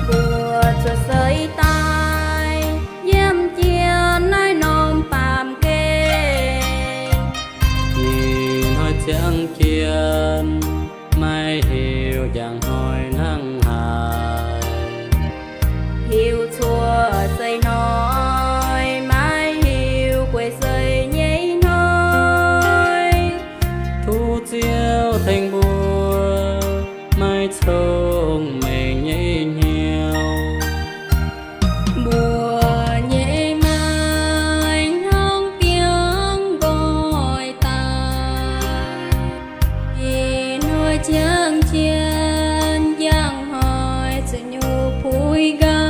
Mbuo zuov seix daaih yiem jien naaiv norm baamh gen. Ih hnoi ziangh jien maiv hiuv njang hnoi hnangv haaix. Hiuv cuotv seix hnoi maiv hiuv guei seix nyei hnoi. Tov Ziouv tengx mbuo maiv cong-mengh nyei hnyouv. Mbuo nyei maengc hnangv biangh nqoi daaih. Ih hnoi ziangh jien njang hnoi zuqc nyungc puix nqaang.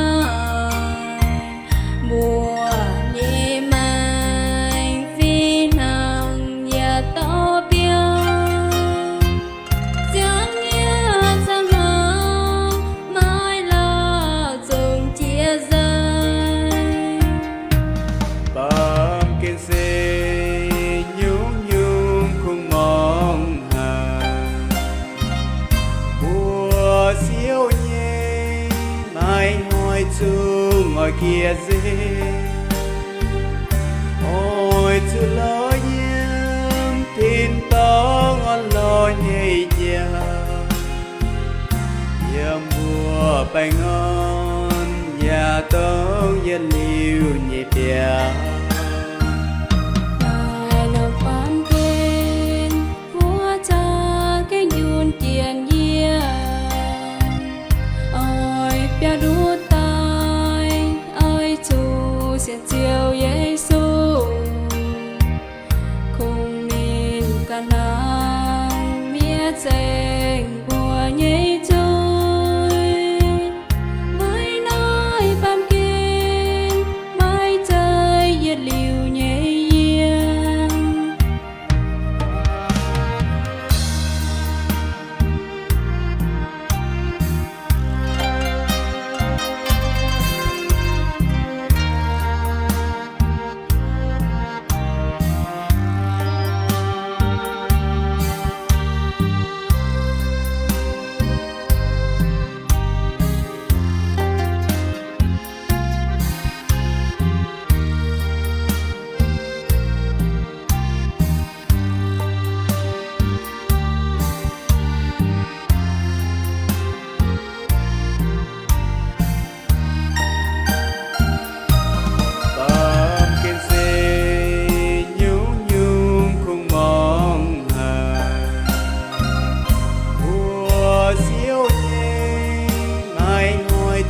Mbuo nyei maengc fih hnangv yietc dauh biauv. Ziangh nyieqc ziangh hnaangx maiv lauh zongh jiex nzengc. Baamh gen se nyungc-nyungc kungx mangc haic. Mbuo siouc nyei maiv hnoi zungv oix jiex nzengc. Oix zuqc lorz yiem tin-dorngh orn-lorqc nyei jauv. Yiem mbuo baengh orn yaac dongh yietc liuz nyei biauv. Daaih lorz baamh gen, buov za'gengh yunh jiex yiem. Oix biauv nduqc daaih, oix zuqc sienx Ziouv Yesu. Kungx ninh ganh hnangv miev zengx mbuo nyei zuiz. Maiv naaiv baamh gen maiv zeiz yietc liuz nyei yiem.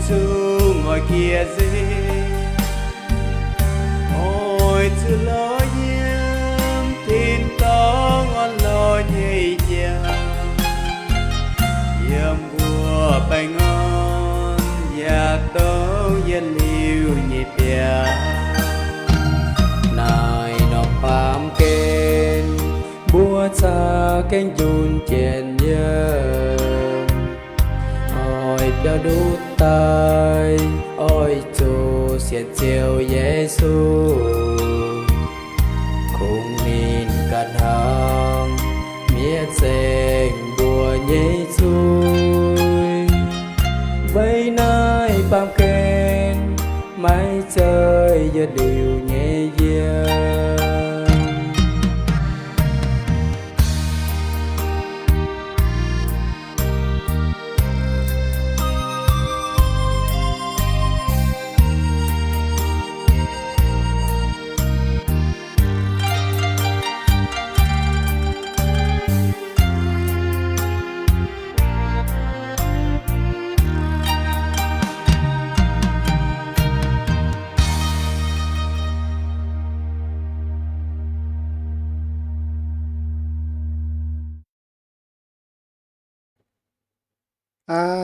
Zuqc oix jiex nzengc, oix zuqc lorz yiem tin-dorngh orn-lorqc nyei jauv, yiem mbuo baengh orn yaac dongh yietc liuz nyei biauv. Naaiv norm baamh gen mbuo caux gengh njunh jienv yiem. Oix biaux ndutv daaih, oix zuqc sienx Ziouv Yesu, kungx ninh ganh hnangv mietc nzengc mbuo nyei zuiz. Weic naaiv baamh gen maiv zeiz yietc liuz nyei yiem.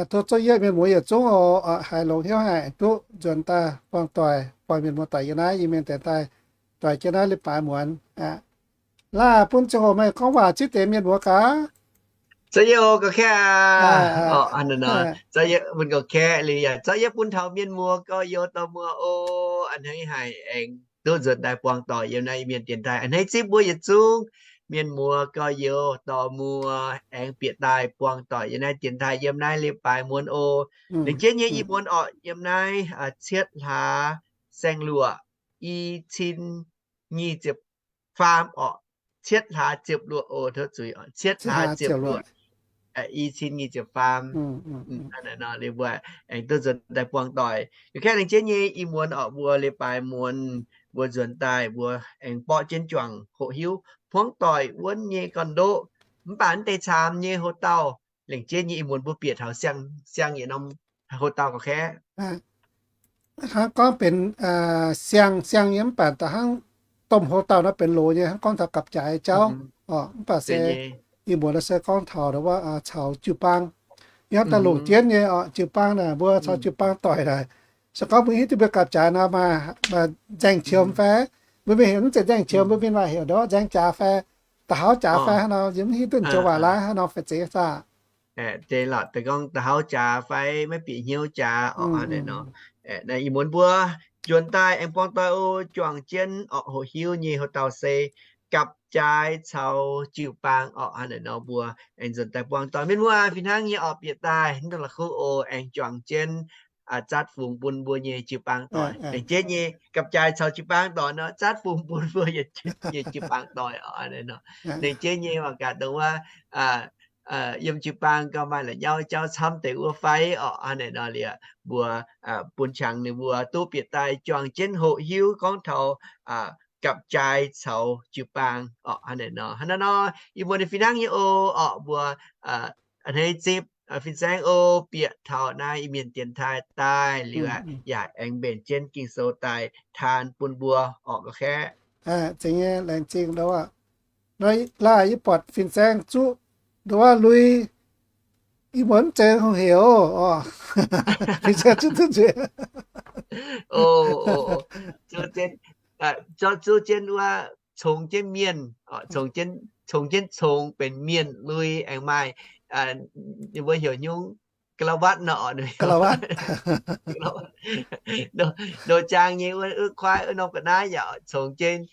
Tov zouv yiev mienh muoz yietc zungv oc, haiz longx hnyouv haic, duqv nzuonx daaih buangh doic, buangh mienh muoz doic yiem naaiv Iu-Mienh dienx taaih, doic jienv naaiv leiz-baaix muonz aqv. Laaih bun ziangh hoc meih gorngv waac zipv deix mienh muoz gaax. Zouv yiev oc, ga'kaeqv aac. Zouv yiev bun ga'kaeqv liuz yaac zouv yiev bun taux mienh muoz gorx-youz dorh muoz oc. A'hneiv haic aengx duqv nzuonx daaih buangh doic yiem naaiv Iu-Mienh dienx taaih. A'hneiv zipv mbuo yietc zungv mienh muoz gorx-youz dorh muoz aengx bieqc daaih buangh doic yiem naaiv dienx taaih yiem naaiv leiz-baaix muonz oc. Lengc jeiv nyei ih muonz orqc, yiem naaiv cietv hlaax saeng-luoqc, i cin nyic ziepc faam orqc. Cietv hlaax ziepc luoqc oc, tov zuiz, cietv hlaax ziepc luoqc, i cin nyic ziepc faam. Hnangv naaiv nor liuz mbuo aengx duqv nzuonx daaih buangh doic. Ga'kaeqv lengc jeiv nyei ih muonz orqc, mbuo leiz-baaix muonz mbuo nzuonx daaih mbuo aengx borqv jienv juangc hoqc hiuv hmuangv doic wuonv nyei gorn-ndoqv. Mv baac naaiv deix caamx nyei houx-dauh, lengc jeiv nyei ih muonz mbuo bieqc taux siang-siang yietc norm houx-dauh ga'kaeqv. Hnangv gorngv benx siang-siang nyei mv baac da'hnangv domh houx-dauh nor benx loz nyei, hnangv gorngv taux gapv-jaaix jauv. Mv baac se ih muonz se gorngv taux wuov caux jiu-baang. Yiem daaih longc jienv nyei orqc, jiu-baang naaic, mbuo caux jiu-baang doic naaic, se gorngv mbuo hiuv duqv mbuo gapv-jaaix nor maaih nzaeng qiemx fai, mbuo mienh heuc mv zeiz nzaeng qiemx, mbuo mienh waac heuc nzaeng jaax fai, da'hauv jaax fai hnangv nor, yie mv hiuv duqv joux waac laaiv hnangv nor fai zeiz saah. Deix lorqc, deix gorngv da'hauv jaax fai maiv bieqc hnyouv jaax orqc hnangv naaic nor. Ih muonz mbuo nzuonx daaih aengx buangh doic oc, juangc jienv orqc hoqc hiuv nyei houx-dauh se gapv-jaaix caux jiu-baang orqc hnangv naaic nor. Mbuo aengx nzuonx daaih buangh doic, mienh muoz fih hnangv nyei orqc bieqc daaih mv dungx la'kuqv oc, aengx juangc jienv zatv fungx bun mbuo nyei jiu-baang doic. Lengc jeiv nyei gapv-jaaix caux jiu-baang doic nor, zatv fungx bun mbuo nyei jiu-baang doic orqc hnangv naaic nor. Lengc jeiv nyei waac gaax dongh wuov yiem jiu-baang gauh maaih la'nyauv jauv camv deix wuov fai orqc hnangv naaic nor liuz, mbuo bun qangx ninh mbuo duqv bieqc daaih juangc jienv hoqc hiuv gorngv taux gapv-jaaix caux jiu-baang orqc hnangv naaic nor. Hnangv naaiv nor, ih muonz ninh fih hnangv nyei oc orqc, mbuo a'hneiv zipv fin-saeng oc, bieqc taux naaiv Iu-Mienh dienx taaih daaih liuz aqv, yaac aengx mbenc jienv Ging-Sou daaih taan bun mbuo orqc ga'kaeqv. Zeiz nyei, laengz zingh ndoh aac. Nor laaih yie buatc fin-saeng zuqv ndoh aac lui, yie muonz mv zeiz heuc oc. Fin-saeng zuqv duqv nzueic. Zuqv jienv wuov, congx jienv mienh, congx jienv congx benx mienh lui aengx maaih, ninh mbuo heuc nyungc กระวัตร nor. Ndoh jaang nyei wuov kuaaiv wuov norm ga'naaiv yaac congx jienv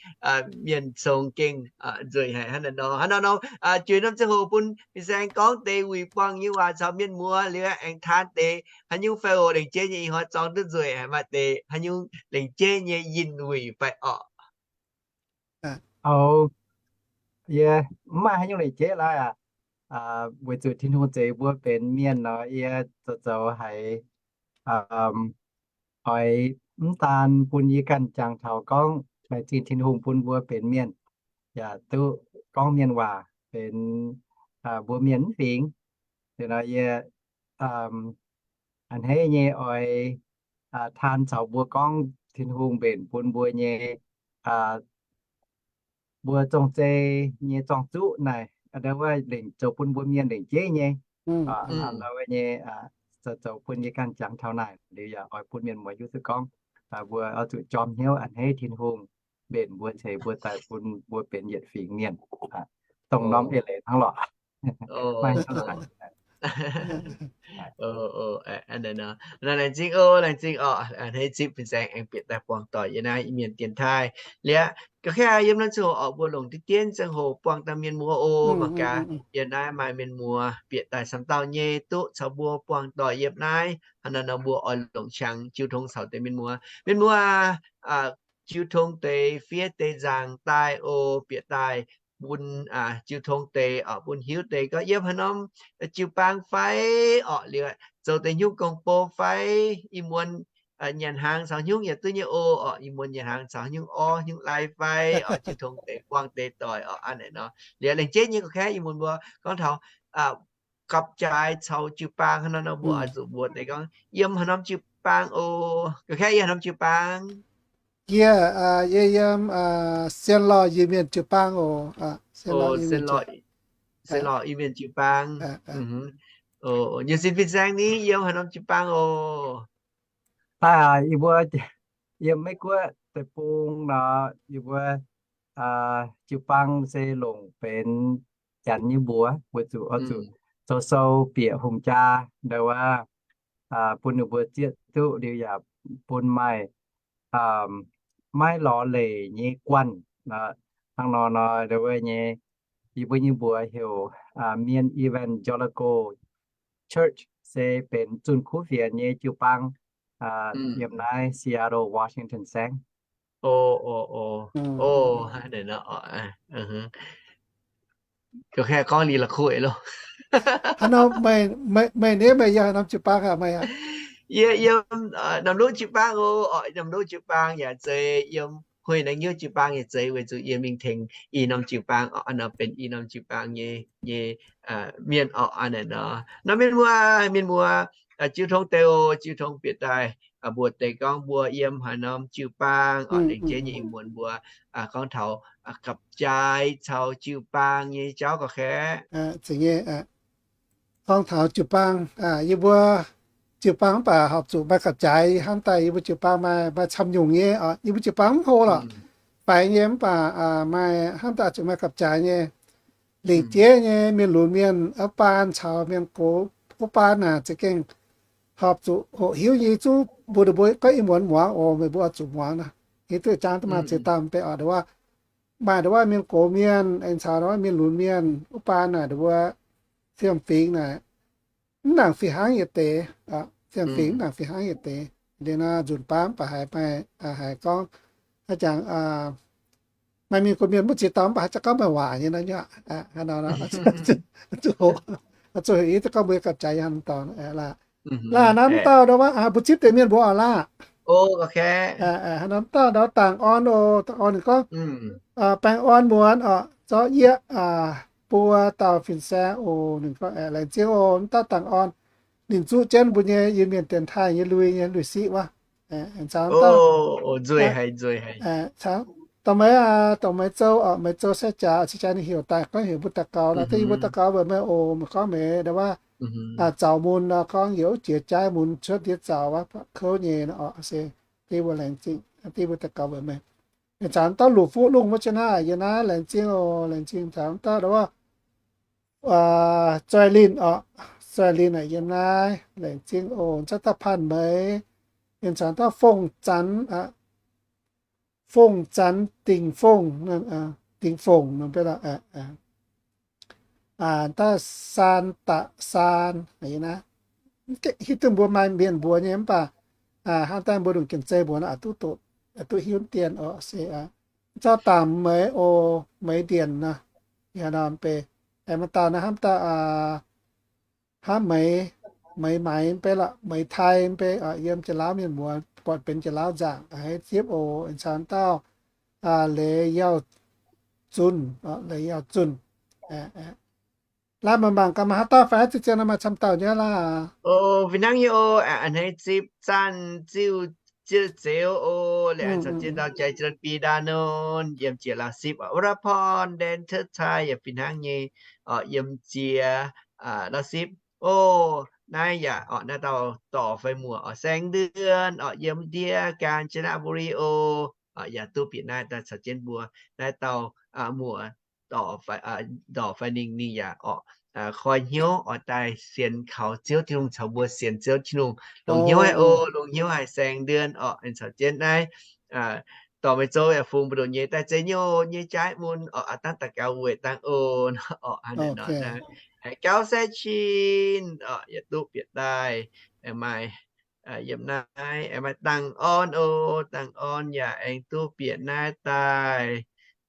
mienh congx gengh nzueic haic hnangv naaic nor. Hnangv naaiv nor, juix norm ziangh hoc bun fin-saeng gorngv deix wuic buangh nyei waac caux mienh muoz liuz aengx taan deix haaix nyungc fai oc. Lengc jeiv nyei ih hnoi zorng duqv nzueic haic, maaih deix haaix nyungc lengc jeiv nyei yinh wuic fai orqc? Yie mv maaih haaix nyungc lengc jeiv laaix aac. Weic zuqc Tin-Hungh zeix mbuo benx mienh nor, yie zoux zoux haiz oix mv daan bun yie ganh jangx taux gorngv laengz zingh Tin-Hungh bun mbuo benx mienh, yaac duqv gorngv mienh waac benx mbuo mienh mv fingx. Liuz nor yie a'hneiv nyei oix taan caux mbuo gorngv Tin-Hungh mbenc bun mbuo nyei, mbuo zong-zei nyei zorng-zuqv naaic, ndau wuov lengc zoux bun mbuo mienh lengc jeiv nyei, ndau wuov nyei, zoux bun nyei ganh jangx taux naaic liuz yaac oix bun mienh muoz hiuv duqv gorngv, mbuo oix zuqc jorm hnyouv a'hneiv Tin-Hungh mbenc mbuo ceix mbuo daaih bun mbuo benx yietc fingx mienh, dongh norm eix leiz hnangv lorqc. Laengz zingh oc, laengz zingh oc, a'hneiv zipv fin-saeng aengx bieqc daaih buangh doic yiem naaiv Iu-Mienh dienx taaih liuz. Ga'kv yiem naaiv ziangh hoc orqc, mbuo longc diqv dienv ziangh hoc buangh daaih mienh muoz oc. Mangc gaax yiem naaiv maaih mienh muoz bieqc daaih camv dauh nyei duqv caux mbuo buangh doic yiem naaiv. Hnangv naaiv nor mbuo oix longc qangx jiu tong caux deix mienh muoz. Mienh muoz, jiu tong deix fiev deix nzaangc daaih oc, bieqc daaih bun jiu tong deix orqc, bun hiuv deix gorngv yiem haaix norm jiu-baang fai orqc, liuz zoux deix nyungc gong-bou fai, ih muonz nyanc hnaangx caux haaix nyungc yaac duqv nyei oc. Orqc, ih muonz nyanc hnaangx caux haaix nyungc orv haaix nyungc lai fai orqc, jiu tong deix buangh deix doic orqc, a'hneiv nor. Liuz laengz jeiv nyei ga'kv ih muonz mbuo gorngv taux gapv-jaaix caux jiu-baang hnangv nor, mbuo oix zuqc mbuox deix gorngv yiem haaix norm jiu-baang oc. Ga'kv yiem haaix norm jiu-baang? Yie, yie yiem Sien Lorh Iu-Mienh jiu-baang oc. Sien Lorh Iu-Mienh jiu-baang. Nyei sin fin-saeng ni yiem haaix norm jiu-baang oc? Yie mbuo yiem Meiv Guoqv deic-bung nor, yie mbuo jiu-baang se longc benx Janx nyei mbuox, weic zuqc oix zuqc zoux sou bieqc hungh jaa, ndau wuov bun ninh mbuo zieqv duqv liuz yaac bun maaih, maiv lorz leic nyei guanh. Hnangv nor nor, ndau wuov nyei, yie mbuo nyei mbuox heuc Mien Evangelical Church, se benx zunh kuv fienx nyei jiu-baang yiem naaiv Seattle, Washington saengv. Gorngv liuz la'kuqv eix loh. Meih, meih, meih yiem haaix norm jiu-baang aqv? Meih aqv? Yie yiem Namc Lungv jiu-baang oc. Orqc, Namc Lungv jiu-baang yaac zeiz yiem, Huih Naengv Nyuv jiu-baang yaac zeiz, weic zuqc yie mingh tengx i norm jiu-baang orqc, a'hneiv nor benx i norm jiu-baang nyei, nyei mienh orqc, a'hneiv nor. Nor mienh muoz, mienh muoz, jiu tong deix oc, jiu tong bieqc daaih mbuox deix gorngv mbuo yiem haaix norm jiu-baang orqc, laengz jeiv nyei ih muonz mbuo gorngv taux gapv-jaaix caux jiu-baang nyei jauv ga'kv. Gorngv taux jiu-baang, yie mbuo jiu-baang mv baac horpc zuqc maaih gapv-jaaix. Hnamv daaih yie mbuo jiu-baang maaih, maaih camv nyungc nyei orqc. Yie mbuo jiu-baang mv hlo lorqc, faix nyei mv baac maaih, hnamv daaih zuqc maaih gapv-jaaix nyei. Lingc jeiv nyei mienh lunx mienh wuov baan caux mienh gox wuov baan naaic za'gengh horpc zuqc hoqc hiuv nyei. Zungv mbuo, mbuo gorngv ih muonz muangx oc, meih mbuo oix zuqc muangx nor, hiuv duqv jangx duqv maaih ziex dauh mv bei orqc, ndau wuov maaih ndau wuov mienh gox mienh aengx caux ndau wuov mienh lunx mienh wuov baan naaic, ndau wuov fiem-fingx naaic mv nangc fih hnangv yietc deix. Fiem-fingx mv nangc fih hnangv yietc deix. Liuz nor nzunc baav mv baac haiz maaih, haiz gorngv haaix jangx maaih mienh gox mienh mv ziex dauh mv baac haaix zanc gorngv maaih waac nyei nor, zuqc heuc i gorngv mbuo gapv-jaaix hnangv dauh. Laah nor mv dauh ndau wuov mbuo zipv deix mienh mbuo orqc laah. Haaix nor mv dauh ndau dangc orn oc, dangc orn ninh gorngv, baengh orn muonz orqc, zorqv yie buo dauh fin-saeng oc. Ninh gorngv, laengz zingh oc, mv dauh dangc orn. Ninh zuqv jienv mbuo nyei Iu-Mienh dienx taaih nyei lui nyei lui-siqv wuov. Caux dauh, dongh meih, dongh meih zoux, meih zoux sai jaax, sai jaax ninh heuc daaih gorngv heuc mbuo daux gaux nor, da'nyeic mbuo daux gaux weic meih oc, meih gorngv meih ndau wuov zaux mun nor, gorngv yie wuov jiex jaaix mun cuotv ndiev zaux wuov, kouv nyei nor orqc. Se da'nyeic mbuo laengz zingh, da'nyeic mbuo daux gaux weic meih. Caux dauh Luqc Fuqv Lungh wuov jienv naaiv, yie naaiv laengz zingh oc, laengz zingh caux dauh ndau wuov Zoih Linh orqc, Zoih Linh aqv, yiem naaiv laengz zingh oc. Caux dauh Panh Meix, yiem caux dauh Fongc Zanx, Fongc Zanx, Dingc Fongc, Dingc Fongc, dauh Saan Da'saan, hiuv duqv mbuo maaih mienh mbuox nyei mv baac hnangv daaih mbuo lungh Janx-Zei mbuox nor, duqv hiuv dien oc. Se caux Dangc Meix oc, Meix Ndienc nor, yie nor mv bei. Aengx maaih dauh nor hnamv dauh hnamv Meix, Meix Maix mv bei lorqc, Meix Tai mv bei, yiem Janx-Lauv mienh mbuox buatc benx Janx-Lauv nzaangc, haiz zipv oc. Aengx caux dauh Leiz Yauh Zunh, Leiz Yauh Zunh, Laaix meih mangc gaax maaih haaix dauh fai, zinh zien nor maaih camv dauh nyei laac. O, fih hnangv nyei o. A'hneiv zipv zanc ziuh, ziuh zeux o, liuz aengx caux jienv ndau jai jienv bi ndaa nonc, yiem jiex Lauv Sipv oc. Wrapon Dance Cai yaac fih hnangv nyei oc, yiem jiex Lauv Sipv o. Naaiv yaac oc, naaiv dauh dorc fai muoc oc, Saeng Ndien oc, yiem ndiev Gaañ Jien Naa Bun Ri o, yaac duqv bieqc naaiv daaih caux jienv mbuo. Naaiv dauh muoc dorc fai ninh, ninh yaac oc, koi hnyouv oix daaih sienx kaux Ziouv Tin-Hungh caux mbuo sienx Ziouv Tin-Hungh. Longc hnyouv haic o, longc hnyouv haic Saeng Ndien oc, caux jienv naaiv dorc meih zoux yaac fungx mbu'ndongx nyei daaih zeiz nyouh nyei jaaix mun oc, aa dangv daux gaux weic dangh o. Oc, haiz gauh se cin oc, yaac duqv bieqc daaih. Aengx maaih yiem naaiv aengx maaih Dangh Orn o, Dangh Orn yaac aengx duqv bieqc naaiv daaih.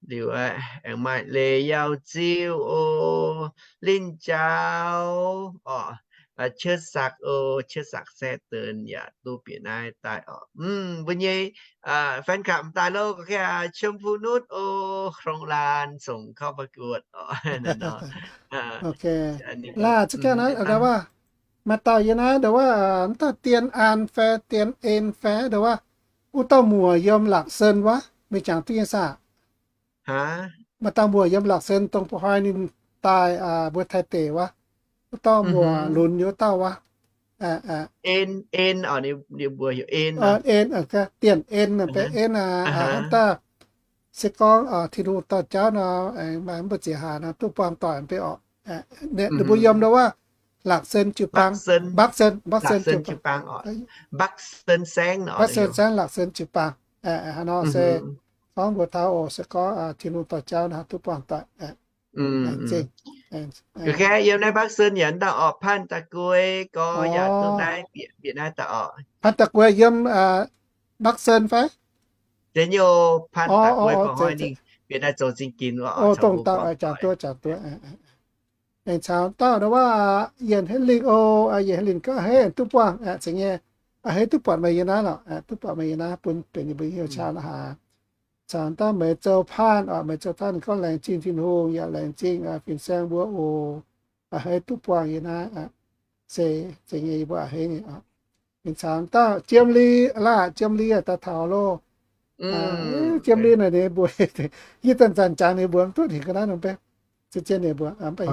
Liuz aengx maaih Leiz Yauh Ziuv o, Linh Jauv oc, Qietv Sakc o, Qietv Sakc Saeqv Deix yaac duqv bieqc naaiv daaih oc. Mbuo nyei fan club m'daaih lo, ga'naaiv Qiemx Fu Nutv o, Krong Laan songc เข้าประกวด oc. Laah, za'gengh naaiv ndau wuov, maaih dauh yiem naaiv ndau wuov, mv dauh Dien Aan fai Dien En fai ndau wuov, wuov dauh muoc yiem Laakc Sen wuov, meih jangx duqv nyei saah? Maaih dauh muoc yiem Laakc Sen dongh ba'hnoi ninh daaih mbuo Taiv deic wuov, wuov dauh muoc lunx nyei wuov dauh wuov. En, En, Dien En, En, hnangv daaih se gorngv Tin-Hungh dorh jauv nor, mbuo ziex haac nor duqv buangh doic mv bei oc. Ninh mbuo yiem ndau wuov Laakc Sen jiu-baang, Mbakv Sen, Mbakv Sen jiu-baang, Mbakv Sen Saengv, Laakc Sen jiu-baang. Haaix nor se gorngv mbuo taux oc, se gorngv Tin-Hungh dorh jauv nor duqv buangh doic. Ga'naaiv yiem naaiv Mbakv Sen yaac ndau oc, Panh Da'guei gorx yaac duqv naaiv bieqc naaiv daaih oc. Panh Da'guei yiem Mbakv Sen fai? Da'nyeic, Panh Da'guei ba'hnoi ninh bieqc naaiv zoux zingh ginx wuov oc, dongh dauh jangx duqv, jangx duqv. Aengx caux dauh ndau wuov Yienc Hei Lingh oc, Yienc Hei Lingh gorngv hei duqv buangh, zeiz nyei, hei duqv buatc meih yiem naaiv lorqc, duqv buatc meih yiem naaiv bun benx ninh mbuo hnyouv qaqv lorqc haaix. Caux dauh Meix Zou Panh oc, Meix Zou Panh ninh gorngv laengz zingh Tin-Hungh yaac laengz zingh fin-saeng mbuo oc, hei duqv buangh yiem naaiv, se zeiz nyei, yie mbuo a'hneiv nyei. Aengx caux dauh Jiem Li, laah, Jiem Li daaih taux loh. Jiem Li naaic ninh mbuo, yie zanc-zanc jangx ninh mbuo mv duqv hingh ga'naaiv nor mv bei, zien-zien ninh mbuo mv bei.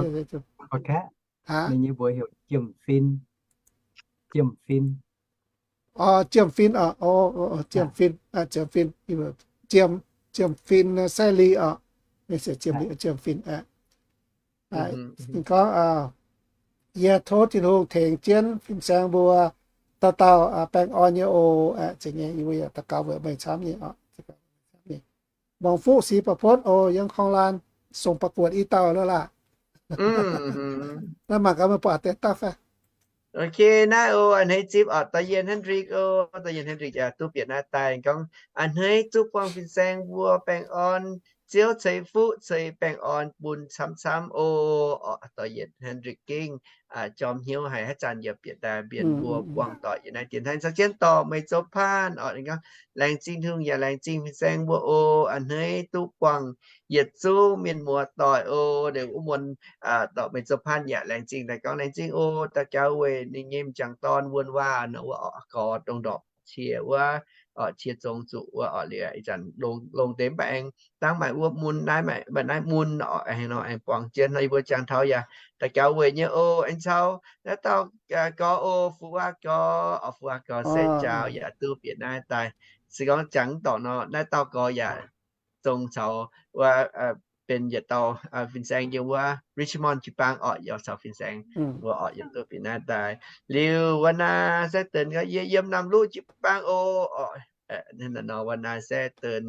Ninh nyei mbuox heuc Jiem Fin. Jiem Fin. Jiem Fin oc, Jiem Fin, Jiem Fin, Jiem, Jiem Fin Sai Li oc. Ninh se Jiem Li, Jiem Fin. Ninh gorngv, yie tov Tin-Hungh tengx jienv fin-saeng mbuo dauh dauh baengh orn nyei oc. Zeiz nyei, yie mbuo yaac daux gaux weic meih camv nyei oc. Muangx Fuqv Six Ba'Potv oc, yiem Korng-Laan songc ประกวด i dauh loh laah. Naaiv mangc gaax meih buatc deix dauh fai? Ok, naaiv oc, a'hneiv zipv oc, Dorh-Yienh Hendrik oc, Dorh-Yienh Hendrik yaac duqv bieqc naaiv daaih gorngv, a'hneiv duqv buangh fin-saeng mbuo baengh orn, Ziouv ceix fuqv ceix baengh orn bun camv-camv oc. Dorh-Yienh Hendrik gengh jorm hnyouv haic, haaix zanc yaac bieqc daaih mbienx mbuo buangh doic yiem naaiv dienx taaih caux jienv dorh Meix Zou Panh oc. Ninh gorngv, laengz zingh Tin-Hungh yaac laengz zingh fin-saeng mbuo oc. A'hneiv duqv buangh yietc zungv mienh muoz doic oc. Liuz wuov muonz dorh Meix Zou Panh yaac laengz zingh daaih gorngv, laengz zingh oc, daux gaux weic ninh nyei m'jangc dorn Wuonh Waac nor, wuov oc, gorx dongh ndorpc cie wuov, oc, cie zong zuqc wuov oc. Liuz ih zanc longx deix mv baac aengx dangv maaih wuov mun, naaiv maaih naaiv mun oc, aengx nor aengx buangh jienv nor, yie mbuo jangx taux yaac daux gaux weic nyei oc. Aengx caux naaiv dauh gorx oc, Fu Waac Gorx oc, Fu Waac Gorx se njaaux yaac duqv bieqc naaiv daaih. Se gorngv jangx mv dorngc nor, naaiv dauh gorx yaac zong caux wuov benx yietc dauh fin-saeng yiem wuov Richmond jiu-baang oc, yaac caux fin-saeng mbuo oc yaac duqv bieqc naaiv daaih. Liuz wuov naaiv se deix gorngv, yie yiem Namc Luv jiu-baang oc. Nor wuov naaiv se deix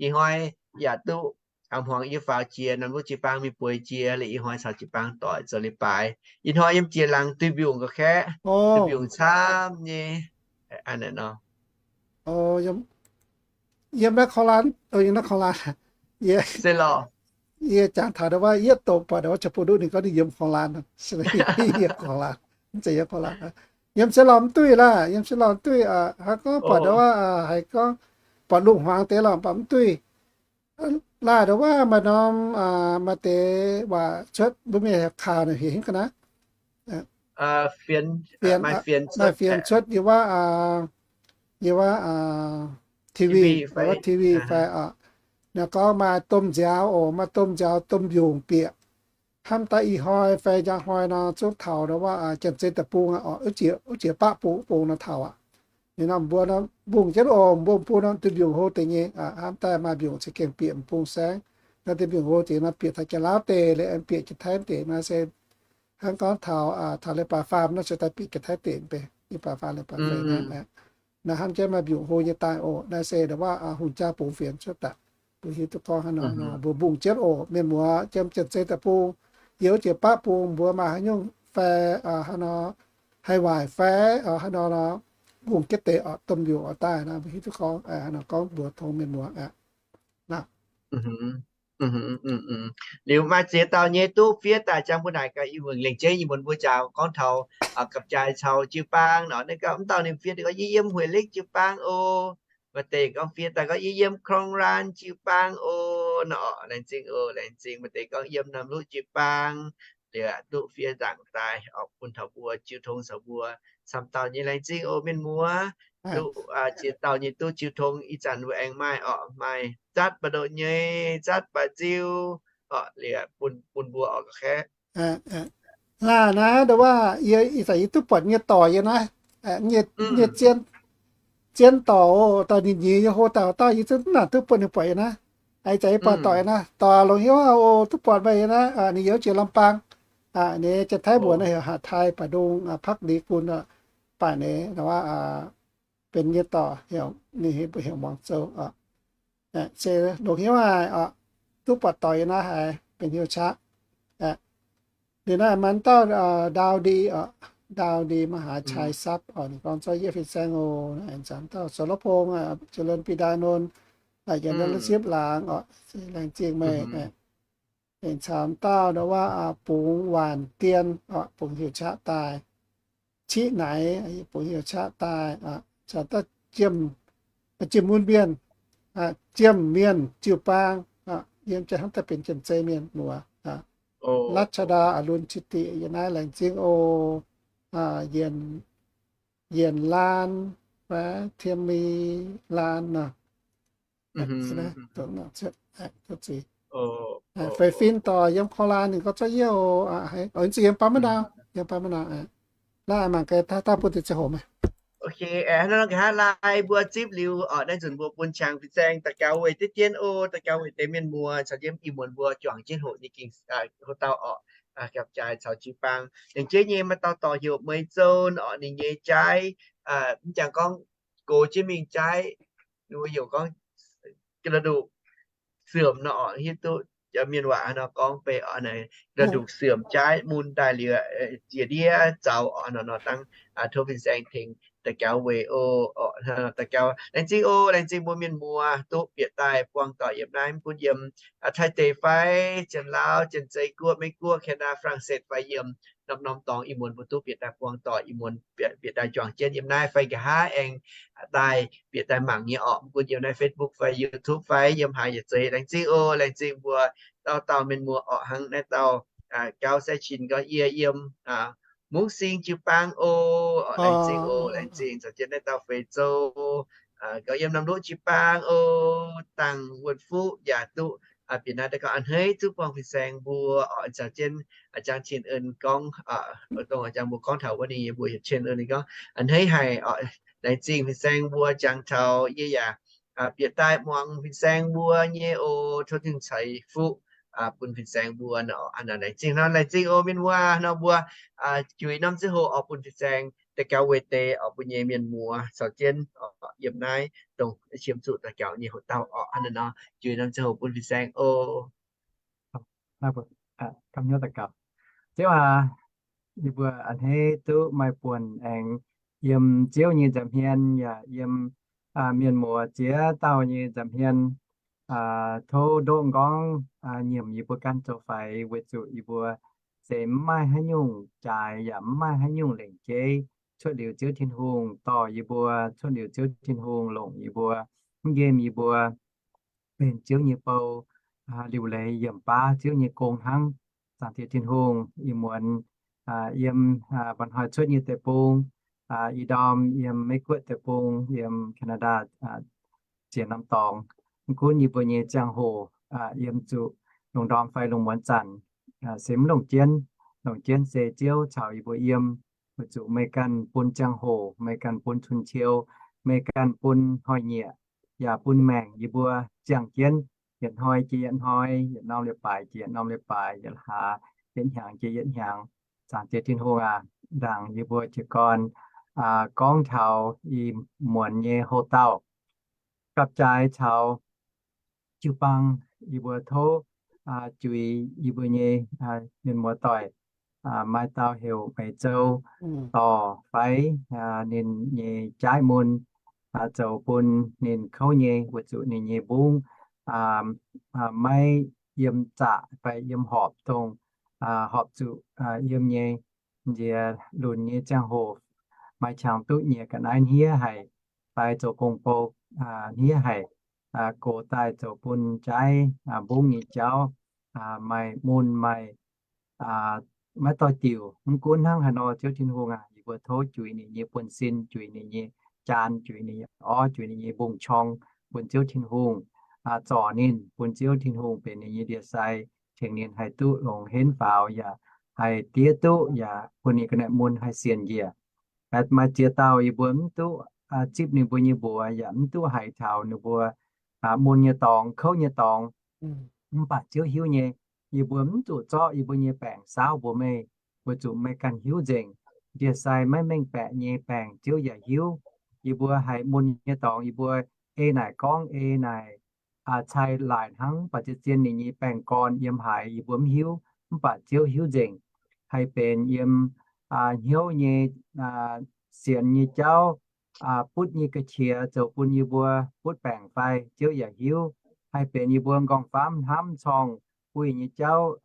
ih hnoi yaac duqv a'hmuangx yie faaux jiex Namc Luv jiu-baang mingh bueix jiex, liuz ih hnoi caux jiu-baang doic zoux leiz-baaix. Ih hnoi yiem jiex laangz duih mbiungc ga'kaeqv, duih mbiungc camv nyei. Yiem naaiv Korng-Laan, yiem naaiv Korng-Laan, yie jangx taux ndau wuov, yie doqc buatc ndau wuov Jaax Bun Nduqv ninh gorngv ninh yiem Korng-Laan, yiem Korng-Laan, mv zeiz yiem Korng-Laan. Yiem se lorh mv duih laah, yiem se lorh mv duih. Haaix gorngv buatc ndau wuov, haaix gorngv buatc lungh hmuangx deix lorh mv baac mv duih. Laaih ndongc waac maaih norm, maaih deix waac cuotv mbuo mienh heuc kaax naaic heuc hingv ga'naaiv. Fienx, maaih fienx cuotv yiem wuov, yiem wuov TV, TV fai oc. Naaiv gorngv maaih domh nziaaux oc, maaih domh nziaaux domh mbiungc bieqc. Hnamv daaih ih hnoi fai njang hnoi nor zungv taux ndongc waac Janx-Zei Deic-Bung oc, wuov jiex baqv bung, bung nor taux aqv. Ninh nor mbuo nor mbungh jienv oc, mbungh bung nor domh mbiungc hlo deix nyei. Hnamv daaih maaih mbiungc ceix gengh bieqc bung saengv. Naaiv domh mbiungc hlo deix nor bieqc taux Janx-Laauv deic, liuz aengx bieqc Janx-Taiv deic nor se hnangv gorngv taux, taux leiz-baaix faam nor se daaih bieqc Janx-Taiv deic mv bei, leiz-baaix faam leiz-baaix feix naaiv. Naaiv hnamv jienv maaih mbiungc hlo nyei daaih oc. Naaiv se ndongc waac hungh jaa bungx fienx cuotv daaih. Mbuo hiuv duqv gorngv hnangv nor, mbuo mbungh jienv oc, mienh muoz, Janx-Zei Deic-Bung, yiem wuov jiex baqv bung mbuo maaih haaix nyungc fai hnangv nor, haih waaic fai hnangv nor, mbungh jienv deix oc, domh mbiungc oix daaih nor, mbuo hiuv duqv gorngv, hnangv nor gorngv mbuox tong mienh muoz aqv. Liuz maaih ziex dauh nyei duqv fiev daaih jangx mbuo naaic gaax, ih muonz lengc jeiv ih muonz mbuo njaaux gorngv taux gapv-jaaix caux jiu-baang nor, naaiv gauh mv dauh ninh fiev daaih gorngv yie yiem Hueix Lekv jiu-baang oc. Maaih deix gorngv fiev daaih gorngv yie yiem Krong Raan jiu-baang oc nor. Laengz zingh oc, laengz zingh. Maaih deix gorngv yiem Naamh Luv jiu-baang. Liuz duqv fiev nzaangc daaih oc bun taux mbuo jiu tong caux mbuo camv dauh nyei. Laengz zingh oc mienh muoz. Duqv ziex dauh nyei duqv jiu tong, ih zanc mbuo aengx maaih oc, maaih Zatv Baac Ndoqv Nyei, Zatv Baac Ziu oc, liuz bun, bun mbuo oc ga'kaeqv. Laanh naaiv ndongc waac yie ih zanc yie duqv buatc nyei dorc yie naaiv, nyei zien, zien dorc oc, dorc ninh nyei yie hlo dauh dauh yie zungv mv nangc duqv bun ninh buatc yie naaiv. Ih zanc yie buatc dorc yie naaiv, dorc longc hnyouv oc, duqv buatc meih yie naaiv, ninh yiem jiex Lam Baang, ninh Janx-Taiv mbuox naaiv heuc Hatc Tai Baac Ndung, Park Li Gun oc, baac ninh ndongc waac benx nyei dorc, ninh heuc Muangz Zou oc. Se longc hnyouv haic oc, duqv buatc dorc yie naaiv haiz benx hnyouv qaqv. Liuz naaiv maaih dauh Ndau Ndi oc, Ndau Ndi Maiv Haaix Cai Sapv oc, ninh gorngv, Zorqv yie fin-saeng oc. Naaiv camv dauh Sou Lov Pong, Jiex Lon Bi Ndaa Nonx, Yaac Ndan Lov Sipv Laangz oc, laengz zingh meih. Ninh camv dauh ndongc waac Bungx Waanc Dien oc, bungx heuc qaqv daaih. Ciqv Naix bungx heuc qaqv daaih. Camv dauh Jiem, Jiem Mun Mienh, Jiem Mienh jiu-baang, yiem jiex hnangv daaih benx Janx-Zei mienh muoz. Latv Caa Ndaa, Aa Lun Citi, yie naaiv laengz zingh oc. Yienc, Yienc Laan, Tiem Mi Laan nor. Feix Fin dorc yiem Korv Laan ninh gorngv zorqv yie oc. Oc, zuqc yiem Baamh Maiv Naang, yiem Baamh Maiv Naang. Naaiv mangc gaax, daaih bun deix ziangh hoc meih. Ok, hnangv nor nqa'haav laai mbuo zipv liuz oc, naaiv nzunc mbuo bun qangx fin-saeng daux gaux weic diqv dien oc, daux gaux weic deix mienh muoz caux jienv ih muonz mbuo juangc jienv hoqc nyei ging, hoc dauh oc, gapv-jaaix caux jiu-baang. Laengz jeiv nyei maaih dauh dorc heuc Meih Zou oc, ninh nyei jaaiv, mv jangx gorngv gox jienv mingh jaaiv, ninh mbuo heuc gorngv กระดูกเสื่อม nor oc, hiuv duqv mienh waac haaix nor gorngv beiv oc, กระดูกเสื่อม jaaiv mun daaih liuz, njiec ndiev zaux oc, nor nor dangv tov fin-saeng tengx daux gaux weic oc. Daux gaux, laengz zingh oc, laengz zingh mbuo mienh muoz duqv bieqc daaih buangh doic yiem naaiv, mv gunv yiem Taiv deic fai, Janx-Laauv, Janx-Zei Guoqv, Meiv Guoqv, Canada, France fai yiem norm-norm dorngx, ih muonz mbuo duqv bieqc daaih buangh doic, ih muonz bieqc daaih juangc jienv yiem naaiv fai nqa'haav aengx daaih bieqc daaih mangc nyei orqc. Mv gunv yiem naaiv Facebook fai YouTube fai yiem haaix yaac zeiz. Laengz zingh oc, laengz zingh mbuo dauh dauh mienh muoz orqc. Hnangv naaiv dauh gauv sai cin gorngv, yie yiem Mungv Sing jiu-baang oc. Laengz zingh oc, laengz zingh. Caux jienv naaiv dauh Feix Zou gorngv yiem Namh Luv jiu-baang oc. Dangh Wuonh-Fuqv yaac duqv bieqc naaiv daaih gorngv a'hneiv duqv buangh fin-saeng mbuo orqc. Caux jienv a'jang Cien En gorngv, dongh a'jang mbuo gorngv taux wuov ninh nyei mbuo heuc Cien En ninh gorngv a'hneiv haic orqc. Laengz zingh fin-saeng mbuo jangx taux yie yaac bieqc daaih muangx fin-saeng mbuo nyei oc. Tov Tin-Hungh ceix fuqv bun fin-saeng mbuo nor. Laengz zingh nor, laengz zingh oc mienh muoz nor, mbuo juix norm ziangh hoc oc bun fin-saeng daux gaux weic deix oc, mbuo nyei mienh muoz caux jienv yiem naaiv dongh qiemx zuqc daux gaux nyei hoc dauh oc. Hnangv naaiv nor, juix norm ziangh hoc bun fin-saeng oc. Ziouv aac, yie mbuo a'hneiv duqv maaih buonc aengx yiem Ziouv nyei nza'hmien yaac yiem mienh muoz ziex dauh nyei nza'hmien. Tov ndoqv m'nqorngv nyiemc yie mbuo ganh zoux faix, weic zuqc yie mbuo se mv maaih haaix nyungc jaaix yaac mv maaih haaix nyungc lengc jeiv. Cuotv liuz Ziouv Tin-Hungh dorh yie mbuo, cuotv liuz Ziouv Tin-Hungh longc yie mbuo, mv nqemh yie mbuo. benx Ziouv nyei bou, liuc leiz yiem baav Ziouv nyei gong hnangv. Zaangc Diex Tin-Hungh, ih muonz yiem mba'hnoi cuotv nyei deic-bung, ih ndorm yiem Meiv Guoqv deic-bung, yiem Canada, ziex norm dorngx. Mv gunv yie mbuo nyei ziangh hoc yiem zuqc lungh ndorm fai lungh muonz zanc, se mv longc jienv. Longc jienv se Ziouv caux yie mbuo yiem, weic zuqc meih ganh bun ziangh hoc, meih ganh bun cun-ciou, meih ganh bun hnoi-nyieqc, yaac bun maengc yie mbuo ziangh jienv, yietc hnoi jiex yietc hnoi, yietc norm leiz-baaix jiex yietc norm leiz-baaix, yietc hlaax, yietc hnyangx jiex yietc hnyangx. Zaangc Diex Tin-Hungh aac, ndaangc yie mbuo jiez gorn gorngv taux ih muonz nyei houx-dauh gapv-jaaix caux jiu-baang, yie mbuo tov juix yie mbuo nyei mienh muoz-doic, maaih dauh heuc Meix Zou dorc fai ninh nyei jaaiv mun, zoux bun ninh kouv nyei, weic zuqc ninh nyei mbungv maiv yiem zaqc fai yiem horpc dongh horpc zuqc yiem nyei. Nziex lunx nyei ziangh hoc maaih qangx duqv nyiex ga'naaiv hniev haic, fai zoux gong-bou hniev haic, gox daaih zoux bun jaaiv mbungv nyei jauv maaih mun maaih maiv doix-diuc. Mv gunv hnangv haaix nor, Ziouv Tin-Hungh aac, yie mbuo tov juix ninh nyei buonv-sin, juix ninh nyei jaan, juix ninh nyei orv, juix ninh nyei mbungv-qorng bun Ziouv Tin-Hungh zorc ninh, bun Ziouv Tin-Hungh benx ninh nyei ndie-sai, tengx ninh haih duqv longx henv faaux, yaac haih diev duqv, yaac bun ninh ga'naaiv mun haih sienx njiec. Maaih ziex dauh yie mbuo mv duqv zipv ninh mbuo nyei mbuox, yaac mv duqv haiz taux ninh mbuo mun nyei dorngx, kouv nyei dorngx. Mv baac Ziouv hiuv nyei, yie mbuo mv zuqc zorqv yie mbuo nyei baengc saauv mbuox meih, weic zuqc meih ganh hiuv nzengc. Ndie-sai maiv mengh baeqc nyei baengc Ziouv yaac hiuv. Yie mbuo haiz mun nyei dorngx yie mbuo ei naaic gorngv, ei naaic cai laaic hnangv, mv baac zien-zien ninh nyei baengc gorn yiem haaix yie mbuo mv hiuv, mv baac Ziouv hiuv nzengc. Haih benx yiem hnyouv nyei sienx nyei jauv, butv nyei ga'qiex zoux bun yie mbuo butv baengc fai, Ziouv yaac hiuv. Haih benx yie mbuo m'nqorngv-famv hnamv corngh buih nyei jauv,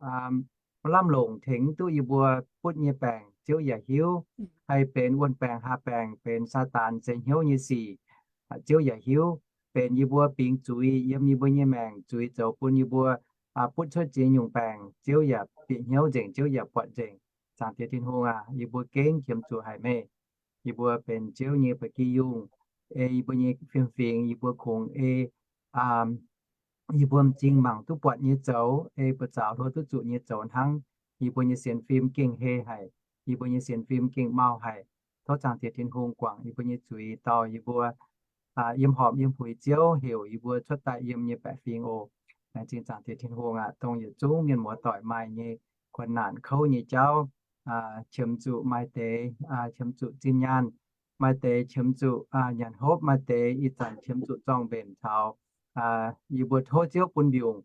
maiv lamh longc tengx duqv yie mbuo butv nyei baengc, Ziouv yaac hiuv. Haih benx wuon-baengc haa baengc, benx Saadaan seix hnyouv nyei sic, Ziouv yaac hiuv. Benx yie mbuo bingx zuiz yiem yie mbuo nyei maengc, zuiz zoux bun yie mbuo butv cuotv ziex nyungc baengc, Ziouv yaac bieqc hnyouv nzengc, Ziouv yaac buatc nzengc. Zaangc Diex Tin-Hungh aac, yie mbuo gengh qiemx zuqc haic meih. Yie mbuo benx Ziouv nyei ba'gi yungh, ei yie mbuo nyei fiem-fingx, yie mbuo kungx ei yie mbuo m'zing mangc duqv buatc nyei zoux, ei buoz-zaux hluo duqv zuqc nyei zoux hnangv. Yie mbuo nyei sienx fim gengh hei haic, yie mbuo nyei sienx fim gengh mau haic. Tov Zaangc Diex Tin-Hungh guangc yie mbuo nyei zuiz, dorh yie mbuo yiem horpc yiem huix Ziouv heuc yie mbuo cuotv daaih yiem nyei baeqc fingx oc. Laengz zingh Zaangc Diex Tin-Hungh aac, dongh yietc zungv mienh muoz-doic maaih nyei kuonx naanc kouv nyei jauv, qiemx zuqc maaih deix qiemx zuqc zinh nyaanh, maaih deix qiemx zuqc nyanc hopv, maaih deix ih zanc qiemx zuqc zorng-mbenc taux. Yie mbuo tov Ziouv bun mbiungc.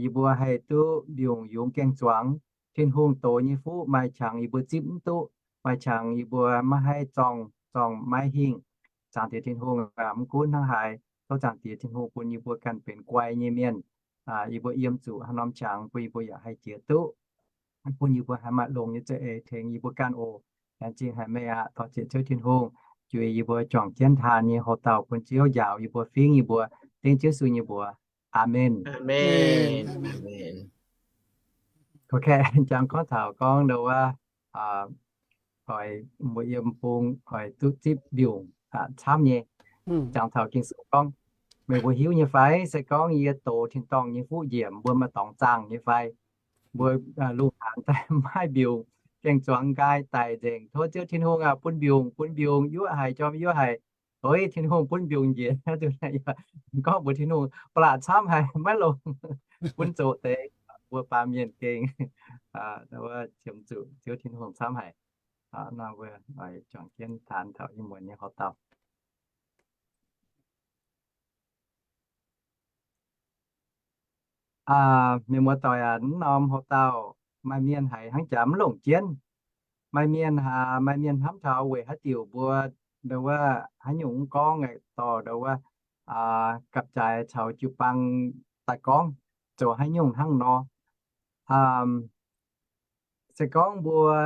Yie mbuo haih duqv mbiungc yungz gaeng-zuangx. Tin-Hungh doz nyei fuqv maaih qangx yie mbuo zipv mv duqv, maaih qangx yie mbuo maiv haih zorng, zorng maiv hingh. Zaangc Diex Tin-Hungh aac, mv gunv hnangv haaix, tov Zaangc Diex Tin-Hungh bun yie mbuo ganh benx guai nyei mienh. Yie mbuo yiem zuqc haaix norm qangx bun yie mbuo yaac haih jiex duqv, bun yie mbuo haih maaih longx nyei za'eix tengx yie mbuo ganh oc. Laengz zingh haic meih aqv. Dorh zieqc Ziouv Tin-Hungh, juix yie mbuo juangc jienv taan nyei houx-dauh bun Ziouv njaaux yie mbuo, fingv yie mbuo, dengv Ziouv Yesu nyei mbuox. Aamen. Jangx gorngv taux gorngv ndo wuov, oix mbuo yiem bung oix duqv zipv mbiungc camv nyei. Jangx taux Ging-Sou gorngv, meih mbuo hiuv nyei fai? Se gorngv yie dox tin-dorngh nyei fuqv njiec, mbuo maaih dorngx zaangh nyei fai? Mbuo lungh haanz daaih maiv mbiungc, gaeng-zuangx nqaai daic nzengc. Tov Ziouv Tin-Hungh aac, bun mbiungc, bun mbiungc, yuoqv haic, jorm yuoqv haic. Oix Tin-Hungh bun mbiungc njiec. Gorngv mbuox Tin-Hungh, ba'laqc camv haic, maiv longx, bun zoqc deix. Mbuo baamh mienh gengh qiemx zuqc Ziouv Tin-Hungh camv haic. Nor mbuo oix juangc jienv taan taux ih muonz nyei houx-dauh. Mienh muoz-doic aac, mv norm houx-dauh maaih mienh haiz hnangv jaax mv longc jienv. Maaih mienh, maaih mienh hnamv taux weic haaix diuc mbuo ndo wuov haaix nyungc mv gorngv, dorh ndo wuov gapv-jaaix caux jiu-baang daaih gorngv, zoux haaix nyungc hnangv nor. Se gorngv mbuo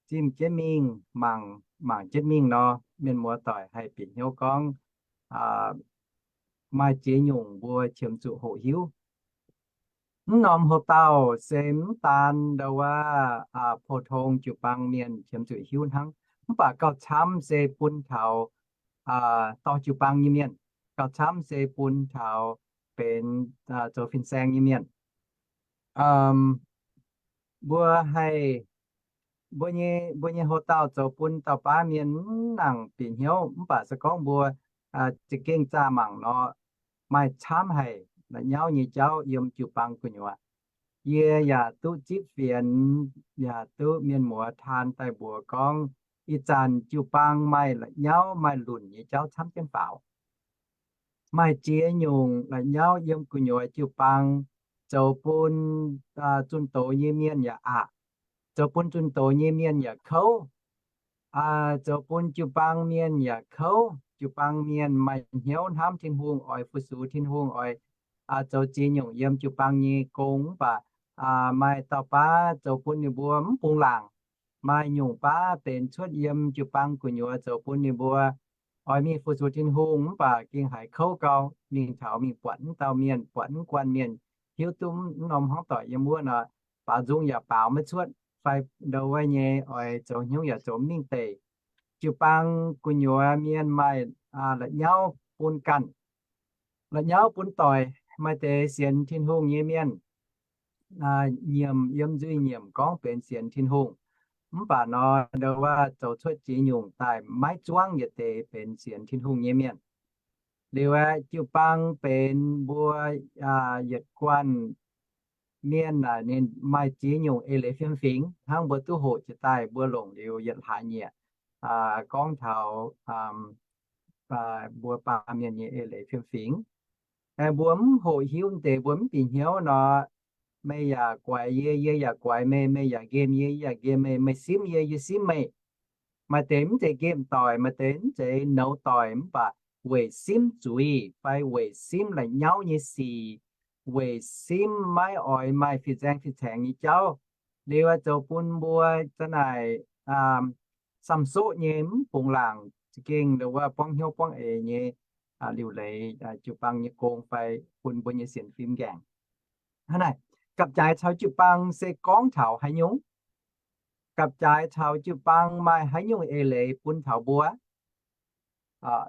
zimh jienv mingh mangc, mangc jienv mingh nor, mienh muoz-doic haih bieqc hnyouv gorngv, maaih ziex nyungc mbuo qiemx zuqc hoqc hiuv. Mv norm houx-dauh se mv daan ndo wuov, pou-tong jiu-baang mienh qiemx zuqc hiuv hnangv, mv baac gauh camv se bun taux dorh jiu-baang nyei mienh, gauh camv se bun taux benx zoux fin-saeng nyei mienh. Mbuo haih, mbuo nyei, mbuo nyei houx-dauh zoux bun dauh baav mienh mv nangc bieqc hnyouv, mv baac se gorngv mbuo za'gengh zaah mangc nor, maaih camv haic la'nyauv nyei jauv yiem jiu-baang gu'nyuoz. Yie yaac duqv zipv fienx, yaac duqv mienh muoz taan daaih mbuox gorngv, ih zanc jiu-baang maaih la'nyauv maaih lunc nyei jauv camv jienv faaux. Maaih ziex nyungc la'nyauv yiem gu'nyuoz jiu-baang zoux bun zunh doz nyei mienh yaac aqc, zoux bun zunh doz nyei mienh yaac kouv, zoux bun jiu-baang mienh yaac kouv. Jiu-baang mienh maaih hnyouv hnamv Tin-Hungh, oix fu-sux Tin-Hungh, oix zoux ziex nyungc yiem jiu-baang nyei gong, mv baac maaih dauh baav zoux bun ninh mbuo mv bungx laangc. Maaih nyungc baav benx cuotv yiem jiu-baang gu'nyuoz zoux bun ninh mbuo oix mingh fu-sux Tin-Hungh, mv baac gengh haiz kouv gau, mingh taux mingh buatc mv dauh mienh, buatc mv guanh mienh, hiuv duqv mv norm hmuangv doic yiem wuov nor, baaux nzung yaac baaux maiv cuotv, fai ndo wuov nyei oix zoux hnyouv yaac zoux mv mingh deix. Jiu-baang gu'nyuoz mienh maaih la'nyauv bun ganh. La'nyauv bun doic. Maaih deix sienx Tin-Hungh nyei mienh nyiemc, yiem nzuih nyiemc gorngv benx sienx Tin-Hungh, mv baac nor ndo wuov zoux cuotv ziex nyungc daaih maiv zuangv yietc deix benx sienx Tin-Hungh nyei mienh. Liuz aeqv, jiu-baang benx mbuo yietc guanh mienh naaic ninh maaih ziex nyungc eix leiz fiem-fingx hnangv mbuo duqv hoqc jiex daaih mbuo longc liuz yietc hlaax nyieqc gorngv taux mbuo baamh mienh nyei eix leiz fiem-fingx. Mbuo mv hoqc hiuv deix, mbuo mv bieqc hnyouv nor, meih yaac guaix yie, yie yaac guaix meih, meih yaac nqemh yie, yie yaac nqemh meih, meih simv yie, yie simv meih. Maaih deix mv zeiz nqemh doic, maaih deix mv zeiz nouz doic, mv baac weic simv zuiz fai weic simv la'nyauv nyei sic, weic simv maiv oix maaih fih nzaeng fih caengx nyei jauv. Liuz zoux bun mbuo za'naaic samx-soqv nyei, mv bungx laangc, za'gengh ndo wuov buangv hnyouv buangv eix nyei liuc leiz jiu-baang nyei gong fai bun mbuo nyei sienx fim nqaengc. Hnangv naaic, gapv-jaaix caux jiu-baang se gorngv taux haaix nyungc? Gapv-jaaix caux jiu-baang maaih haaix nyungc eix leiz bun taux mbuo?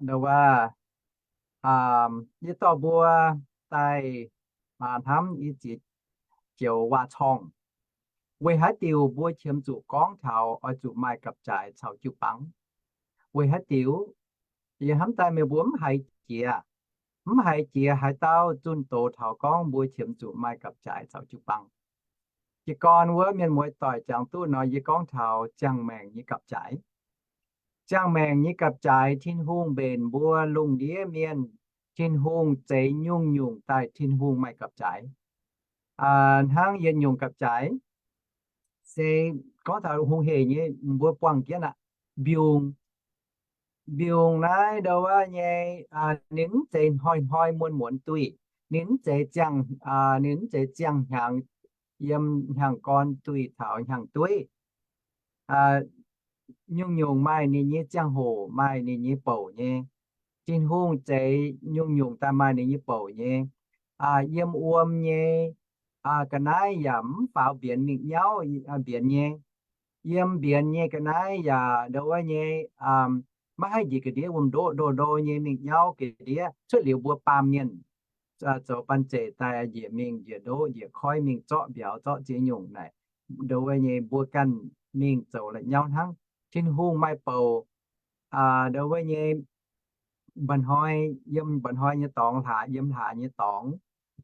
Ndo wuov, yie dorh mbuo daaih hnamv i ziex joux waac-corngh. Weic haaix diuc mbuo qiemx zuqc gorngv taux oix zuqc maaih gapv-jaaix caux jiu-baang? Weic haaix diuc? Yie hnamv daaih meih mbuo mv haiz jiex, mv haiz jiex haaix dauh zunh doz taux gorngv mbuo qiemx zuqc maaih gapv-jaaix caux jiu-baang. Jiez gorn wuov mienh muoz doic jangx duqv nor, yie gorngv taux ziangh maengc nyei gapv-jaaix. Ziangh maengc nyei gapv-jaaix, Tin-Hungh mbenc mbuo lungh ndiev mienh, Tin-Hungh zeix nyungc-nyungc daaih Tin-Hungh maaih gapv-jaaix. Hnangv yietc nyungc gapv-jaaix se gorngv taux hungh hec nyei, mbuo buangh jienv aqv, mbiungc. Mbiungc naaiv ndo wuov nyei, ninh mv zeiz hnoi-hnoi muonz-muonz duih. Ninh mv zeiz ziangh, ninh mv zeiz ziangh hnyangx yiem hnyangx-gorn duih taux hnyangx-dueiv. Nyungc-nyungc maaih ninh nyei ziangh hoc, maaih ninh nyei bouc nyei. Tin-Hungh zeix nyungc-nyungc daaih maaih ninh nyei bouc nyei. Yiem wuom nyei ga'naaiv yaac mv faaux mbienx mingh nyauv mbienx nyei. Yiem mbienx nyei ga'naaiv yaac ndo wuov nyei, maiv haih njiec ga'ndiev, wuom-ndoqv ndo ndo nyei mingh nyauv ga'ndiev. Cuotv liuz mbuo baamh mienh zoux banh zeic daaih njiec mingh, njiec ndoqv, njiec koiv mingh zorqv mbiauz, zorqv ziex nyungc naaic, ndo wuov nyei mbuo ganh mingh zoux la'nyauv hnangv. Tin-Hungh maaih bouc, ndo wuov nyei, mba'hnoi yiem mba'hnoi nyei dorngx, hlaax yiem hlaax nyei dorngx,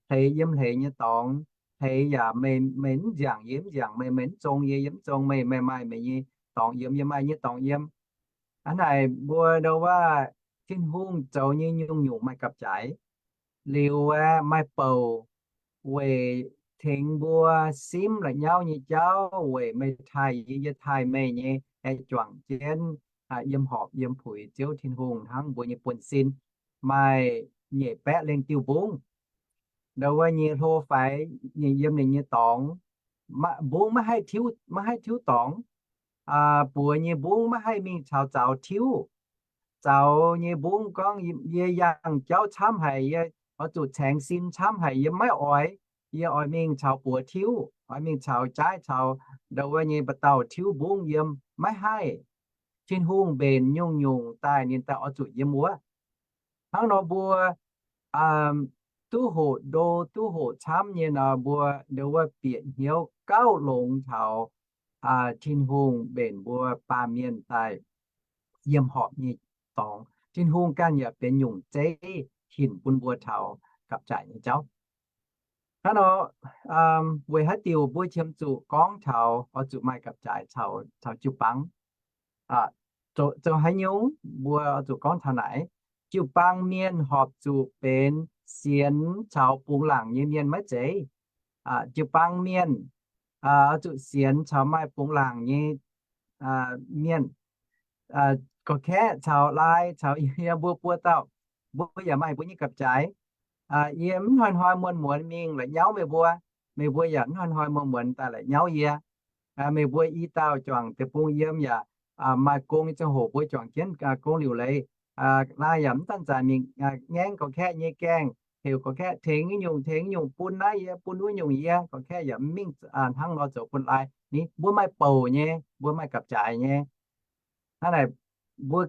hleix yiem hleix nyei dorngx. Hleix yaac meih, meih mv nziangc yie mv nziangc meih, meih mv zong yie, yie mv zong meih, meih maaih meih nyei dorngx yiem, yie maaih nyei dorngx yiem. Hnangv naaic mbuo ndo wuov, Tin-Hungh zoux nyei nyungc-nyungc maaih gapv-jaaix. Liuz aeqv, maaih bouc weic tengx mbuo simv la'nyauv nyei jauv, weic meih taaih yie, yie taaih meih nyei, aengx juangc jienv yiem horpc yiem puix Ziouv Tin-Hungh hnangv mbuo nyei buonv-sin. Maaih nyeic baeqv lengh diuh mbungv, ndo wuov nyei hlo faix, yiem ninh nyei dorngx. Mbungv maiv haih tiuv, maiv haih tiuv dorngx. Buoz nyei mbungv maiv haih mingh caux zaux tiuv. zaux nyei mbungv gorngv, yie yangh jauv camv haic, yie oix zuqc caengx sin camv haic, yie maiv oix. Yie oix mingh caux buoz tiuv, oix mingh caux jaaiv, caux ndo wuov nyei mba'dauh tiuv mbungv yiem. Maiv haih. Tin-Hungh mbenc nyungc-nyungc daaih, ninh daaih oix zuqc yiem wuov. Hnangv nor mbuo duqv hoqc ndo, duqv hoqc camv nyei nor, mbuo ndo wuov bieqc hnyouv gauh longx taux Tin-Hungh mbenc mbuo baamh mienh daaih yiem horpc nyei dorngx. Tin-Hungh ganh yaac benx nyungc zeiv hinc bun mbuo taux gapv-jaic nyei jauv. Hnangv nor, weic haaix diuc mbuo qiemx zuqc gorngv taux oix zuqc maaih gapv-jaic caux jiu-baang? Zoux haaix nyungc mbuo oix zuqc gorngv taux naaic? Jiu-baang mienh horpc zuqc benx sienx caux bungx laangc nyei mienh maiv zeiz. Jiu-baang mienh oix zuqc sienx caux maaih bungx laangc nyei mienh. Gorx-kaeqv caux laai caux yie mbuo buo dauh, mbuo yaac maaih mbuo nyei gapv-jaic. Yie mv hnoi-hnoi muonz-muonz mingh la'nyauv meih mbuo, meih mbuo yaac mv hnoi-hnoi muonz-muonz daaih la'nyauv yie. Meih mbuo i dauh juangc deic-bung yiem yaac maaih gong nyei ziangh hoc mbuo juangc jienv gong liuc leiz. Laai yaac mv daan zanc mingh ngaengv gorx-kaeqv nyei gaengh, heuc gorx-kaeqv tengx nyungc tengx nyungc bun naaiv yie, bun wuov nyungc yie. Gorx-kaeqv yaac mv mingh hnangv nor zoux bun laai. Ni mbuo maaih bouc nyei, mbuo maaih gapv-jaic nyei. Hnangv naaic, mbuo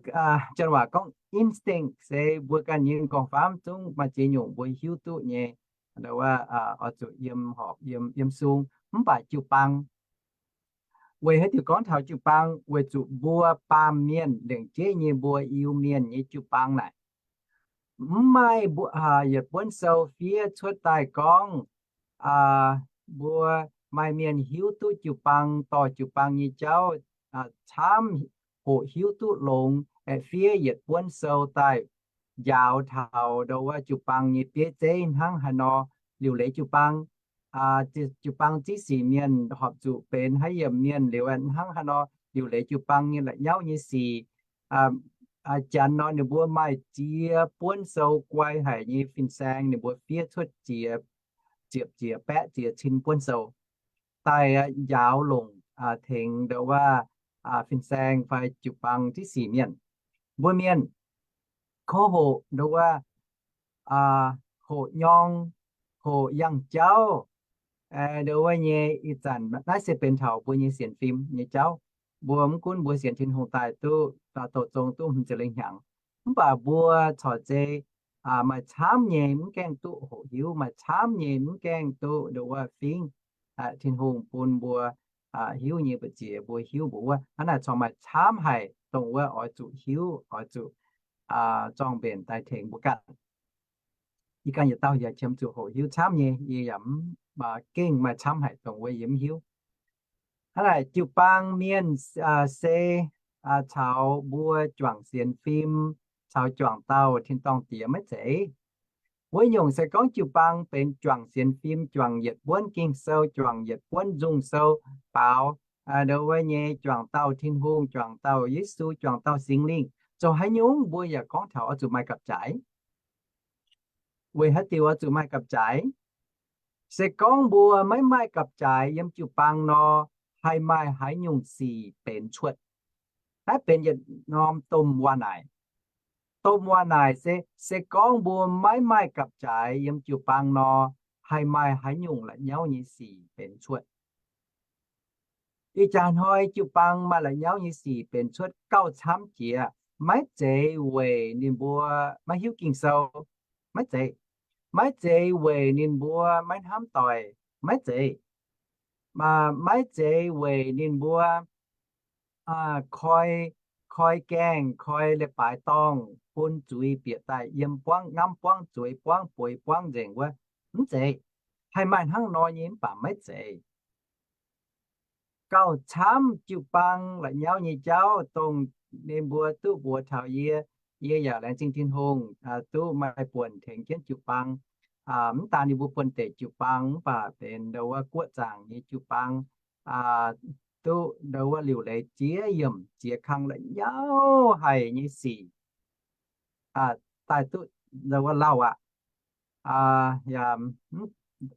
janx waac gorngv instinct se mbuo ganh nyei m'nqorngv-famv zungv maaih ziex nyungc mbuo hiuv duqv nyei, oix zuqc yiem horpc yiem sung. Mv baac jiu-baang, weic haaix diuc gorngv taux jiu-baang? Weic zuqc mbuo baamh mienh, lengc jeiv nyei mbuo Iu-Mienh nyei jiu-baang naaic, mv maaih yietc buonv sou fiev cuotv daaih gorngv mbuo maaih mienh hiuv duqv jiu-baang, dorh jiu-baang nyei jauv camv, hoqc hiuv duqv longx, fiev yietc buonv sou daaih njaaux taux ndo wuov jiu-baang nyei bieiv zeiv hnangv haaix nor liuc leiz jiu-baang. Jiu-baang ziv sic mienh horpc zuqc benx haaix yiemc mienh liuz hnangv haaix nor liuc leiz jiu-baang nyei la'nyauv nyei sic. Janx nor ninh mbuo maaih ziex buonv sou guai haic nyei fin-saeng, ninh mbuo fiev cuotv ziex, ziepc ziex, baeqv ziex, cin buonv sou daaih njaaux longc tengx ndo wuov fin-saeng fai jiu-baang ziv sic mienh. Mbuo mienh kov hoqc ndo wuov, hoqc nyorng, hoqc yangh jauv, ndo wuov nyei ih zanc naaiv se benx taux mbuo nyei sienx fim nyei jauv. Mbuo mv gunv mbuo sienx Tin-Hungh daaih duqv douz zong duqv hmz ziepc lengh hnyangx, mv baac mbuo corc zei maaih camv nyei mv gaengh duqv hoqc hiuv, maaih camv nyei mv gaengh duqv ndo wuov fingv Tin-Hungh bun mbuo hiuv nyei mbu'ziex mbuo hiuv mbuo wuov. Hnangv naaic corc maaih camv haic dongh wuov oix zuqc hiuv, oix zuqc zorng mbenc daaih tengx mbuo ganh. Yie ganh yietc dauh yaac qiemx zuqc hoqc hiuv camv nyei, yie yaac mv gengh maaih camv haic dongh wuov yie mv hiuv. Hnangv naaic jiu-baang mienh se caux mbuo juangc sienx fim, caux juangc dauh tin-dorngh diex maiv zeiz. Wuov nyungc se gorngv jiu-baang benx juangc sienx fim, juangc yietc buonv Ging-Sou, juangc yietc buonv nzung sou baaux, ndo wuov nyei juangc dauh Tin-Hungh, juangc dauh Yesu, juangc dauh Singx Lingh. Zoux haaix nyungc mbuo yaac gorngv taux oix zuqc maaih gapv-jaaix. Weic haaix diuc oix zuqc maaih gapv-jaaix? Se gorngv mbuo maiv maaih gapv-jaaix yiem jiu-baang nor, haih maaih haaix nyungc sic benx cuotv? Naaiv benx yietc norm domh waac-naaic. Domh waac-naaic se, se gorngv mbuo maiv maaih gapv-jaaix yiem jiu-baang nor, haih maaih haaix nyungc la'nyauv nyei sic benx cuotv? Ih jaax hnoi jiu-baang maaih la'nyauv nyei sic benx cuotv gauh camv jiex. Maiv zeiz weic ninh mbuo maiv hiuv Ging-Sou, maiv zeiz. Maiv zeiz weic ninh mbuo maiv hnamv doic, maiv zeiz. Maiv zeiz weic ninh mbuo koi, koi gaengh, koi leiz-baaix dorngh bun zuiz bieqc daaih yiem buangv, ngamv buangv, zueiz buangv, bueix buangv nzengc wuov, mv zeiz. Haih maaih hnangv nor nyei mv baac maiv zeiz. Gauh camv jiu-baang la'nyauv nyei jauv dongh ninh mbuo duqv mbuox taux yie, yie yaac laengz zingh Tin-Hungh duqv maaih buonc tengx jienv jiu-baang. Mv daan ninh mbuo buonv-deic jiu-baang mv baac benx ndo wuov guoqv zaangc nyei jiu-baang, duqv ndo wuov liuc leiz ziex yiemc ziex kang la'nyauv haic nyei sic daaih duqv ndo wuov lauh aqv. Yaac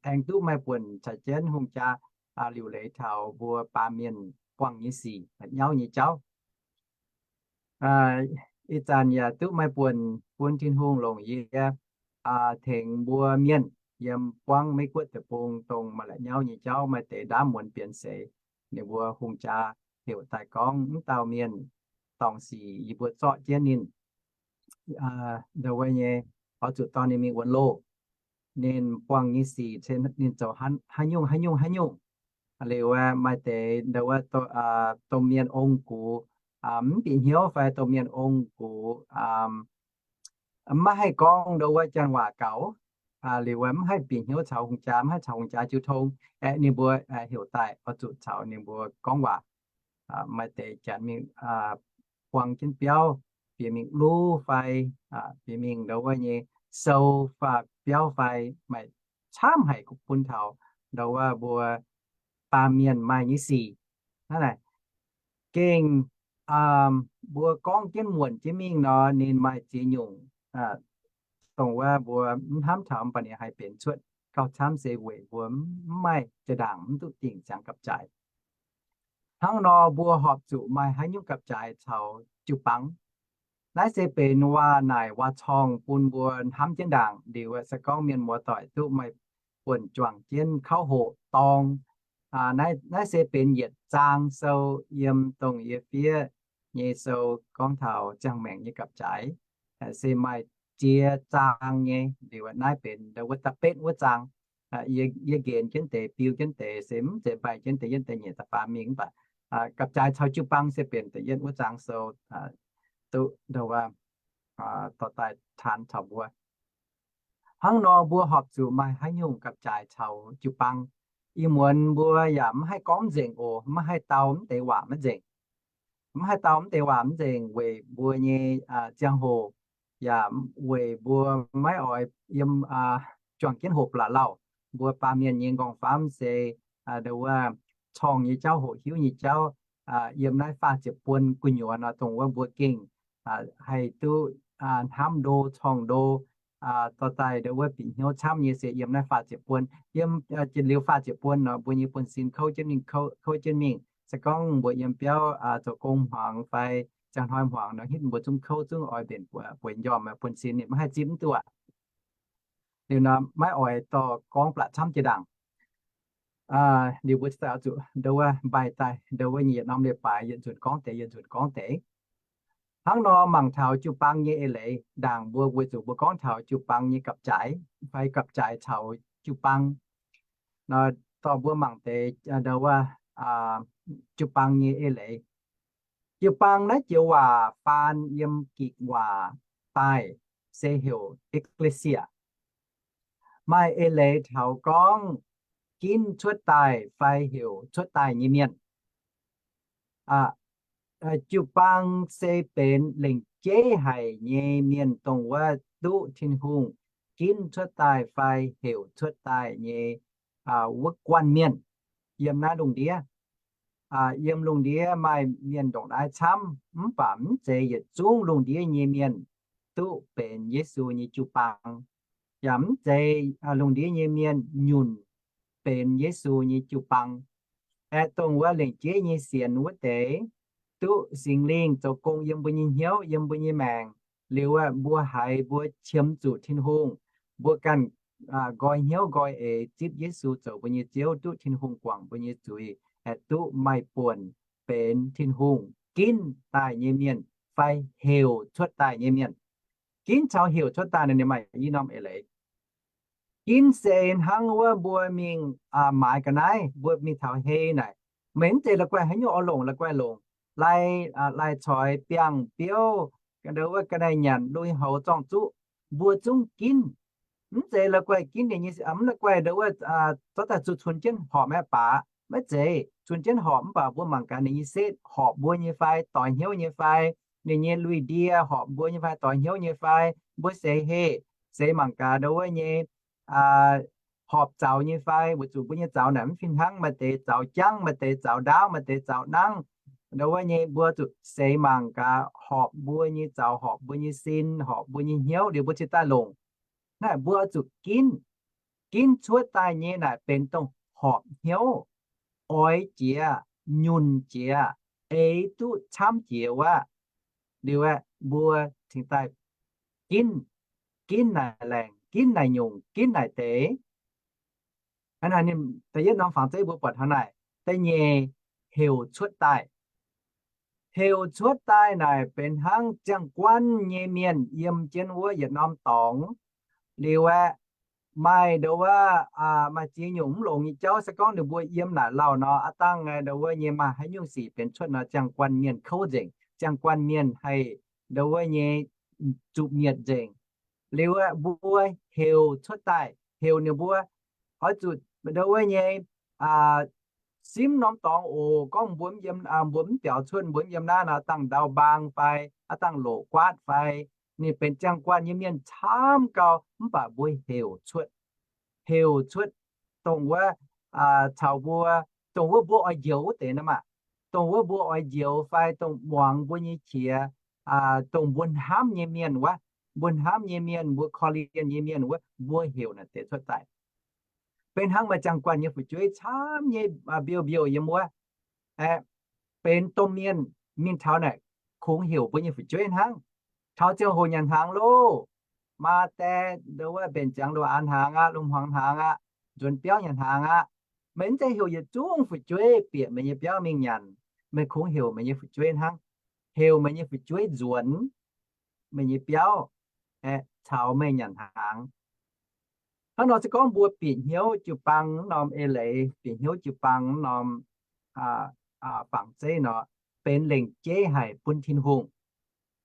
aengx duqv maaih buonc caux jienv hungh jaa liuc leiz taux mbuo baamh mienh buangh nyei sic, la'nyauv nyei jauv. Ih zanc yaac duqv maaih buonc bun Tin-Hungh longc yie tengx mbuo mienh yiem buangv Meiv Guoqv deic-bung dongh maaih la'nyauv nyei jauv, maaih deix ndaamv muonz bienx seix. Ninh mbuo hungh jaa heuc daaih gorngv mv dauh mienh dorngc sic yie mbuo zorqv jienv ninh, ndau wuov nyei, oix zuqc dorh ninh mingh wuonx loh. Ninh buangh nyei sic, ninh zoux haaix nyungc haaix nyungc haaix nyungc. Liuz maaih deix ndau wuov domh mienh ong-gux mv bieqc hnyouv fai domh mienh ong-gux maiv haih gorngv ndau wuov janx waac gaux, liuz mv haih bieqc hnyouv caux hungh jaa, mv haih caux hungh jaa jiu tong. Aeqv, ninh mbuo heuc daaih oix zuqc caux ninh mbuo gorngv waac. Maaih deix janx mingh buang jienv biauv, bieqc mingh luv fai bieqc mingh ndau wuov nyei sou fai biauv fai, maaih camv haic bun taux ndau wuov mbuo baamh mienh maaih nyei sic. Hnangv naaic, gengh mbuo gorngv jienv muonc jienv mingh nor, ninh maaih ziex nyungc dongh wuov mbuo mv hnamv taux, mv baac ninh haih benx cuotv gauh camv se weic mbuo mv maaih jaa-ndaangc, mv duqv dingc ziangx gapv-jaaix. Hnangv nor mbuo horpc zuqc maaih haaix nyungc gapv-jaaix caux jiu-baang. Naaiv se benx waac-naaic waac-corngh bun mbuo hnamv jienv ndaangc. Liuz se gorngv mienh muoz-doic duqv maaih buonc juangc jienv kauv hoqc dorng. Naaiv se benx yietc zaang sou yiem dongh yie fiev nyei sou gorngv taux ziangh maengc nyei gapv-jaaix. Se maaih ziex zaang nyei. Liuz naaiv benx ndau wuov da'betv wuov zaang. Yie nqenx jienv deix, biu jienv deix, se mv zeiz mbaih jienv deix yienv deix nyeic da'faam mingh, mv baac gapv-jaaix caux jiu-baang se benx da'yietv wuov zaang sou duqv ndau wuov dorh daaih taan caux mbuo. Hnangv nor mbuo horpc zuqc maaih haaix nyungc gapv-jaaix caux jiu-baang. Ih muonz mbuo yaac mv haih gorngv mv nzengc oc, mv haih dau mv deix waac maiv nzengc. Mv haih dau mv deix waac mv nzengc weic mbuo nyei ziangh hoc, yaac weic mbuo maiv oix yiem juangc jienv hoqc ba'laqc lauh. Mbuo baamh mienh nyei nqorngv-famv se ndau wuov corngh nyei jauv, hoqc hiuv nyei jauv. Yiem naaiv faah ziepc buon gu'nyuoz nor, dongh wuov mbuo gengh haih duqv hnamv ndo, corngh ndo, dorh daaih ndau wuov bieqc hnyouv camv nyei se yiem naaiv faah ziepc buon. Yiem jiex liuz faah ziepc buon nor, mbuo nyei buonv-sin kouv jienv mingh, kouv jienv mingh. Se gorngv mbuo yiem biauv zoux gong hmuangx fai ziangh hnoi hmuangx nor, hitv mbuo zungv kouv, zungv oix mbenc bueix njormh, buonv-sin ninh maiv haih zipv mv duqv aqv. Liuz nor maiv oix dorh gorngv ba'laqc camv jiex ndaangc. Liuz mbuo daaih oix zuqc ndau wuov mbaih daaih ndau wuov nyei yietc norm leiz-baaix yietc nzunc gorngv deix, yietc nzunc gorngv deix. Hnangv nor mangc taux jiu-baang nyei eix leiz ndaangc mbuo, weic zuqc mbuo gorngv taux jiu-baang nyei gapv-jaaix fai gapv-jaaix caux jiu-baang. Dorh mbuo mangc deix ndau wuov jiu-baang nyei eix leiz. Jiu-baang naaiv joux waac faan yiem Gikc waac daaih se heuc ekklesia. Maaih eix leiz taux gorngv ginv cuotv daaih fai heuc cuotv daaih nyei mienh. Jiu-baang se benx lengc jeiv haic nyei mienh dongh wuov duqv Tin-Hungh ginv cuotv daaih fai heuc cuotv daaih nyei wuov guanh mienh yiem naaiv lungh ndiev. Yiem lungh ndiev maaih mienh ndongc naaiv camv, mv baac mv zeiz yietc zungv lungh ndiev nyei mienh duqv benx Yesu nyei jiu-baang, yaac mv zeiz lungh ndiev nyei mienh nyunc benx Yesu nyei jiu-baang. Aeqv, dongh wuov lengc jeiv nyei sienx wuov deix, duqv Singx Lingh zoux gong yiem mbuo nyei hnyouv, yiem mbuo nyei maengc. Liuz aeqv, mbuo haiz mbuo qiemx zuqc Tin-Hungh, mbuo ganh nqoi hnyouv nqoi eix zipv Yesu zoux mbuo nyei Ziouv, duqv Tin-Hungh guangc mbuo nyei zuiz, aeqv, duqv maaih buonc benx Tin-Hungh ginv daaih nyei mienh fai heuc cuotv daaih nyei mienh. Ginv caux heuc cuotv daaih naaic ninh maaih i norm eix leiz. Ginv se hnangv wuov mbuo mingh maaiz ga'naaiv, mbuo mingh taux hei naaic, meih mv zeiz la'guaih haaix nyungc oix longc la'guaih longc, lai, lai coix, biangh, biouv, ndau wuov ga'naaiv nyanc, lui-houx, zorng-zuqv, mbuo zungv ginv. Mv zeiz la'guaih ginv ninh nyei, mv la'guaih ndau wuov zorqv daaih zuqc cunx jienv horpc maiv baac, maiv zeiz cunx jienv horpc mv baac mbuo mangc gaax ninh nyei setv horpc mbuo nyei fai, doix hnyouv nyei fai, ninh nyei lui-ndie horpc mbuo nyei fai, doix hnyouv nyei fai, mbuo seix heh, seix mangc gaax ndau wuov nyei horpc zaux nyei fai, weic zuqc mbuo nyei zaux naaic mv fih hnangv, maaih deix zaux jangv, maaih deix zaux ndaauv, maaih deix zaux nangv. Ndau wuov nyei mbuo zuqc seix mangc gaax horpc mbuo nyei zaux, horpc mbuo nyei sin, horpc mbuo nyei hnyouv liuz mbuo cingx daaih longc. Naaiv mbuo zuqc ginv. Ginv cuotv daaih nyei naaic benx dongh horpc hnyouv, oix jiex, nyunc jiex, eix duqv camv jiex wuov. Liuz aeqv, mbuo cingx daaih ginv, ginv naaic laengc, ginv naaic nyungc, ginv naaic deix. Hnangv naaic ninh da'yietv norm fangx zeiv mbuo buatc hnangv naaic. Da'nyeic, heuc cuotv daaih. Heuc cuotv daaih naaic benx hnangv ziangh guanh nyei mienh yiem jienv wuov yietc norm dorngx. Liuz aeqv, maaih ndo wuov, maaih ziex nyungc mv longx nyei jauv. Se gorngv ninh mbuo yiem naaic lauh nor, aav dangh ndo wuov nyei maaih haaix nyungc sic benx cuotv nor, ziangh guanh mienh kouv nzengc. Ziangh guanh mienh haih ndo wuov nyei zuqc mietc nzengc. Liuz aeqv, mbuo heuc cuotv daaih, heuc ninh mbuo oix zuqc ndo wuov nyei simv norm dorngx oc. Gorngv mbuo mv yiem, mbuo mv biaux cuotv, mbuo mv yiem naaiv nor, aav dangh ndau mbaang fai aav dangh loqc guaatv fai ninh benx ziangh guanh nyei mienh camv gau, mv baac mbuo heuc cuotv, heuc cuotv dongh wuov caux mbuo, dongh wuov mbuo oix njoux wuov deix nor maah, dongh wuov mbuo oix njoux fai dongh muangx mbuo nyei qiex, dongh mbuo hnamv nyei mienh wuov, mbuo hnamv nyei mienh, mbuo korv-lienh nyei mienh wuov, mbuo heuc naaic deix cuotv daaih. Benx hnangv maaih ziangh guanh nyei fu'jueiv camv nyei mbiouh mbiouh yiem wuov, aeqv, benx domh mienh mingh taux naaic kungx heuc mbuo nyei fu'jueiv hnangv. Taux ziangh hoc nyanc hnaangx loh, maa die ndo wuov mbenc ziangx loh, aa hnaangx aqv, lungh hmuangx hnaangx aqv, nzuonx biauv nyanc hnaangx aqv. Meih mv zeiz heuc yietc zungv fu'jueiv bieqc meih nyei biauv mingh nyanc. Meih kungx heuc meih nyei fu'jueiv hnangv. Heuc meih nyei fu'jueiv nzuonx meih nyei biauv, aeqv, caux meih nyanc hnaangx. Hnangv nor se gorngv mbuo bieqc hnyouv jiu-baang norm eix leiz, bieqc hnyouv jiu-baang norm fangx zeiv nor, benx lengc jeiv haic bun Tin-Hungh.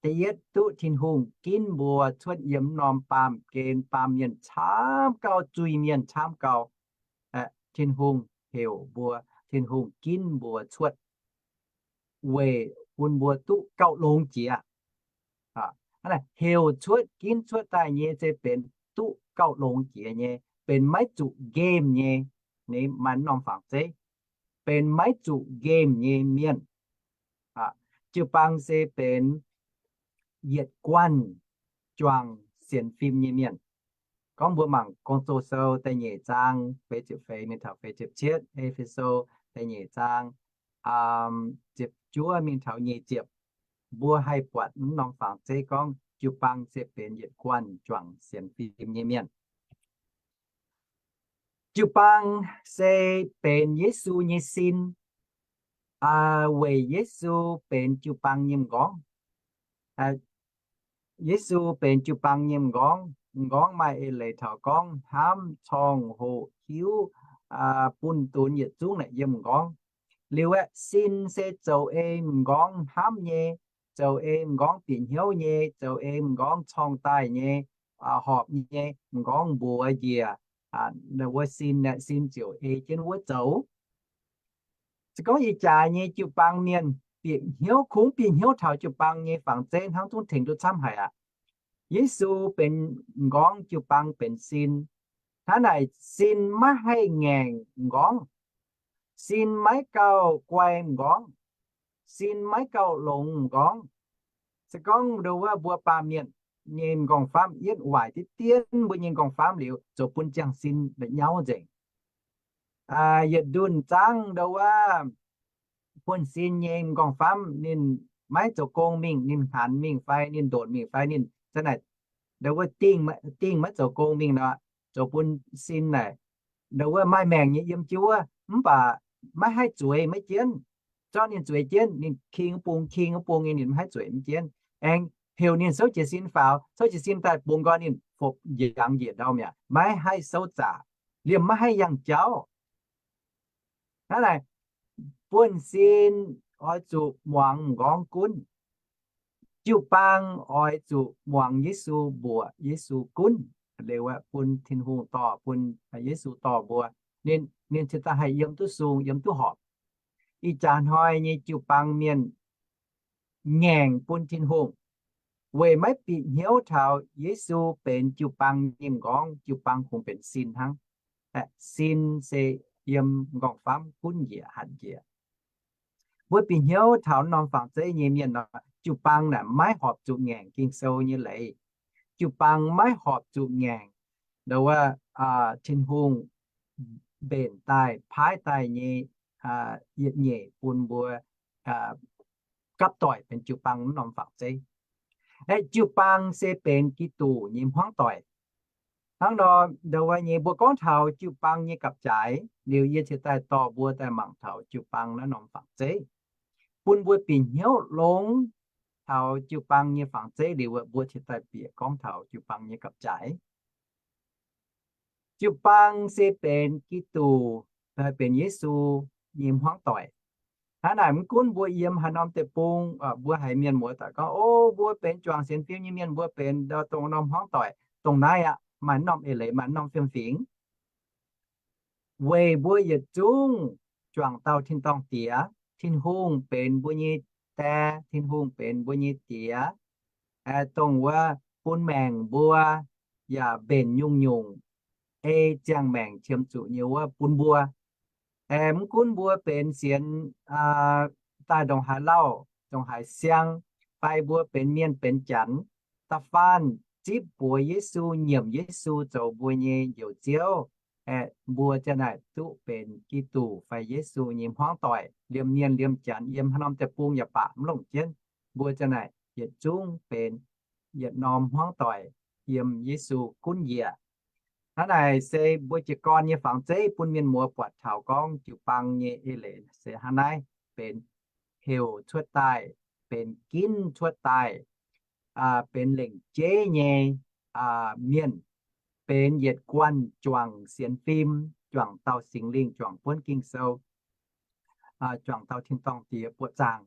Da'yietv, duqv Tin-Hungh ginv mbuo cuotv yiem norm baamh gen baamh mienh camv gau, zuiz-mienh camv gau. Tin-Hungh heuc mbuo, Tin-Hungh ginv mbuo cuotv weic bun mbuo duqv gauh longx jiex. Heuc cuotv, ginv cuotv daaih nyei se benx duqv gauh longx jiex nyei, benx maiv zuqc nqemh nyei. Ninh maaih norm fangx zeiv, benx maiv zuqc nqemh nyei mienh. Jiu-baang se benx yietc guanh juangc sienx fim nyei mienh. Gorngv mbuo mangc Gong-Zoh sou da'nyeic zaang feix ziepc feix mingh taux feix ziepc cietv, E^fe^so da'nyeic zaang ziepc juov mingh taux nyic ziepc, mbuo haih buatc mv norm fangx zeiv gorngv jiu-baang se benx yietc guanh juangc sienx fim nyei mienh. Jiu-baang se benx Yesu nyei sin, weic Yesu benx jiu-baang nyei m'nqorngv. Yesu benx jiu-baang nyei m'nqorngv. M'nqorngv maaih eix leiz taux gorngv hnamv, corngh, hoqc, hiuv, bunh dunx yietc zungv naaic yiem m'nqorngv. Liuz aeqv, sin se zoux ei m'nqorngv hnamv nyei, zoux ei m'nqorngv bieqc hnyouv nyei, zoux ei m'nqorngv corngh daaih nyei, horpc nyei, m'nqorngv mbuox njiec wuov sin aeqv, sin ziouc ei jienv wuov zoux. Se gorngv ih jaax nyei jiu-baang mienh bieqc hnyouv, kungx bieqc hnyouv taux jiu-baang nyei fangx zeiv hnangv, zungv tengx duqv camv haic aqv. Yesu benx m'nqorngv, jiu-baang benx sin. Hnangv naaic sin maiv haih ngaengc m'nqorngv. Sin maiv gauh guai m'nqorngv. Sin maiv gauh longx m'nqorngv. Se gorngv ndo wuov mbuo baamh mienh nyei m'nqorngv-famv yietv waaic diqv dien mbuo nyei m'nqorngv-famv liuz, zoux bun ziangh sin la'nyauv nzengc. Yietc ndunh zaangv ndo wuov buonv-sin nyei m'nqorngv-famv ninh maiv zoux gong mingh, ninh hnaanx mingh fai ninh ndonc mingh fai ninh za'naaic ndo wuov dingh maiv zoux gong mingh nor, zoux bun sin naaic ndo wuov maaih maengc nyei yiem jienv wuov, mv baac maiv haih zueiz maiv jienv. Zorqv ninh zueiz jienv, ninh king wuov bung, king wuov bung nyei, ninh maiv haih zueiz mv jienv. Aengx heuc ninh souv jiez sin faaux, souv jiez sin daaih bungx nqoi ninh fopv njangx njiec ndau mi'aqv, maiv haih souv zaqc, liemh maiv haih yangh jauv. Hnangv naaic, buonv-sin oix zuqc muangx m'nqorngv gunv. Jiu-baang oix zuqc muangx Yesu, mbuoqc Yesu gunv. Liuz aeqv, bun Tin-Hungh dorh, bun Yesu dorh mbuo, ninh, ninh cingx daaih haih yiem duqv sung, yiem duqv horpc. Ih jaax hnoi nyei jiu-baang mienh ngaengc bun Tin-Hungh, weic maiv bieqc hnyouv taux Yesu benx jiu-baang nyei m'nqorngv, jiu-baang kungx benx sin hnangv. Sin se yiem m'nqorngv-famv gunv njiec, hatc njiec. Mbuo bieqc hnyouv taux norm fangx zeiv nyei mienh nor, jiu-baang naaic maiv horpc zuqc ngaengc Ging-Sou nyei leiz. Jiu-baang maiv horpc zuqc ngaengc ndo wuov Tin-Hungh mbenc daaih, paaiv daaih nyei yietc nyeic bun mbuo gapv doic benx jiu-baang wuov norm fangx zeiv. Aeqv, jiu-baang se benx Giduc nyei hmuangv doic. Hnangv nor, ndau wuov nyei mbuo gorngv taux jiu-baang nyei gapv-jaaix liuz, yie ciex daaih dorh mbuo daaih mangc taux jiu-baang naaiv norm fangx zeiv, bun mbuo bieqc hnyouv longx taux jiu-baang nyei fangx zeiv liuz, mbuo ciex daaih bieqc gorngv taux jiu-baang nyei gapv-jaaix. Jiu-baang se benx Giduc, benx Yesu nyei hmuangv doic. Hnangv naaic, mv gunv mbuo yiem haaix norm deic-bung, mbuo haiz mienh muoz doic gorngv, O, mbuo benx juangc sienx fim nyei mienh, mbuo benx dongh norm hmuangv doic, dongh naaiv aqv, maaih norm eix leiz, maaih norm fiem-fingx. Weic mbuo yietc zungv juangc dauh tin-dorngh Diex. Tin-Hungh benx mbuo nyei Die, Tin-Hungh benx mbuo nyei Diex, dongh wuov bun maengc mbuo yaac mbenc nyungc-nyungc, ei ziangh maengc qiemx zuqc nyei wuov bun mbuo. Mv gunv mbuo benx sienx daaih ndongc haaix lauh, ndongc haaix siang, fai mbuo benx mienh benx janx, da'faanh zipv buoz Yesu, nyiemc Yesu zoux mbuo nyei Njoux Ziouv, mbuo ziang naaic duqv benx Giduc fai Yesu nyei hmuangv doic, liemh mienh liemh janx, yiem haaix norm deic-bung yaac baac mv longc jienv, mbuo ziang naaic yietc zungv benx yietc norm hmuangv doic yiem Yesu gunv njiec. Hnangv naaic se mbuo jiez gorn nyei fangx zeiv bun mienh muoz buatc taux gorngv jiu-baang nyei eix leiz se hnangv naaiv, benx heuc cuotv daaih, benx ginv cuotv daaih, benx lengc jeiv nyei mienh, benx yietc guanh juangc sienx fim, juangc dauh Singx Lingh, juangc buonv Ging-Sou, juangc dauh tin-dorngh Diex buoqc zaangc.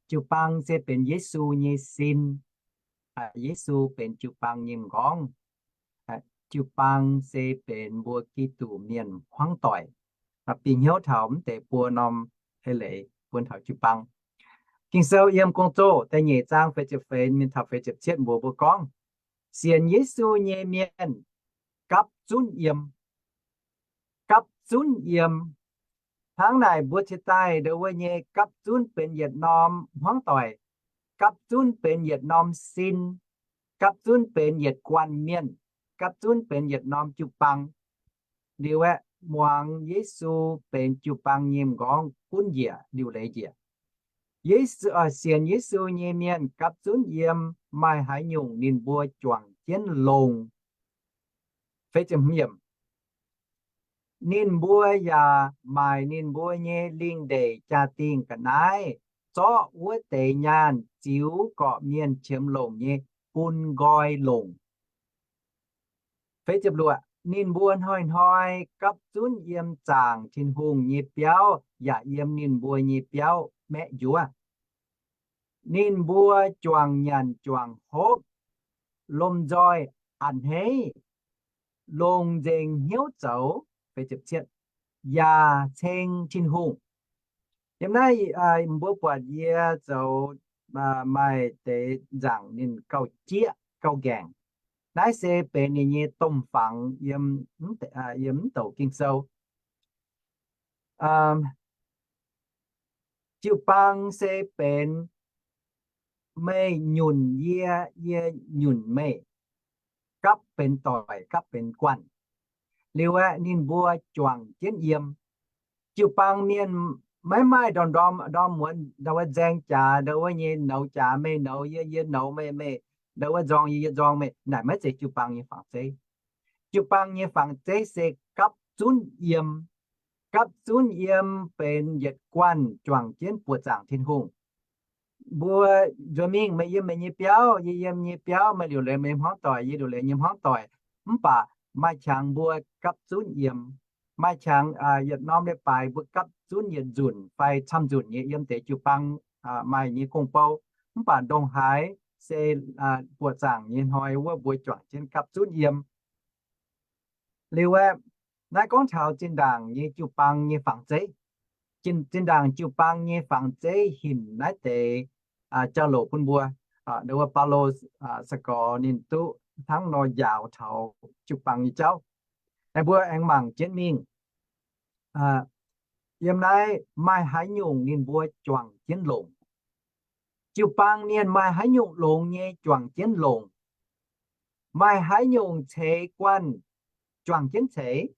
Jiu-baang se benx Yesu nyei sin. Yesu benx jiu-baang nyei m'nqorngv. Jiu-baang se benx mbuo Giduc mienh hmuangv doic. Bieqc hnyouv taux mv deix buo norm eix leiz bun taux jiu-baang. Ging-Sou yiem Gong-Zoh da'nyeic zaang feix ziepc feix mingh taux feix ziepc cietv mbuox mbuo gorngv, sienx Yesu nyei mienh gapv zunv yiem. Gapv zunv yiem. Hnangv naaic mbuo ciex daaih ndau wuov nyei gapv zunv benx yietc norm hmuangv doic, gapv zunv benx yietc norm sin, gapv zunv benx yietc guanh mienh, gapv zunv benx yietc norm jiu-baang. Liuz aeqv, muangx Yesu benx jiu-baang nyei m'nqorngv gunv njiec liuc leiz njiec. Yesu, sienx Yesu nyei mienh gapv zunv yiem, maaih haaix nyungc ninh mbuo juangc jienv longx. Ninh mbuo yaac maaic ninh mbuo nyei lingh ndeic jaa-dingh ga'naaiv, zorqv wuov deix nyaanh ziux gorqv-mienh qiemx longc nyei bun nqoi longc. Ninh mbuo hnoi-hnoi gapv zunv yiem zaangc Tin-Hungh nyei biauv yaac yiem ninh mbuo nyei biauv maeqv njuov. Ninh mbuo juangc nyanc juangc hopv, lomh nzoih a'hneiv, longc nzengc hnyouv zoux, yaac ceng Tin-Hungh. Yiem naaiv mbuo buatc yie zoux maaih deix nzaangc ninh gauh jieqv gauh nqaengc. Naaiv se benx ninh nyei domh fangx yiem mv douc Ging-Sou. Jiu-baang se benx meih nyunc yie, yie nyunc meih, gapv benx doic, gapv benx guanh. Liuz aeqv, ninh mbuo juangc jienv yiem. Jiu-baang mienh maiv maaih ndorm-ndorm, ndorm muonz ndau wuov nzaeng jaax, ndau wuov nyei nouz jaax meih nouz yie, yie nouz meih, meih ndau wuov nzorng yie, yie nzorng meih. Naaic maiv zeiz jiu-baang nyei fangx zeiv. Jiu-baang nyei fangx zeiv se gapv zunv yiem. Gapv zunv yiem benx yietc guanh juangc jienv buoqc zaangc Tin-Hungh. Mbuo nzuonx mingh, meih yiem meih nyei biauv, yie yiem nyei biauv, meih liuc leiz meih hmuangv doic, yie liuc leiz nyei hmuangv doic, mv baac maaih qangx mbuo gapv zunv yiem. Maaih qangx yietc norm leiz-baaix mbuo gapv zunv yietc nzunc fai camv nzunc nyei yiem deix jiu-baang maaih nyei gong-bou. Mv baac ndongc haaix se buoqc zaangc nyei hnoi wuov mbuo juangc jienv gapv zunv yiem. Liuz aeqv, naaiv gorngv taux zinh ndaangc nyei jiu-baang nyei fangx zeiv. Zinh ndaangc jiu-baang nyei fangx zeiv hinc naaiv deix jauv-louc bun mbuo. Ndau wuov Baulo se gorx ninh duqv hnangv nor njaaux taux jiu-baang nyei jauv. Aengx mbuo aengx mangc jienv mingh. Yiem naaiv maaih haaix nyungc ninh mbuo juangc jienv longc? Jiu-baang mienh maaih haaix nyungc longx nyei juangc jienv longc? Maaih haaix nyungc ceix guanh juangc jienv ceix?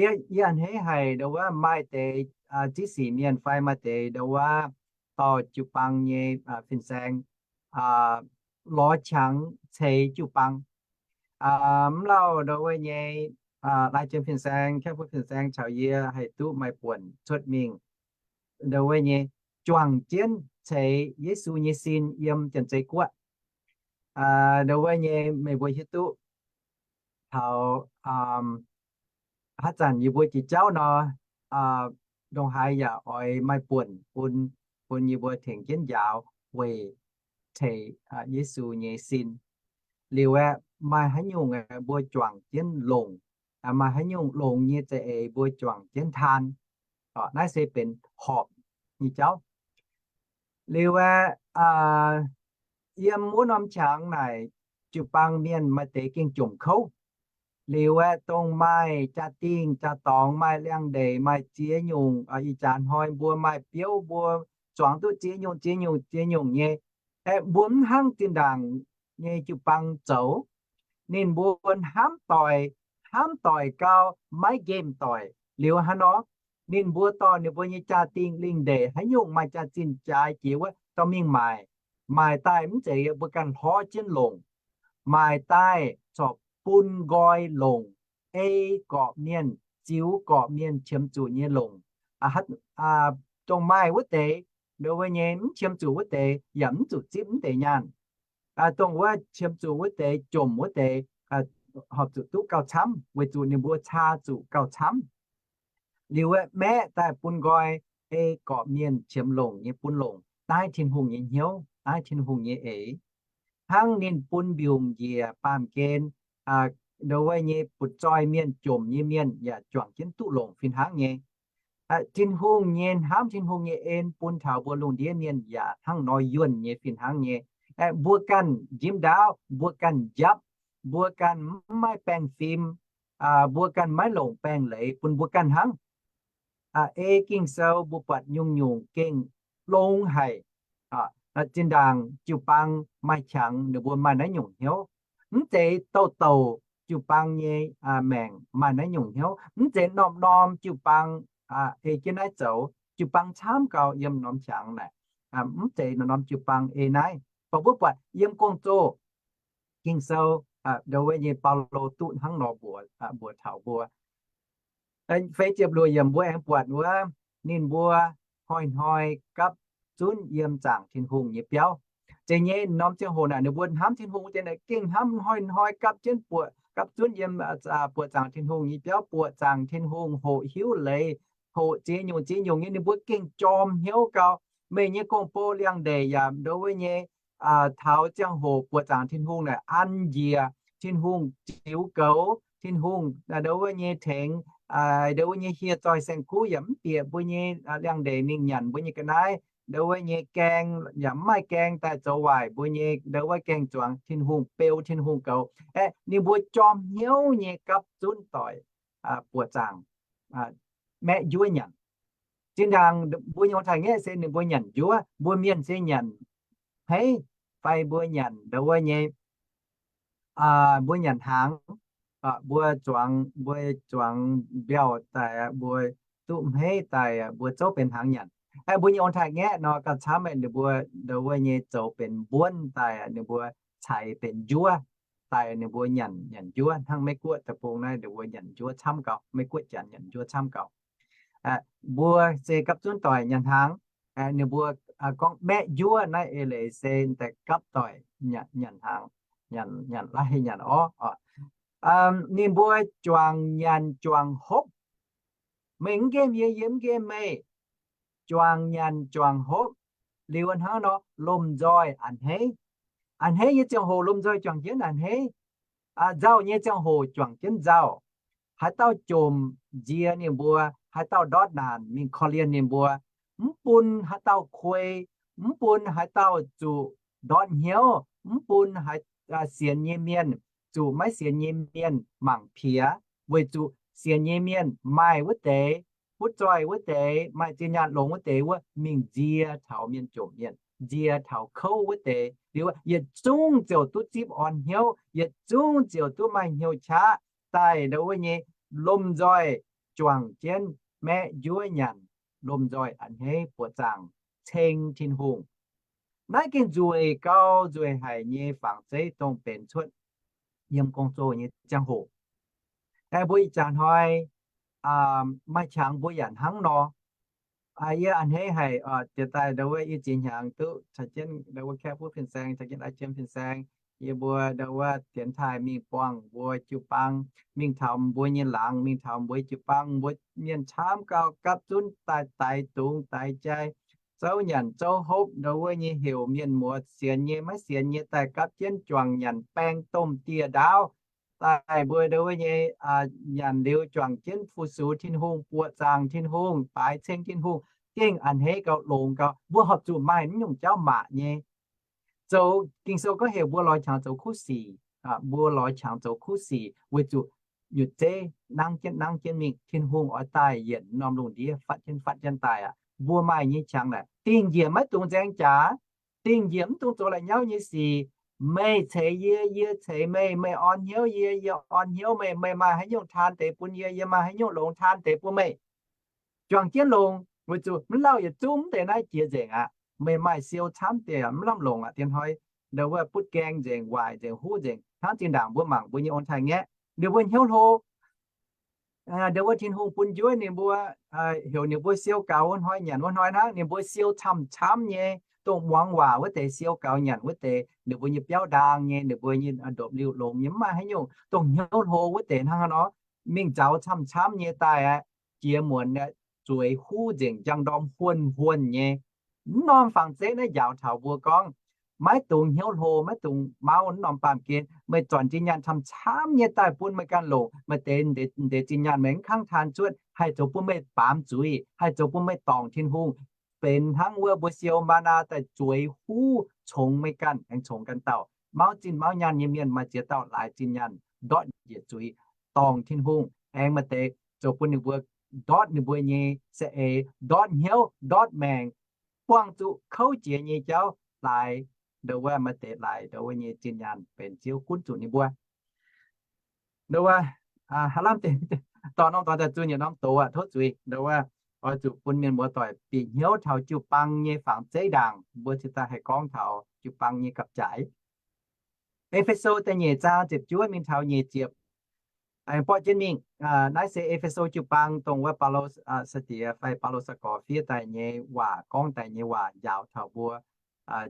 Yie a'hneiv haic ndau wuov maaih deix ziex sic mienh fai maaih deix ndau wuov dorh jiu-baang nyei fin-saeng lorz qangx ceix jiu-baang. Mv lauh ndongc wuov nyei, lai-jiem fin-saeng, kaeqv bun fin-saeng caux yie haih duqv maaih buonc cuotv mingh ndongc wuov nyei juangc jienv ceix Yesu nyei sin yiem Janx-Zei Guoqv. Ndongc wuov nyei meih mbuo hiuv duqv taux haaix zanc yie mbuo jiex jauv nor, ndongc haaix yaac oix maaih buonc bun, bun yie mbuo tengx jienv njaaux weic ceix Yesu nyei sin. Liuz aeqv, maaih haaix nyungc mbuo juangc jienv longc, maaih haaix nyungc longx nyei za'eix mbuo juangc jienv taan. Naaiv se benx horpc nyei jauv. Liuz aeqv, yiem wuov norm qangx naaic, jiu-baang mienh maaih deix gengh jomc kouv. Liuz aeqv, dongh maaih jaa-dingh jaa-dorngx, maaih liangx-ndeic, maaih ziex nyungc, ih jaax hnoi mbuo maaih biouv, mbuo zuangx duqv ziex nyungc ziex nyungc ziex nyungc nyei. Aeqv, mbuo mv hnangv zinh ndaangc nyei jiu-baang zoux. Ninh mbuo hnamv doic, hnamv doic gau, maiv nqemh doic. Liuz hnangv nor, ninh mbuo dorh ninh mbuo nyei jaa-dingh lingh ndeic, haaix nyungc maaih jaa-zinh jaaix jiex wuov dorh mingh maaic. Maaic daaih mv zeiz mbuo ganh hlorv jienv longc. Maaic daaih corc bun nqoi longc, ei gorqv-mienh, ziux gorqv-mienh qiemx zuqc nyei longc. Dongh maaih wuov deix, ndongc wuov nyei mv qiemx zuqc wuov deix yaac mv zuqc zipv mv deix nyaanh. Dongh wuov qiemx zuqc wuov deix, jomc wuov deix, horpc zuqc duqv gauh camv, weic zuqc ninh mbuo caa zuqc gauh camv. Liuz aeqv, maeqv daaih bun nqoi, ei gorqv-mienh qiemx longc nyei bun longc. Naaiv Tin-Hungh nyei hnyouv, naaiv Tin-Hungh nyei eix. Hnangv ninh bun mbiungc njiec baamh gen, ndongc wuov nyei butv-zoih mienh, jomc nyei mienh yaac juangc jienv duqv longc fih hnangv nyei. Tin-Hungh nyei hnamv, Tin-Hungh nyei en bun taux mbuo lungh ndiev mienh yaac hnangv nor yuonh nyei fih hnangv nyei. Mbuo ganh njimv ndaauv, mbuo ganh njapv, mbuo ganh mv maaih baengh fim, mbuo ganh maiv longc baengh leiz bun mbuo ganh hnangv. Ei Ging-Sou mbuo buatc nyungc-nyungc gengh longx haic. Zinh ndaangc jiu-baang maaih qangx ninh mbuo maaih naaiv nyungc hnyouv. Mv zeiz douh douc jiu-baang nyei maengc maaih naaiv nyungc hnyouv. Mv zeiz norm-norm jiu-baang ei jienv naaiv zoux. Jiu-baang camv gau yiem norm qangx naaic. Mv zeiz norm-norm jiu-baang ei naaiv. Mv baac mbuo buatc yiem gong-zoh Ging-Sou, ndongc wuov nyei Baulo duqv hnangv nor mbuox, mbuox taux mbuo. Feix ziepc luoqc yiemc mbuo aengx buatc wuov, ninh mbuo hnoi-hnoi gapv zunv yiem zaangc Tin-Hungh nyei biauv. Zeiz nyei, norm ziangh hoc naaic ninh mbuo hnamv Tin-Hungh deix naaic gengh hnamv hnoi-hnoi gapv jienv buoqc, gapv zunv yiem buoqc zaangc Tin-Hungh nyei biauv, buoqc zaangc Tin-Hungh, hoqc hiuv leiz, hoqc ziex nyungc ziex nyungc nyei, ninh mbuo gengh jorm hnyouv gau. Meih nyei gong-bou liangx-ndeic yaac ndongc wuov nyei, taux ziangh hoc buoqc zaangc Tin-Hungh naaic an njiec, Tin-Hungh ziux goux, Tin-Hungh ndongc wuov nyei tengx, ndongc wuov nyei hieh zoih saeng-kuv yaac mv bieqc mbuo nyei liangx-ndeic mingh nyanc mbuo nyei ga'naaiv, ndongc wuov nyei gaeng yaac mv maaih gaeng daaih zoux waaic mbuo nyei ndongc wuov gaeng-zuangx, Tin-Hungh beu, Tin-Hungh goux. Aeqv, ninh mbuo jorm hnyouv nyei gapv zunv doic buoqc zaangc, maeqv njuov nyanc. Zinh ndaangc mbuo nyei ong-taaix-ngaeqv se ninh mbuo nyanc njuov, mbuo mienh se nyanc hmeiv, fai mbuo nyanc ndongc wuov nyei, mbuo nyanc hnaangx, mbuo zuangx, mbuo zuangx mbiauh daaih, mbuo duqv hmeiv daaih, mbuo zouv benx hnaangx nyanc. Mbuo nyei ong-taaix-ngaeqv nor gauh camv, ninh mbuo ndongc wuov nyei zoux benx mbuonv daaih, ninh mbuo caux benx njuov daaih, ninh mbuo nyanc, nyanc njuov hnangv Meiv-Guoqv deic-bung naaiv, ninh mbuo nyanc njuov camv gau, Meiv-Guoqv Janx nyanc njuov camv gau. Mbuo se gapv zunv doic nyanc hnaangx. Ninh mbuo gorngv maeqv njuov naaiv eix leiz se daaih gapv doic nyanc hnaangx, nyanc, nyanc laaih nyanc orv. Ninh mbuo juangc nyanc juangc hopv. Meih mv nqemh yie, yie mv nqemh meih. Juangc nyanc juangc hopv. Liuz hnangv nor lomh nzoih a'hneiv. A'hneiv nyei ziangh hoc lomh nzoih juangc jienv a'hneiv. Nzauh nyei ziangh hoc juangc jienv nzauh. Haaix dauh jomc nziex ninh mbuo, haaix dauh ndortv naanc mingh korv-lienh ninh mbuo. Mv bun haaix dauh kuei, mv bun haaix dauh zuqc ndortv hnyouv, mv bun haaix, sienx nyei mienh zuqc maiv sienx nyei mienh mangc piex, weic zuqc sienx nyei mienh maaih wuov deix, butv zoih wuov deix, maaih zinh nyaanh longx wuov deix wuov mingh nzie taux mienh jomc mienh, nzie taux kouv wuov deix. Liuz yietc zungv ziouc duqv zipv orn hnyouv, yietc zungv ziouc duqv maaih hnyouv qaqv daaih ndongc wuov nyei lomh nzoih juangc jienv maeqv njuov nyanc, lomh nzoih a'hneiv buoqc zaangc ceng Tin-Hungh. Naaiv gengh nzueic gau nzueic haic nyei fangx zeiv dongh benx cuotv yiem gong-zoh nyei ziangh hoc. Aengx mbuo ih jaax hnoi maaih qangx mbuo yaac hnangv nor. Yie a'hneiv haic, jiex daaih ndau wuov i ziex hnyangx duqv caux jienv ndau wuov Kaeqv Fuqv fin-saeng, caux jienv Aa Jiem fin-saeng, yie mbuo ndau wuov dienx taaih mingh buangh mbuo jiu-baang, mingh taux mbuo nyei laangz, mingh taux mbuo jiu-baang, mbuo mienh camv gau gapv zunv daaih daix dungz daix jai, zouv nyanc zouv hopv, ndau wuov nyei heuc mienh muoz sienx nyei maiv sienx nyei daaih gapv jienv juangc nyanc baeng domh dieh ndaauv. Daaih mbuo ndau wuov nyei nyanc liuz juangc jienv fu-sux Tin-Hungh, buoqc zaangc Tin-Hungh, baaix ceng Tin-Hungh, gengh a'hneiv gau, longx gau. Mbuo horpc zuqc maaih naaiv nyungc jauv maac nyei. Zoux, Ging-Sou gorngv heuc mbuo lorz qangx zoux kuv sic. Mbuo lorz qangx zoux kuv sic weic zuqc nyutc zeiv nangv jienv nangv jienv mingh, Tin-Hungh oix daaih yienc norm lungh ndiev fatv jienv fatv jienv daaih aqv. Mbuo maaih nyei qangx naaic dingh njiec maiv dungx nzaeng jaax, dingh njiec mv dungx zoux la'nyauv nyei sic. Meih ceix yie, yie ceix meih, meih orn hnyouv yie, yie orn hnyouv meih, meih maaih haaix nyungc taan deix bun yie, yie maaih haaix nyungc longx taan deix bun meih. Juangc jienv longx, weic zuqc mv lauh yietc zungv mv deix naaiv jiex nzengc aqv. Meih maaih siou camv deix mv lamh longc aqv. Dien hnoi ndau wuov butv gaeng nzengc, waaic nzengc, huv nzengc, hnangv zinh ndaangc mbuo mangc mbuo nyei ong-taaix-ngaeqv, ninh mbuo hnyouv hlo. Ndau wuov Tin-Hungh bun njuov ninh mbuo, heuc ninh mbuo siou gaux wuov hnoi nyanc wuov hnoi hnangv. Ninh mbuo siou camv-camv nyei, dongh muangx waac wuov deix, siou gaux nyanc wuov deix, ninh mbuo nyei biauv ndaang nyei, ninh mbuo nyei ndopv-liuh longx nyei, mv maaih haaix nyungc. Dongh hnyouv hlo wuov deix hnangv haaix nor, mingh nzaaux camv-camv nyei daaih aqv, jiex muonz aeqv, zueiz huv nzengc, njang-ndorm huonh huonh nyei. Mv norm fangx zeiv naaiv njaaux taux mbuo gorngv, maiv dungx hnyouv hlo, maiv dungx mauv naaiv norm baamh gen. Meih zornc zinh nyaanh camv-camv nyei daaih bun meih ganh longc. Maaih deix, deix zinh nyaanh meih mv kangv taan cuotv, haih zoux bun meih baamz zuiz, haih zoux bun meih dorngc Tin-Hungh, benx hnangv wuov mbuo siou maa^naa daaih zueiz huv congx meih ganh, aengx congx ganh dauh. Mauv zinh mauv nyaanh nyei mienh maaih ziex dauh laaix zinh nyaanh ndortv njiec zuiz, dorngc Tin-Hungh, aengx maaih deix zoux bun ninh mbuo ndortv ninh mbuo nyei saeng-eix, ndortv hnyouv, ndortv maengc, buangh zuqc kouv jiex nyei jauv laaix. Ndau wuov maaih deix laaix ndau wuov nyei zinh nyaanh benx Ziouv gunv zuqc ninh mbuo. Ndau wuov, aav lamh deix dorh norm dorngx daaih zunh yietc norm doz aqv, tov zuiz. Ndau wuov oix zuqc bun mienh muoz-doic bieqc hnyouv taux jiu-baang nyei fangx zeiv ndaangc, mbuo cingx daaih haih gorngv taux jiu-baang nyei gapv-jaaix. E^fe^so da'nyeic zaang ziepc juov mingh taux nyic ziepc. Aengx borqv jienv mingh, naaiv se E^fe^so jiu-baang dongh wuov Baulo, aa, sai-diex fai Baulo sai-gorx fiev daaih nyei waac, gorngv daaih nyei waac njaaux taux mbuo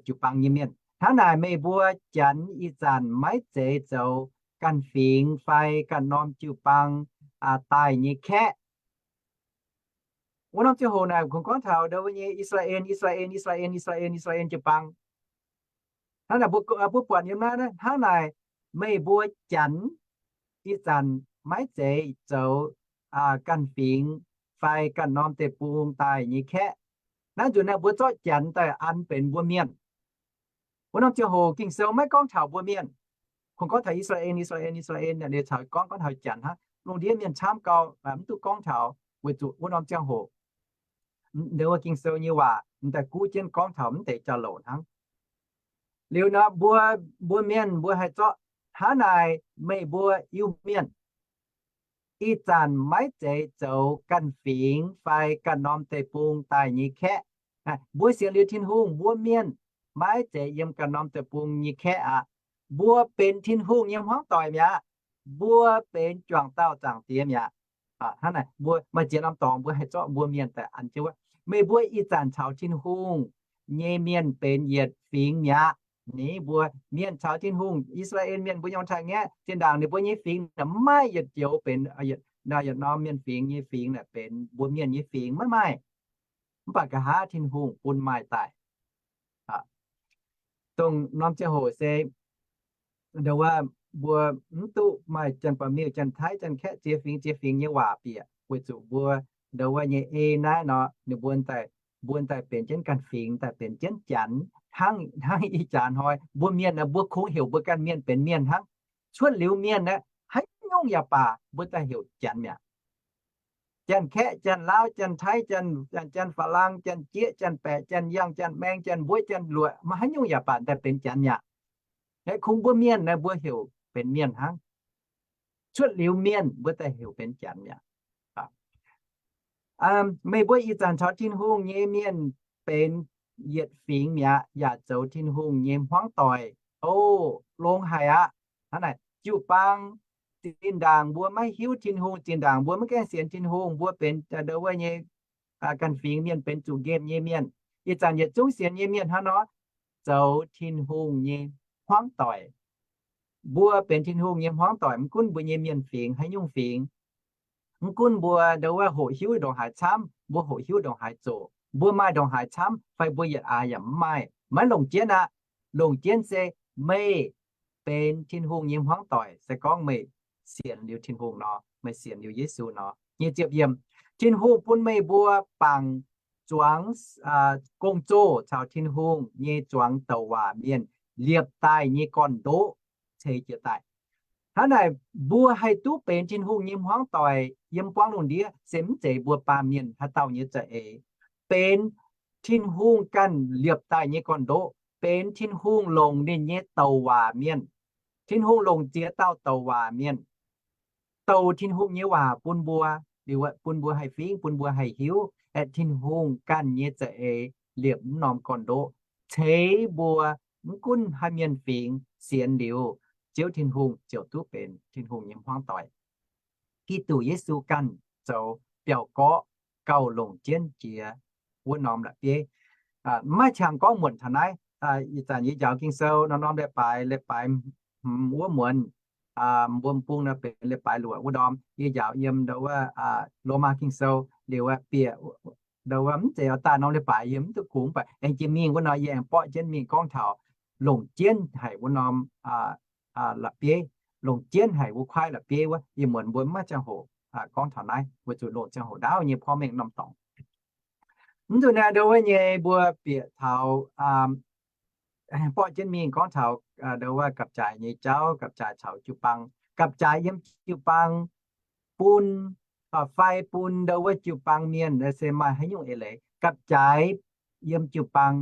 jiu-baang nyei mienh. Hnangv naaic meih mbuo Janx ih zanc maiv zeiz zoux ganh fingx fai ganh norm jiu-baang daaih nyei kaeqv. Wuov norm ziangh hoc naaic kungx gorngv taux ndau wuov nyei I^saa^laa^en, I^saa^laa^en, I^saa^laa^en, I^saa^laa^en, I^saa^laa^en jiu-baang. Hnangv naaic mbuo, mbuo buatc yiem naaiv, hnangv naaic meih mbuo Janx ih zanc maiv zeiz zoux ganh fingx fai ganh norm deic-bung daaih nyei kaeqv. Naaiv nzunc naaiv mbuo zorqv Janx daaih an benx mbuo mienh. Wuov norm ziangh hoc Ging-Sou maiv gorngv taux mbuo mienh. Kungx gorngv taux I^saa^laa^en, I^saa^laa^en, I^saa^laa^en, liuz caux gorngv, gorngv taux Janx hnangv. Lungh ndiev mienh camv gau, mv duqv gorngv taux, weic zuqc wuov norm ziangh hoc ndau wuov Ging-Sou nyei waac m'daaih guv jienv gorngv taux mv deix jauv-louc hnangv. Liuz nor mbuo, mbuo mienh mbuo haih zorqv hnangv naaic, meih mbuo Iu-Mienh ih zanc maiv zeiz zoux ganh fingx fai ganh norm deic-bung daaih nyei kaeqv. Mbuo sienx liuz Tin-Hungh, mbuo mienh maiv zeiz yiem ganh norm deic-bung nyei kaeqv aqv. Mbuo benx Tin-Hungh nyei hmuangv doic mi'aqv. Mbuo benx juangc dauh Zaangc Diex mi'aqv. Hnangv naaic mbuo maaih ziex norm dorngx mbuo haih zorqv mbuo mienh daaih an jienv wuov. Meih mbuo ih zanc caux Tin-Hungh nyei mienh benx yietc fingx mi'aqv. Ni mbuo mienh caux Tin-Hungh, I^saa^laa^en Mienh mbuo nyei ong-taaix-ngaeqv, zinh ndaangc ninh mbuo nyei fingx naaic maiv maaih yietc joux benx, yietc norm mienh fingx nyei fingx naaic benx mbuo mienh nyei fingx, maiv maaih. Mv baac nqa'haav Tin-Hungh bun maaih daaih. Dongh norm ziangh hoc se ndau wuov mbuo mv duqv maaih Janx-Baeqc-Miuh, Janx-Taiv, Janx-Kaeqv ziex fingx ziex fingx nyei waac bieqc, weic zuqc mbuo ndau wuov nyei ei naaiv nor ninh mbuo daaih, mbuo daaih benx jienv ganh fingx, daaih benx jienv Janx, hnangv, hnangv ih jaax hnoi mbuo mienh naaic mbuo kungx heuc mbuo ganh mienh benx mienh hnangv. Cuotv liuz mienh naaic haaix nyungc yaac baac mbuo daaih heuc Janx mi'aqv. Janx-Kaeqv, Janx-Laauv, Janx-Taiv, Janx, Janx-Faalaang, Janx-Jieqv, Janx-Baeqc, Janx-Yangh, Janx-Maeng, Janx-Mbuov, Janx-Luoqc, maaih haaix nyungc yaac baac daaih benx Janx mi'aqv. Kungx mbuo mienh naaic mbuo heuc benx mienh hnangv. Cuotv liuz mienh mbuo daaih heuc benx Janx mi'aqv. Meih mbuo ih zanc caux Tin-Hungh nyei mienh benx yietc fingx mi'aqv, yaac zoux Tin-Hungh nyei hmuangv doic. O, longx haic aqv. Hnangv naaic, jiu-baang zinh ndaangc mbuo maiv hiuv Tin-Hungh, zinh ndaangc mbuo maiv gaengh sienx Tin-Hungh, mbuo benx ndau wuov nyei ganh fingx mienh, benx zuqc nqemh nyei mienh. Ih zanc yietc zungv sienx nyei mienh hnangv nor, zoux Tin-Hungh nyei hmuangv doic. Mbuo benx Tin-Hungh nyei hmuangv doic, mv gunv mbuo nyei mienh fingx haaix nyungc fingx, mv gunv mbuo ndau wuov hoqc hiuv ndongc haaix camv, mbuo hoqc hiuv ndongc haaix zoqc, mbuo maaih ndongc haaix camv, fai mbuo yietc aax yaac mv maaih, maiv longc jienv aqv. Longc jienv se meih benx Tin-Hungh nyei hmuangv doic, se gorngv meih sienx liuz Tin-Hungh nor, meih sienx liuz Yesu nor. Nyic ziepc yiemc, Tin-Hungh bun meih mbuo bangc zuangx gong-zoh caux Tin-Hungh nyei zuangx douc waac mienh liepc daaih nyei gorn-ndoqv ceix jiez daaih. Hnangv naaic, mbuo haih duqv benx Tin-Hungh nyei hmuangv doic yiem buangv lungh ndiev se mv zeiz mbuo baamh mienh haaix dauh nyei za'eix. Benx Tin-Hungh ganh liepc daaih nyei gorn-ndoqv, benx Tin-Hungh longc ninh nyei douc waac mienh. Tin-Hungh longc ziex dauh douc waac mienh douc Tin-Hungh nyei waac bun mbuo, liuz bun mbuo haih fingx, bun mbuo haih hiuv aeqv, Tin-Hungh ganh nyei za'eix liepc mv norm gorn-ndoqv ceix mbuo, mv gunv haaix mienh fingx sienx liuz Ziouv Tin-Hungh ziouc duqv benx Tin-Hungh nyei hmuangv doic. Giduc Yesu ganh zoux biauv-gorqv gauh longc jienv jiex wuov norm la'bieiv. Mv maaih qangx gorngv muonc taux naaiv. Ih zanc yie njaaux Ging-Sou norm-norm leiz-baaix, leiz-baaix hmz wuov muonz, mbuo m'bung nor benx leiz-baaix luoqc wuov ndorm. Yie njaaux yiem ndau wuov Lomaa Ging-Sou liuz bieqc ndau wuov mv zeiz oix daaih norm leiz-baaix yie mv duqv kungx, mv baac aengx jiex mingh wuov nor yie aengx borqv jienv mingh gorngv taux longc jienv haic wuov norm la'bieiv, longc jienv haic wuov kuaaiv la'bieiv wuov. Ih muonz mbuo mv maaih ziangh hoc gorngv taux naaiv, weic zuqc longc ziangh hoc ndaauv nyei porv mengh norm dorngx. Mv zuqc naaiv ndau wuov nyei mbuo bieqc taux borqv jienv mingh gorngv taux ndau wuov gapv-jaaix nyei jauv, gapv-jaaix caux jiu-baang, gapv-jaaix yiem jiu-baang bun fai bun ndau wuov jiu-baang mienh se maaih haaix nyungc eix leiz. Gapv-jaaix yiem jiu-baang,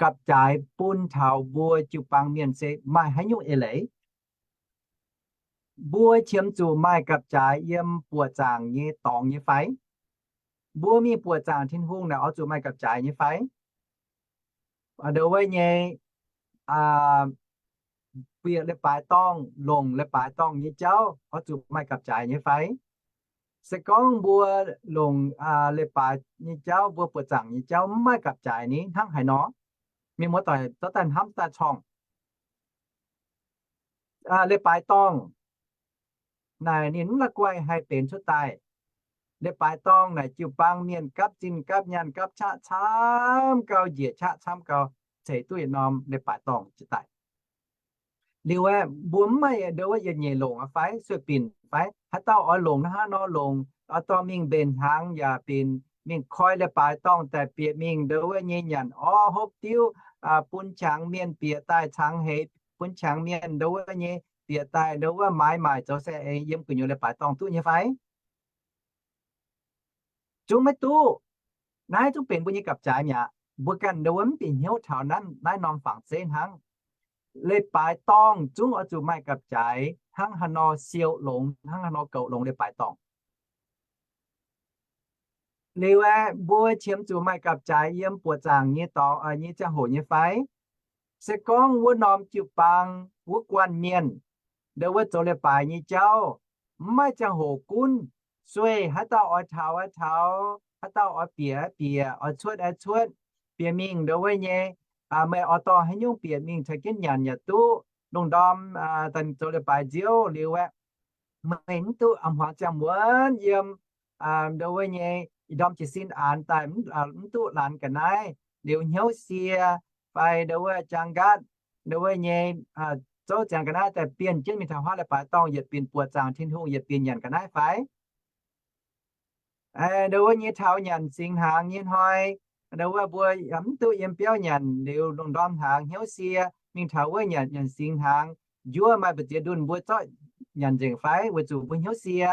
gapv-jaaix bun taux mbuo jiu-baang mienh se maaih haaix nyungc eix leiz. Mbuo qiemx zuqc maaih gapv-jaaix yiem buoqc zaangc nyei dorngx nyei fai? Mbuo mingh buoqc zaangc Tin-Hungh naaic oix zuqc maaih gapv-jaaix nyei fai? Ndau wuov nyei bieqc leiz-baaix dorngh, longc leiz-baaix dorngh nyei jauv oix zuqc maaih gapv-jaaix nyei fai? Se gorngv mbuo longc leiz-baaix nyei jauv, mbuo buoqc zaangc nyei jauv mv maaih gapv-jaaix ni, hnangv haaix nor? Mienh muoz-doic zorqv daaih hnamv daaih corngh. Leiz-baaix dorngh naaic ninh mv la'guaih haih benx cuotv daaih. Leiz-baaix dorngh naaic jiu-baang mienh gapv zinh gapv nyaanh gapv qaqv camv gau, njiec qaqv camv gau, ceix duqv yietc norm leiz-baaix dorngh jiez daaih. Liuz aeqv, mbuo mv maaih ndau wuov yietc nyeic longc aqv fai? Sueih binc fai? Haaix dauh oix longc hnangv haaix nor longc? Oix dorh mingh mbenc hnaangx yaac binc, mingh koi leiz-baaix dorngh daaih bieqc mingh ndau wuov nyei nyanc orv hopv diuv, bun qangx mienh bieqc daaih cangx heix, bun qangx mienh ndau wuov nyei bieqc daaih ndau wuov maaiz maaic zoux saeng-eix yiem gu'nyuoz leiz-baaix dorngh duqv nyei fai? Zungv maiv duqv. Naaiv zungv benx mbuo nyei gapv-jaaix mi'aqv. Mbuo ganh ndau wuov mv bieqc hnyouv taux naaiv norm fangx zeiv hnangv. Leiz-baaix dorngh zungv oix zuqc maaih gapv-jaaix hnangv haaix nor siou longx, hnangv haaix nor goux longx leiz-baaix dorngh. Liuz aeqv, mbuo qiemx zuqc maaih gapv-jaaix yiem buoqc zaangc nyei dorngx nyei ziangh hoc nyei fai? Se gorngv wuov norm jiu-baang wuov guanh mienh ndau wuov zoux leiz-baaix nyei jauv mv maaih ziangh hoc gunv, sueih haaix dauh oix taux aeqv taux, haaix dauh oix bieqc aeqv bieqc, oix cuotv aeqv cuotv, bieqc mingh ndau wuov nyei, meih oix dorh haaix nyungc bieqc mingh caux jienv nyanc yaac duqv. Lungh ndorm daaih zoux leiz-baaix nziouv liuz aeqv, meih mv duqv a'hmuangx ziangh muonz yiem ndau wuov nyei ih ndorm jiez sin aanx daaih mv duqv laanh ga'naaiv liuz hnyouv sie fai ndau wuov jaang nqaatv ndau wuov nyei zouv ziangx ga'naaiv daaih bienh jienv mingh taux haav leiz-baaix dorngh yietc binc buoqc zaangc Tin-Hungh yietc binc nyanc ga'naaiv fai? Ndau wuov nyei taux nyanc singx hnaangx nyei hnoi, ndau wuov mbuo mv duqv yiem biauv nyanc liuz lungh ndorm hnaangx hnyouv sie mingh taux wuov nyanc, nyanc singx hnaangx, njuov maaih mbu'ziex ndunh mbuo zorqv nyanc nzengc fai? Weic zuqc mbuo hnyouv sie.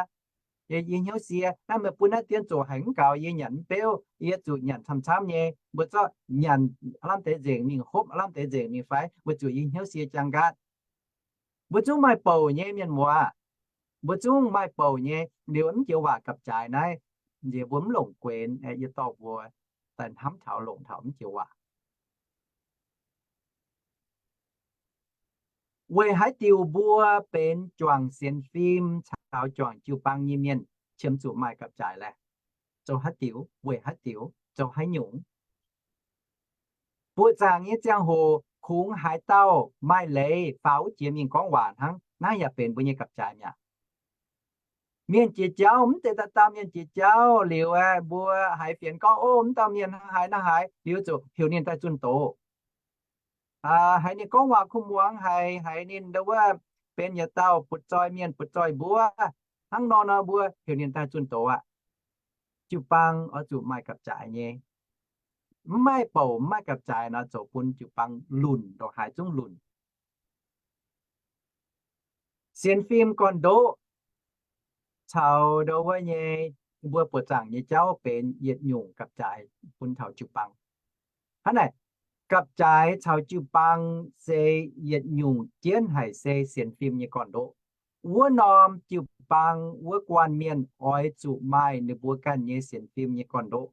Yie, yie hnyouv sie. Naaiv meih bun naaiv dien zoqc haic mv gaux, yie nyanc mv beuv, yie zuqc nyanc camv-camv nyei. Mbuo zorqv nyanc aav lamh deix nzengc mingh, hopv aav lamh deix nzengc mingh fai? Weic zuqc yie hnyouv sie jaang nqaatv. Mbuo zungv maaih bouc nyei, mienh muoz. Mbuo zungv maaih bouc nyei. Liuz mv joux waac gapv-jaaix naaiv, nziex mbuo mv longc guenx. Yie dorh mbuo daaih hnamv taux longc taux mv joux waac. Weic haaix diuc mbuo benx juangc sienx fim caux juangc jiu-baang nyei mienh qiemx zuqc maaih gapv-jaaix laeh? Zoux haaix diuc? Weic haaix diuc? Zoux haaix nyungc? Buoqc zaangc nyei ziangh hoc kungx haaix dauh maaih leiz faaux wuov jiex mingh gorngv waac hnangv, naaiv yaac benx mbuo nyei gapv-jaaix mi'aqv. Mienh jiex jauv, mv deix dauh dauh mienh jiex jauv liuz aeqv, mbuo haiz fienx gorngv, Ov, mv dauh mienh hnangv haaix hnangv haaix, liuz zuqc heuc ninh daaih zunh doz. Haiz ninh gorngv waac kuv muangx, haiz, haiz ninh ndau wuov benx yietc dauh butv-zoih mienh, butv-zoih mbuo. Hnangv nor nor mbuo heuc ninh daaih zunh doz aqv. Jiu-baang oix zuqc maaih gapv-jaaix nyei. Mv maaih bouc, mv maaih gapv-jaaix nor, zoux bun jiu-baang lunc ndongc haaix zungv lunc. Sienx fim gorn-ndoqv caux ndau wuov nyei mbuo buoqc zaangc nyei jauv benx yietc nyungc gapv-jaaix bun taux jiu-baang. Hnangv naaic, gapv-jaaix caux jiu-baang se yietc nyungc jienv haic se sienx fim nyei gorn-ndoqv. Wuov norm jiu-baang wuov guanh mienh oix zuqc maaih ninh mbuo ganh nyei sienx fim nyei gorn-ndoqv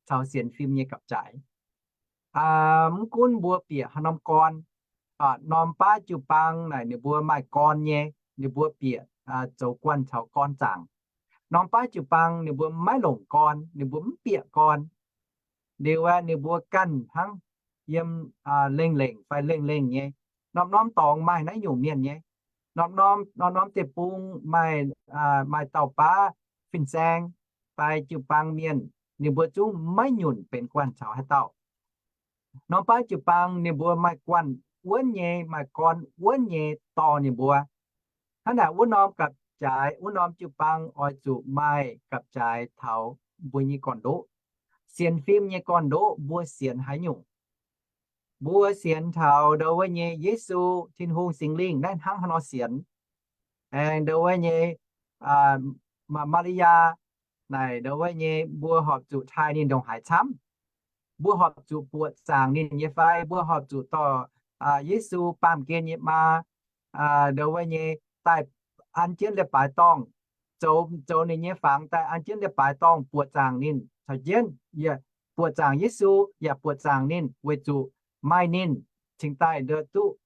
caux sienx fim nyei gapv-jaaix. Mv gunv mbuo bieqc haaix norm gorn, norm baav jiu-baang naaic ninh mbuo maaih gorn nyei, ninh mbuo bieqc zoux guanh caux gorn zaangc. Norm baav jiu-baang ninh mbuo maiv longc gorn, ninh mbuo mv bieqc gorn. Liuz aeqv, ninh mbuo ganh hnangv yiem lengh lengh fai lengh lengh nyei. Norm-norm dorngx maaih naaiv nyungc mienh nyei. Norm-norm, norm-norm deic-bung maaih, maaih dauh baav fin-saeng fai jiu-baang mienh, ninh mbuo zungv maiv nyunc benx guanh caux haaix dauh. Norm baav jiu-baang ninh mbuo maaih guanh wuonv nyei, maaih gorn wuonv nyei dorh ninh mbuo. Hnangv naaic wuov norm gapv-jaaix, wuov norm jiu-baang oix zuqc maaih gapv-jaaix taux mbuo nyei gorn-ndoqv. Sienx fim nyei gorn-ndoqv mbuo sienx haaix nyungc? Mbuo sienx taux ndau wuov nyei Yesu, Tin-Hungh, Singx Lingh naaiv hnangv haaix nor sienx. Aengx ndau wuov nyei Maa^li^yaa naaic ndau wuov nyei mbuo horpc zuqc taaih ninh ndongc haaix camv. Mbuo horpc zuqc buoqc zaangc ninh nyei fai? Mbuo horpc zuqc dorh Yesu, baamh gen nyei maa, ndau wuov nyei daaih an jienv leiz-baaix dorngh, zoux, zoux ninh nyei fangx daaih an jienv leiz-baaix dorngh buoqc zaangc ninh caux jienv, yaac buoqc zaangc Yesu, yaac buoqc zaangc ninh weic zuqc maaih ninh cingx daaih ndau duqv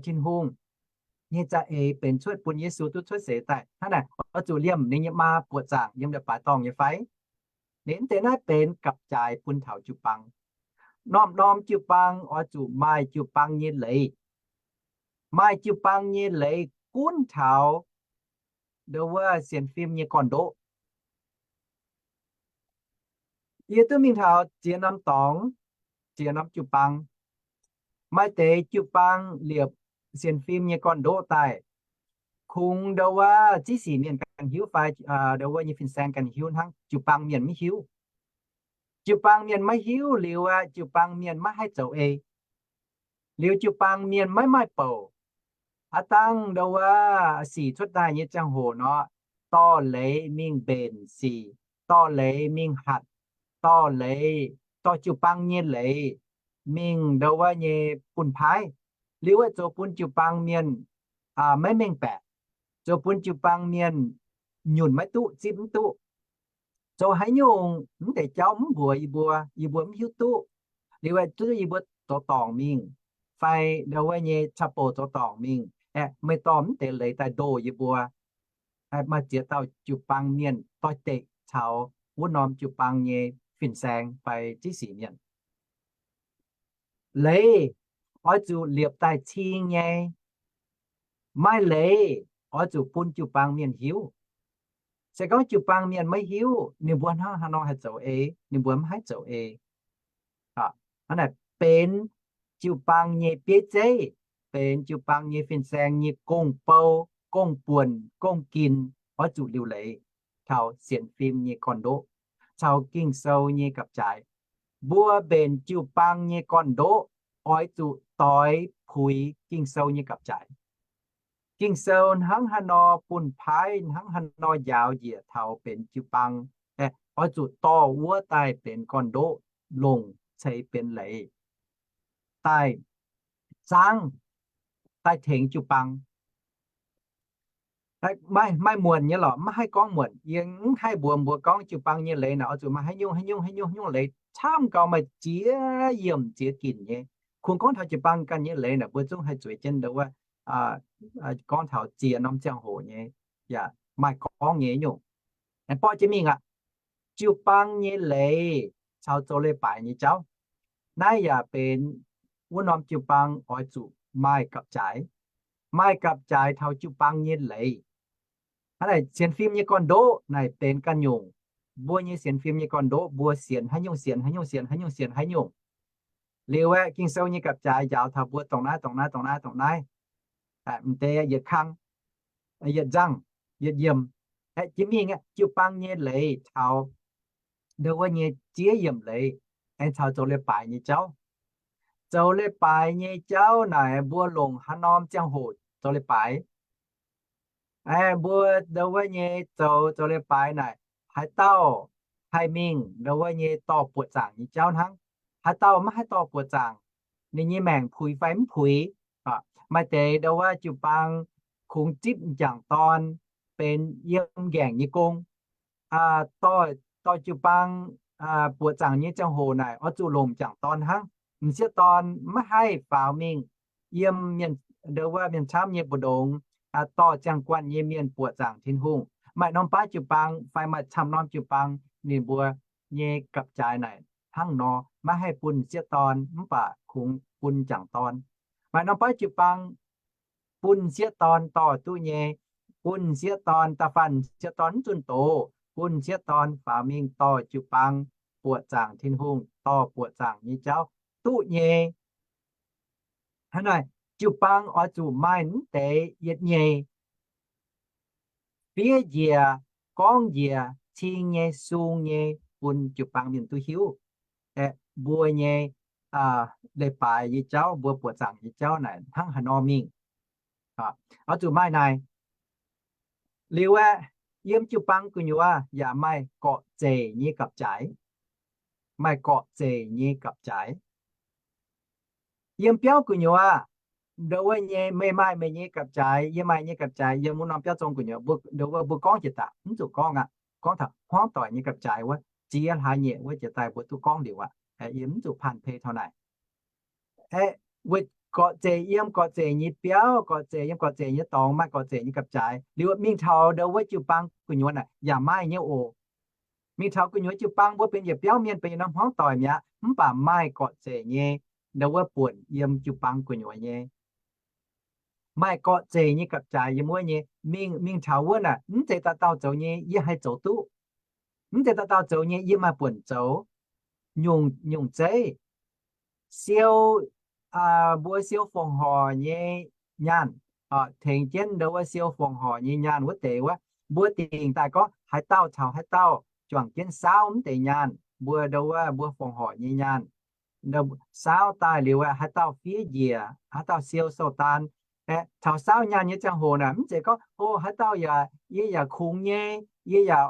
Tin-Hungh nyei za'eix benx cuotv bun Yesu duqv cuotv seix daaih. Hnangv naaic oix zuqc liemh ninh nyei maa buoqc zaangc yiem leiz-baaix dorngh nyei fai? Ninh mv deix naaiv benx gapv-jaaix bun taux jiu-baang. Norm-norm jiu-baang oix zuqc maaih jiu-baang nyei leiz. Maaih jiu-baang nyei leiz gunv taux ndau wuov sienx fim nyei gorn-ndoqv. Yie duqv mingh taux ziex norm dorngx, ziex norm jiu-baang. Maaih deix jiu-baang liepc sienx fim nyei gorn-ndoqv daaih, kungx ndau wuov ziv sic mienh ganh hiuv fai ndau wuov nyei fin-saeng ganh hiuv hnangv, jiu-baang mienh maiv hiuv. Jiu-baang mienh maiv hiuv liuz aeqv, jiu-baang mienh maiv haih zoux ei. Liuz jiu-baang mienh maiv maaih bouc. Aav dangh ndau wuov sic cuotv daaih nyei ziangh hoc nor, dorh leiz mingh mbenc sic, dorh leiz mingh hatc, dorh leiz, dorh jiu-baang nyei leiz mingh ndau wuov nyei bun paaiv. Liuz aeqv, zoux bun jiu-baang mienh maiv mengh baeqc, zoux bun jiu-baang mienh nyunc maiv duqv, zipv mv duqv. Zoux haaix nyungc mv deix jauv mv mbuox yie mbuo, yie mbuo mv hiuv duqv. Liuz aeqv, zuov yie mbuo zoux dorngc mingh, fai ndau wuov nyei caqv-bouc zoux dorngc mingh, aeqv, meih dorh mv deix leiz daaih ndoh yie mbuo. Maaih ziex dauh jiu-baang mienh doix-dekc caux wuov norm jiu-baang nyei fin-saeng fai ziv sic mienh. Leiz oix zuqc liepc daaih cing nyei. Maaih leiz oix zuqc bun jiu-baang mienh hiuv. Se gorngv jiu-baang mienh maiv hiuv, ninh mbuo hnangv haaix nor haih zoux ei? Ninh mbuo mv haih zoux ei. Hnangv naaic benx jiu-baang nyei bieiv zeiv, benx jiu-baang nyei fin-saeng nyei gong-bou, gong-buonc, gong-ginc, oix zuqc liuc leiz taux sienx fim nyei gorn-ndoqv caux Ging-Sou nyei gapv-jaaix. Mbuo mbenc jiu-baang nyei gorn-ndoqv oix zuqc doix puix Ging-Sou nyei gapv-jaaix. Ging-Sou hnangv haaix nor bun paaiv, hnangv haaix nor njaaux njiec taux benx jiu-baang, oix zuqc dorh wuov daaih benx gorn-ndoqv longc ceix benx leiz daaih zaangv, daaih tengx jiu-baang. Maiv, maiv muonc nyei lorqc, maiv haih gorngv muonc. Yie mv haih mbuox mbuo gorngv jiu-baang nyei leiz naaic oix zuqc maaih haaix nyungc, haaix nyungc, haaix nyungc, haaix nyungc leiz camv gau, maaih ziex yiemc ziex ginc nyei. Kungx gorngv taux jiu-baang ganh nyei leiz naaic, mbuo zungv haih zueiz jienv ndau wuov gorngv taux ziex norm ziangh hoc nyei, yaac maaih gorngv nyei nyungc. Aengx borqv jienv mingh aqv. Jiu-baang nyei leiz caux zoux leiz-baaix nyei jauv, naaiv yaac benx wuov norm jiu-baang oix zuqc maaih gapv-jaaix, maaih gapv-jaaix taux jiu-baang nyei leiz. Hnangv naaic sienx fim nyei gorn-ndoqv naaic benx ganh nyungc. Mbuo nyei sienx fim nyei gorn-ndoqv mbuo sienx haaix nyungc sienx haaix nyungc sienx haaix nyungc sienx haaix nyungc. Liuz aeqv, Ging-Sou nyei gapv-jaaix njaaux taux mbuo dongh naaiv dongh naaiv dongh naaiv dongh naaiv, m'deix yietc kang, yietc nzangh, yietc yiemc, aeqv, jiex mingh aeqv, jiu-baang nyei leiz taux ndo wuov nyei ziex yiemc leiz, aengx caux zoux leiz-baaix nyei jauv. Zoux leiz-baaix nyei jauv naaic mbuo longc haaix norm ziangh hoc zoux leiz-baaix? Aeqv, mbuo ndo wuov nyei zoux, zoux leiz-baaix naaic, haaix dauh haih mingh ndo wuov nyei dorh buoqc zaangc nyei jauv hnangv. Haaix dauh maiv haih dorh buoqc zaangc, ninh nyei maengc puix fai mv puix. Maaih deix ndo wuov jiu-baang kungx zipv m'jangc dorn benx yiem nqaengc nyei gong. Dorh, dorh jiu-baang buoqc zaangc nyei ziangh hoc naaic oix zuqc longc m'jangc dorn hnangv. M'sieqv dorn maiv haih faaux mingh yiem mienh, ndo wuov mienh camv nyei mbu'ndongx dorh ziangh guanh nyei mienh buoqc zaangc Tin-Hungh. Maaih norm baav jiu-baang fai maaih camv norm jiu-baang ninh mbuo nyei gapv-jaaix naaic hnangv nor, maiv haih bun m'sieqv dorn mv baac kungx bun m'jangc dorn. Maaih norm baav jiu-baang bun m'sieqv dorn dorh duqv nyei, bun m'sieqv dorn, da'faanh m'sieqv dorn mv zunh doz, bun m'sieqv dorn faaux mingh dorh jiu-baang buoqc zaangc Tin-Hungh, dorh buoqc zaangc nyei jauv duqv nyei. Hnangv naaic, jiu-baang oix zuqc maaih mv deix yietc nyeic fiev njiec, gorngv njiec, cing nyei, sung nyei bun jiu-baang mienh duqv hiuv aeqv, mbuo nyei leiz-baaix nyei jauv, mbuo buoqc zaangc nyei jauv naaic hnangv haaix nor mingh. Oix zuqc maaih naaic. Liuz aeqv, yiem jiu-baang gu'nyuoz yaac maaih gorqv-zeic nyei gapv-jaaix. Maaih gorqv-zeic nyei gapv-jaaix. Yiem biauv gu'nyuoz, ndo wuov nyei meih maaih meih nyei gapv-jaaix, yie maaih nyei gapv-jaaix, yiem wuov norm biauv zong gu'nyuoz, ndo wuov mbuo gorngv jiex daaih mv zuqc gorngv aqv. Gorngv taux hmuangv doic nyei gapv-jaaix wuov, ziex hlaax nyeic wuov jiex daaih mbuo duqv gorngv liuz aqv. Yie mv zuqc panh pei taux naaic. Aeqv, weic gorqv-zeic yiem gorqv-zeic nyei biauv, gorqv-zeic yiem gorqv-zeic nyei dorngx maaih gorqv-zeic nyei gapv-jaaix. Liuz mingh taux ndo wuov jiu-baang gu'nyuoz naaic yaac maaih nyei oc. Mingh taux gu'nyuoz jiu-baang mbuo benx yietc biauv mienh, benx yietc norm hmuangv doic mi'aqv, mv baac maaih gorqv-zeic nyei ndo wuov buonc yiem jiu-baang gu'nyuoz nyei. Maaih gorqv-zeic nyei gapv-jaaix yiem wuov nyei. Mingh, mingh taux wuov naaic mv zeiz dauh dauh zoux nyei, yie haih zoux duqv. Mv zeiz dauh dauh zoux nyei, yie maaih buonc zoux. Nyungc, nyungc zeiv, siou, mbuo siou fongc horc nyei nyaanh, tengx jienv ndo wuov siou fongc horc nyei nyaanh wuov deix wuov, mbuo dingc daaih gorngv haaix dauh caux haaix dauh juangc jienv saauv mv deix nyaanh, mbuo ndo wuov mbuo fongc horc nyei nyaanh. Saauv daaih liuz aeqv, haaix dauh fiev njiec, haaix dauh siou sou-daan. Aeqv, taux saauv nyaanh nyei ziangh hoc naaic mv zeiz gorngv, o, haaix dauh yaac, yie yaac kungx nyei, yie yaac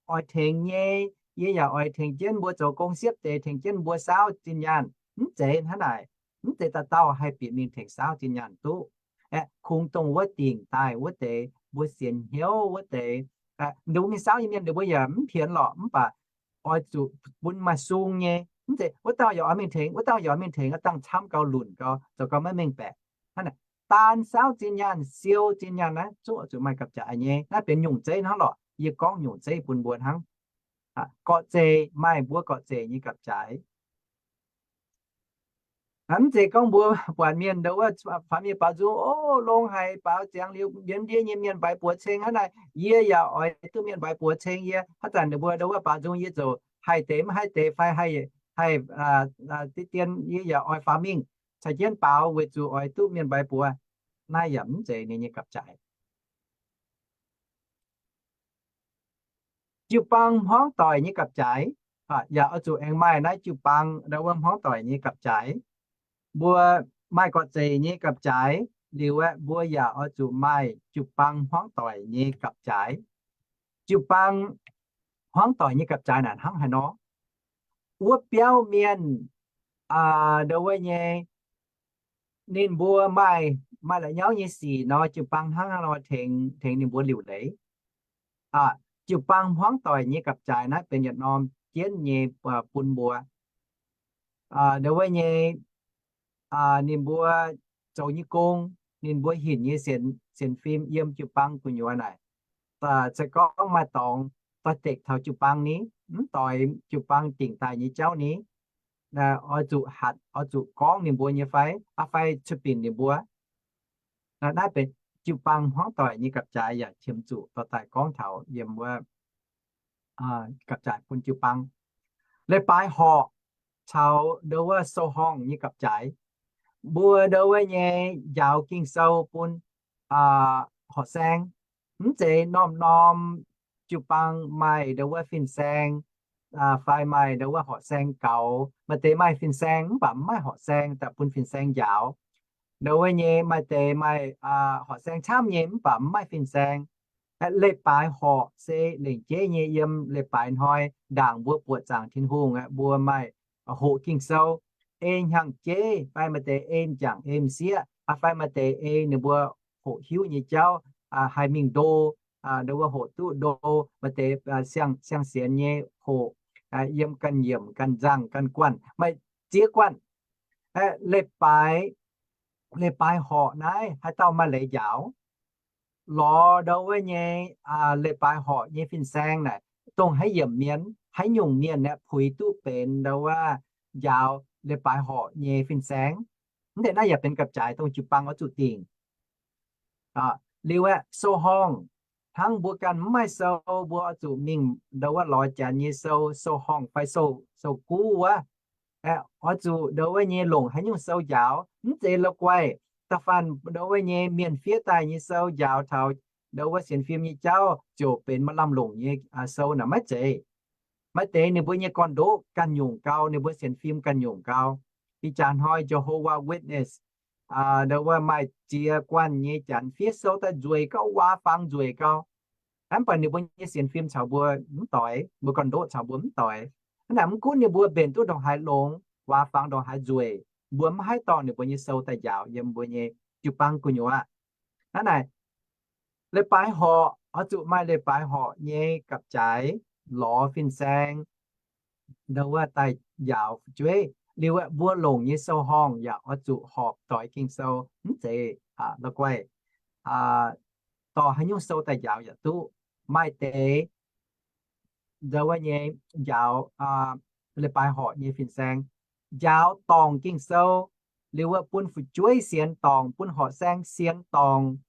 oix tengx nyei, yie yaac oix tengx jienv mbuo zoux gong siepv deix, tengx jienv mbuo saauv zinh nyaanh. Mv zeiz hnangv naaic. Mv zeiz dauh dauh haih bieqc mingh tengx saauv zinh nyaanh duqv. Aeqv, kungx dongh wuov dingc daaih wuov deix, mbuo sienx hnyouv wuov deix, ninh mbuo mingh saauv nyei mienh ninh mbuo yaac mv pienx lorqc, mv baac oix zuqc bun maaih sung nyei. Mv zeiz wuov dauh yaac oix mingh tengx, wuov dauh yaac oix mingh tengx, dangh camv gau lunc gau, zoux gau maiv mengh baeqc. Hnangv naaic, daan saauv zinh nyaanh, siou zinh nyaanh naaiv zungv oix zuqc maaih gapv-jaaix nyei. Naaiv benx nyungc zeiv hnangv lorqc. Yie gorngv nyungc zeiv bun mbuo hnangv. Gorqv-zeic maaih mbuo gorqv-zeic nyei gapv-jaaix. Mv zeiz gorngv mbuo buatc mienh ndo wuov faaux mienh baaux nzung, o, longx haic, baaux ziangx liuz mbienv ndiev nyei mienh mbaix buoz ceng hnangv naaic. Yie yaac oix duqv mienh mbaix buoz ceng. Yie haaix zanc ninh mbuo ndo wuov baaux nzung yie ziouc haih deix mv haih deix fai haih, haih deix dien, yie yaac oix faaux mingh caux jienv baaux weic zuqc oix duqv mienh mbaix buoz. Naaiv yaac mv zeiz ninh nyei gapv-jaaix. Jiu-baang hmuangv doic nyei gapv-jaaix yaac oix zuqc aengx maaih naaiv jiu-baang ndo wuov hmuangv doic nyei gapv-jaaix. Mbuo maaih gorqv-zeic nyei gapv-jaaix liuz aeqv, mbuo yaac oix zuqc maaih jiu-baang hmuangv doic nyei gapv-jaaix. Jiu-baang hmuangv doic nyei gapv-jaaix naaic hnangv haaix nor? Wuov biauv mienh ndo wuov nyei, ninh mbuo maaih, maaih la'nyauv nyei sic nor, jiu-baang hnangv haaix nor tengx, tengx ninh mbuo liuc leiz. Jiu-baang hmuangv doic nyei gapv-jaaix naaiv benx yietc norm jienv nyei bun mbuo ndo wuov nyei, ninh mbuo zoux nyei gong, ninh mbuo hinc nyei sienx, sienx fim yiem jiu-baang gu'nyuoz naaic, se gorngv maaih dorngx doix-dekc taux jiu-baang ni, mv doix jiu-baang dingc daaih nyei jauv ni, oix zuqc hatc, oix zuqc gorngv ninh mbuo nyei fai, aa, fai cuotv binc ninh mbuo. Naaiv benx jiu-baang hmuangv doic nyei gapv-jaaix yaac qiemx zuqc dorh daaih gorngv taux yiem wuov gapv-jaaix bun jiu-baang. Leiz-baaix horqc caux ndau wuov sou-horngh nyei gapv-jaaix. Mbuo ndau wuov nyei njaaux Ging-Sou bun horqc saeng. Mv zeiz norm-norm jiu-baang maaih ndau wuov fin-saeng fai maaih ndau wuov horqc saeng gaux. Maaih deix maaih fin-saeng mv baac mv maaih horqc saeng, daaih bun fin-saeng njaaux. Ndau wuov nyei maaih deix maaih horqc saeng camv nyei mv baac mv maaih fin-saeng. Leiz-baaix horqc se lengc jeiv nyei yiem leiz-baaix hnoi ndaangc mbuo buoqc zaangc Tin-Hungh aqv, mbuo maaih hoqc Ging-Sou, ei hnyangx-jeiv fai maaih deix ei m'jangc ei m'sieqv fai maaih deix ei ninh mbuo hoqc hiuv nyei jauv, haih mingh ndo, ndau wuov hoqc duqv ndo, maaih deix siang-sienx nyei hoqc, yiem ganh yiemc ganh nzangh ganh guanh, maaih ziex guanh. Leiz-baaix, leiz-baaix horqc naaiv haaix dauh maaih leiz njaaux? Lorz ndau wuov nyei leiz-baaix horqc nyei fin-saeng naaic, dongh haaix yiemc mienh, haaix nyungc mienh aeqv, puix duqv benx ndau wuov njaaux leiz-baaix horqc nyei fin-saeng. Mv deix naaiv yaac benx gapv-jaaix dongh jiu-baang oix zuqc dingc. Liuz aeqv, sou-horngh, hnangv mbuo ganh mv maaih sou, mbuo oix zuqc mingh ndau wuov lorz janx nyei sou, sou-horngh fai sou, sou-guv wuov. Aeqv, oix zuqc ndau wuov nyei longc haaix nyungc sou njaaux, mv zeiz la'guaih da'faanh ndau wuov nyei mienh fiev daaih nyei sou njaaux taux ndau wuov sienx fim nyei jauv ziouc benx maaih lamh longc nyei sou naaic, maiv zeiz. Maaih deix ninh mbuo nyei gorn-ndoqv ganh nyungc gau, ninh mbuo sienx fim ganh nyungc gau. Ih jaax hnoi Jehovah Witness, ndau wuov maaih ziex guanh nyei janx fiev sou daaih nzueic gau, waac fangx nzueic gau. Mv baac ninh mbuo nyei sienx fim caux mbuo mv doix, mbuo gorn-ndoqv caux mbuo mv doix. Hnangv naaic mv gunv ninh mbuo mbenc duqv ndongc haaix longx, waac fangx ndongc haaix nzueic, mbuo mv haih dorh ninh mbuo nyei sou daaih njaaux yiem mbuo nyei jiu-baang gu'nyuoz aqv. Hnangv naaic, leiz-baaix horqc, oix zuqc maaih leiz-baaix horqc nyei gapv-jaaix lorz fin-saeng, ndau wuov daaih njaaux fu'jueiv. Liuz aeqv, mbuo longc nyei sou-horngh yaac oix zuqc horpc doix Ging-Sou, mv zeiz la'guaih dorh haaix nyungc sou daaih njaaux yaac duqv. Maaih deix ndau wuov nyei njaaux leiz-baaix horqc nyei fin-saeng, njaaux dorngc Ging-Sou, liuz wuov bun fu'jueiv sienx dorngc, bun horqc saeng sienx dorngc.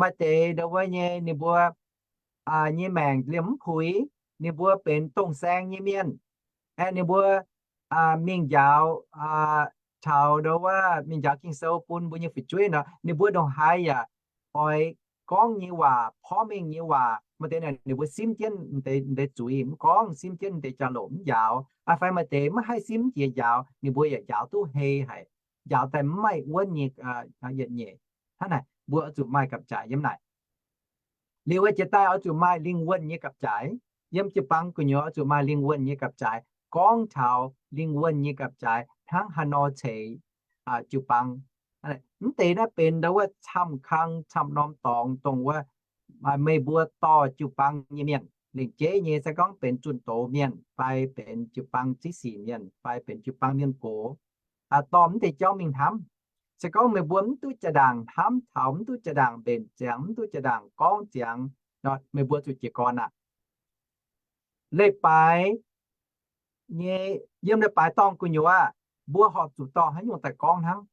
Maaih deix ndau wuov nyei ninh mbuo nyei maengc liemh mv puix, ninh mbuo benx dongh saeng nyei mienh. Aeqv, ninh mbuo mingh njaaux, taux ndau wuov mingh njaaux Ging-Sou bun mbuo nyei fu'jueiv nor, ninh mbuo ndongc haaix yaac oix gorngv nyei waac, porv mengh nyei waac. Maaih deix naaic ninh mbuo simv jienv deix zuiz mv gorngv, simv jienv deix jauv-louc mv njaaux. Fai maaih deix maiv haih simv jiex njaaux, ninh mbuo yaac njaaux duqv hei haic, njaaux daaih mv maaih wuonv nyei yietc nyeic. Hnangv naaic mbuo oix zuqc maaih gapv-jaaix yiem naaic. Liuz wuov jiex daaih oix zuqc maaih lingh wuonh nyei gapv-jaaix. Yiem jiu-baang gu'nyuoz oix zuqc maaih lingh wuonh nyei gapv-jaaix, gorngv taux lingh wuonh nyei gapv-jaaix hnangv haaix nor ceix jiu-baang. Mv deix naaiv benx ndau wuov camv kang camv norm dorngx dongh wuov meih mbuo dorh jiu-baang nyei mienh lengc jeiv nyei, se gorngv benx zunh doz mienh fai benx jiu-baang ziex sic mienh fai benx jiu-baang mienh gox, dorh mv deix jauv mingh hnamv. Se gorngv meih mbuo mv duqv jaa-ndaangc hnamv taux, mv duqv jaa-ndaangc mbenc ziangx, mv duqv jaa-ndaangc gorngv ziangx, meih mbuo zuqc jiez gorn aqv. Leiz-baaix nyei, yiem leiz-baaix dorngh gu'nyuoz aqv, mbuo horpc zuqc dorh haaix nyungc daaih gorngv hnangv.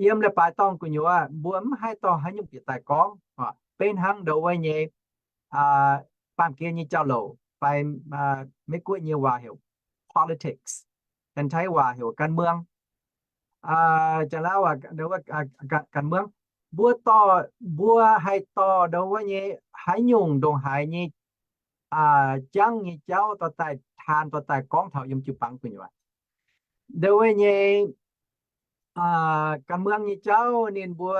Yiem leiz-baaix dorngh gu'nyuoz aqv, mbuo mv haih dorh haaix nyungc bieqc daaih gorngv. Beiv hnangv ndau wuov nyei baamh gen nyei jauv-louc fai Meiv-Guoqv nyei waac heuc politics, Janx-Taiv waac heuc การเมือง. Janx-Laauv waac การเมือง. Mbuo dorh, mbuo haih dorh ndau wuov nyei haaix nyungc ndongc haaix nyei jangv nyei jauv dorh daaih taan, dorh daaih gorngv taux yiem jiu-baang gu'nyuoz. Ndau wuov nyei การเมือง nyei jauv ninh mbuo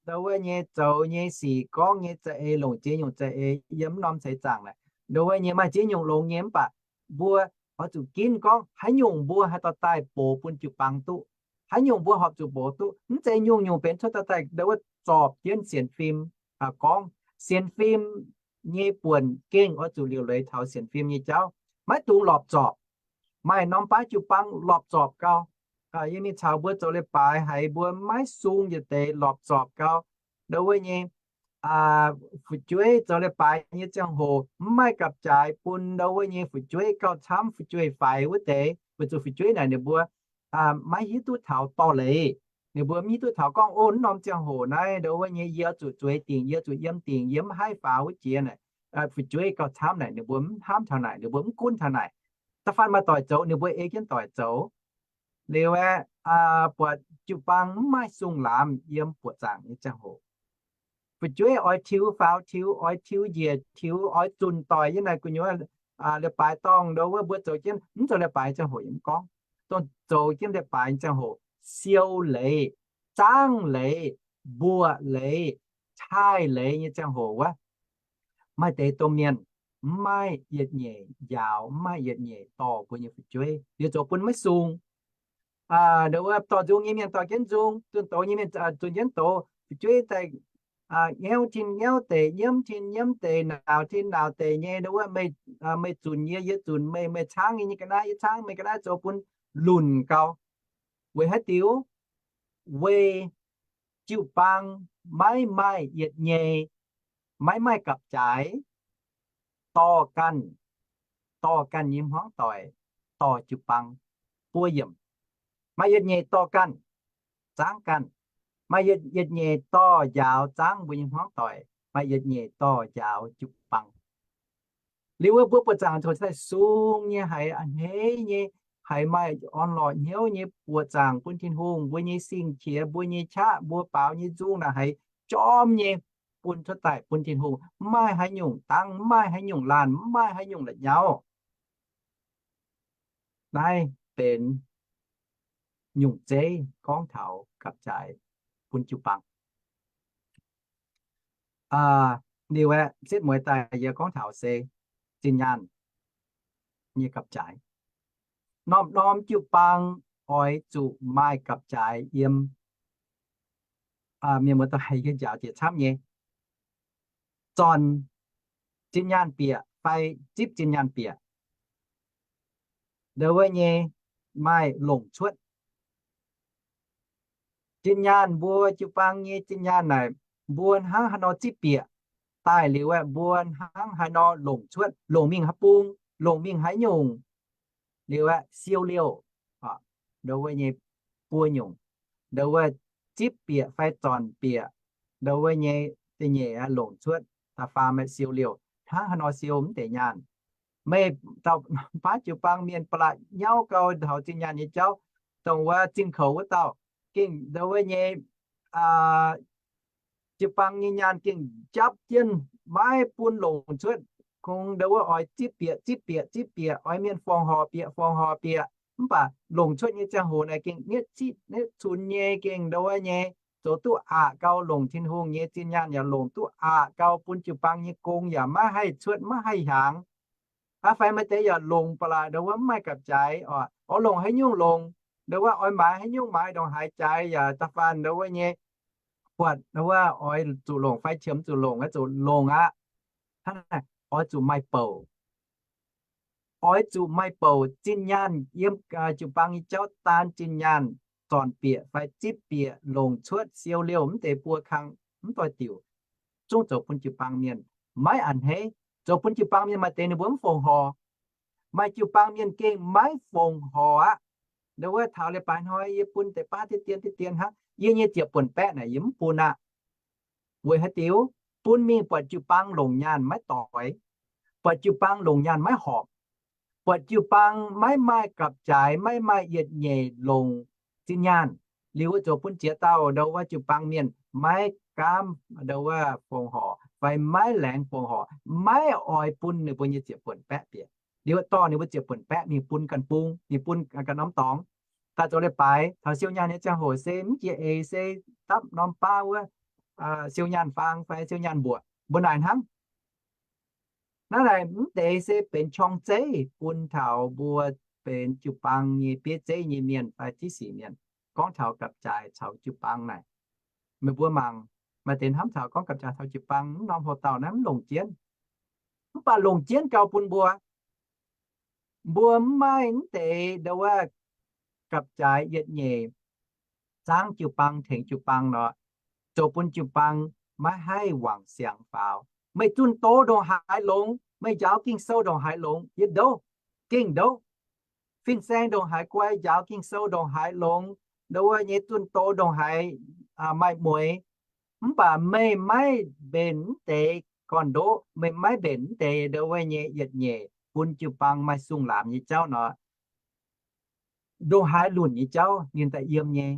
ndau wuov nyei zoux nyei sic, gorngv nyei za'eix, longc ziex nyungc za'eix yiem mv norm seix zaangc naaic. Ndau wuov nyei maaih ziex nyungc longx nyei mv baac mbuo oix zuqc ginv gorngv haaix nyungc mbuo haih dorh daaih box bun jiu-baang duqv, haaix nyungc mbuo horpc zuqc box duqv. Mv zeiz nyungc-nyungc benx cuotv dorh daaih ndau wuov zorpc jienv sienx fim gorngv. Sienx fim nyei buonc gengh oix zuqc liuc leiz taux sienx fim nyei jauv. Maiv dungx lorpc zorpc. Maaih norm baav jiu-baang lorpc zorpc gau. yie mingh caux mbuo zoux leiz-baaix haiz mbuo maiv sung yietc deix lorpc zorpc gau, ndo wuov nyei fu'jueiv zoux leiz-baaix nyei ziangh hoc mv maaih gapv-jaaix bun ndo wuov nyei fu'jueiv gauh camv fu'jueiv-faix wuov deix, weic zuqc fu'jueiv naaic ninh mbuo maiv hiuv duqv taux dorh leiz. Ninh mbuo mv hiuv duqv taux gorngv, o, norm ziangh hoc naaiv ndo wuov nyei yie zuqc zueiz dingc, yie zuqc yiem dingc, yie mv haih faaux wuov jiex naaic. Fu'jueiv gauh camv naaic ninh mbuo mv hnamv taux naaic, ninh mbuo mv gunv taux naaic. Da'faanh maaih doic zoux ninh mbuo ei jienv doic zoux. Liuz aeqv, buatc jiu-baang mv maaih sung laamz yiem buoqc zaangc nyei ziangh hoc, fu'jueiv oix tiux faaux tiux, oix tiux njiec tiux, oix zunc doic yiem naaic gu'nyuoz leiz-baaix dorngh ndo wuov mbuo zoux jienv mv zoux leiz-baaix ziangh hoc yie mv gorngv, dongh zoux jienv leiz-baaix ziangh hoc siou leiz, zaangv leiz, mbuoqc leiz, taaih leiz nyei ziangh hoc wuov, maaih deix domh mienh mv maaih yietc nyeic njaaux, mv maaih yietc nyeic dorh mbuo nyei fu'jueiv, liuz zoux bun maiv sung. Ndo wuov dorh nzung nyei mienh dorh jienv nzung, zunh doz nyei mienh zunh jienv doz, fu'jueiv daaih ngauv tin ngauv deic, nyiemv tin nyiemv deic, nauz tin nauz deic nyei, ndo wuov meih zunc yie, yie zunc meih, meih caangv yie nyei ga'naaiv, yie caangv meih ga'naaiv, zoux bun lunc gau. Weic haaix diuc? Weic jiu-baang maiv maaih yietc nyei, maiv maaih gapv-jaaix dorh ganh, dorh ganh nyei hmuangv doic dorh jiu-baang buo yiemc. Maaih yietc nyeic dorh ganh, zaangv ganh. Maaih yietc nyeic dorh njaaux zaangv mbuo nyei hmuangv doic. Maaih yietc nyeic dorh njaaux jiu-baang. Liuz wuov mbuo buoqc zaangc coc daaih sung nyei, haiz a'hneiv nyei, haiz maaih orn-lorqc hnyouv nyei buoqc zaangc bun Tin-Hungh, mbuo nyei sing-qiex, mbuo nyei qaqv, mbuo baaux nyei nzung naaic haiz jorm nyei bun cuotv daaih bun Tin-Hungh, mv maaih haaix nyungc dangv, mv maaih haaix nyungc laanh, mv maaih haaix nyungc la'nyauv. Naaiv benx nyungc zeiv gorngv taux gapv-jaaix bun jiu-baang. Liuz aeqv, setv mueiz daaih yie gorngv taux se zinh nyaanh nyei gapv-jaaix. Norm-norm jiu-baang oix zuqc maaih gapv-jaaix yiem. Mienh muoz-doic, yie njaaux jiex camv nyei. Zornc zinh nyaanh bieqc fai zipv zinh nyaanh bieqc, ndo wuov nyei maaih longc cuotv. Zinh nyaanh mbuo jiu-baang nyei zinh nyaanh naaic, mbuo hnangv haaix nor zipv bieqc daaih liuz aeqv, mbuo hnangv haaix nor longc cuotv, longc mingh haaix bung, longc mingh haaix nyungc, liuz aeqv, siou liouh, ndo wuov nyei buo nyungc, ndo wuov zipv bieqc fai zornc bieqc, ndo wuov nyei da'nyeic aeqv, longc cuotv da'faam aeqv, siou liouh, hnangv haaix nor siou mv deix nyaanh. Meih dauh baav jiu-baang mienh ba'laqc nyauv gau taux zinh nyaanh nyei jauv, dongh wuov zinh koux wuov dauh, gengh ndo wuov nyei jiu-baang nyei nyaanh gengh japv jienv maiv bun longc cuotv. Kungx ndo wuov oix zipv bieqc, zipv bieqc, zipv bieqc, oix mienh fongc horc bieqc, fongc horc bieqc. Mv baac longc cuotv nyei ziangh hoc naaic gengh nietv citv nietv cunx nyei, gengh ndo wuov nyei zoux duqv aqc gau, longc Tin-Hungh nyei zinh nyaanh yaac longc duqv aqc gau, bun jiu-baang nyei gong yaac maiv haih cuotv, maiv haih hiaangx. Aa, fai maaih deix yaac longc ba'laqc ndo wuov mv maaih gapv-jaaix oc. Oix longc haaix nyungc longc? Ndo wuov oix maaiz haaix nyungc maaiz ndongc haaix jaaix yaac da'faanh ndo wuov nyei buatc ndo wuov oix zuqc longc fai qiemx zuqc longc, oix zuqc longc aqv. Hnangv naaic oix zuqc maaih bouc. Oix zuqc maaih bouc zinh nyaanh yiem jiu-baang nyei jauv daan zinh nyaanh zornc bieqc fai zipv bieqc longc cuotv siou liouh mv deix buo kang mv doix diuc, zungv zoux bun jiu-baang mienh maiv a'hneiv. Zoux bun jiu-baang mienh maaih deix ninh mbuo mv fongc horc. Maaih jiu-baang mienh gengh maiv fongc horc aqv. Ndo wuov taux leiz-baaix hnoi yie bun deix baav deix dien deix dien hnangv, yie nyei ziepc buonc baeqv naaic yie mv bun aqv. Weic haaix diuc? Bun mingh buatc jiu-baang longc nyaanh maiv doix, buatc jiu-baang longc nyaanh maiv horpc, buatc jiu-baang maiv maaih gapv-jaaix, maiv maaih yietc nyeic longc zinh nyaanh. Liuz wuov zoux bun ziex dauh ndo wuov jiu-baang mienh maiv gaamv ndo wuov fongc horc fai maiv laengz fongc horc, maiv oix bun ninh mbuo nyei ziepc buonc baeqv bieqc. Liuz dorh ninh mbuo ziepc buonc baeqv mingh bun ganh bung, mingh bun ganh norm dorngx. Daaih zoux leiz-baaix taux siou nyaanh nyei ziangh hoc se mv jiex eix se dapv norm baav wuov siou nyaanh faang fai siou nyaanh mbuoqc, mbuo naaic hnangv. Naaiv naaic mv deix se benx qorng-zeiv bun taux mbuo benx jiu-baang nyei bieiv zeiv nyei mienh fai jiv sic mienh. Gorngv taux gapv-jaaix caux jiu-baang naaic, meih mbuo mangc, maaih deix hnamv taux gorngv gapv-jaaix taux jiu-baang mv norm hoc dauh naaiv mv longc jienv. Mv baac longc jienv gau bun mbuo. Mbuo mv maaih mv deix ndo wuov gapv-jaaix yietc nyeic, zaangv jiu-baang tengx jiu-baang nor, zoux bun jiu-baang maiv haih wangc siangx faaux. Meih zunh doz ndongc haaix longx, meih njaaux Ging-Sou ndongc haaix longx, yietc ndouv, gengh ndouv. Fin-saeng ndongc haaix guai, njaaux Ging-Sou ndongc haaix longx, ndongc wuov nyei zunh doz ndongc haaix maaih mueix, mv baac meih maiv mbenc mv deix gorn-ndoqv, meih maiv mbenc mv deix ndongc wuov nyei yietc nyeic bun jiu-baang maaih sung laamx nyei jauv nor, ndongc haaix lunc nyei jauv ninh daaih yiem nyei.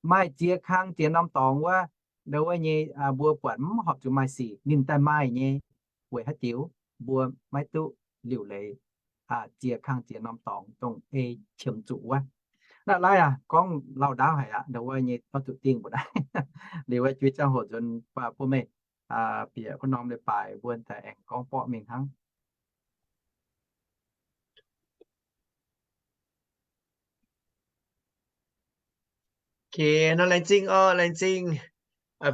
Maaih ziex kang ziex norm dorngx wuov, ndongc wuov nyei mbuo buatc mv horpc zuqc maaih sic, ninh daaih maaih nyei. Weic haaix diuc? Mbuo maiv duqv liuc leiz ziex kang ziex norm dorngx dongh ei qiemx zuqc wuov. Naaiv laaiv aqv, gorngv lauh ndaauv haic aqv, ndongc wuov nyei oix zuqc dingh mbuo naaiv. Liuz wuov juiv ziangh hoc nzuonx bun meih bieqc wuov norm leiz-baaix mbuo daaih aengx gorngv borqv mingh hnangv. Nor laengz zingh oc, laengz zingh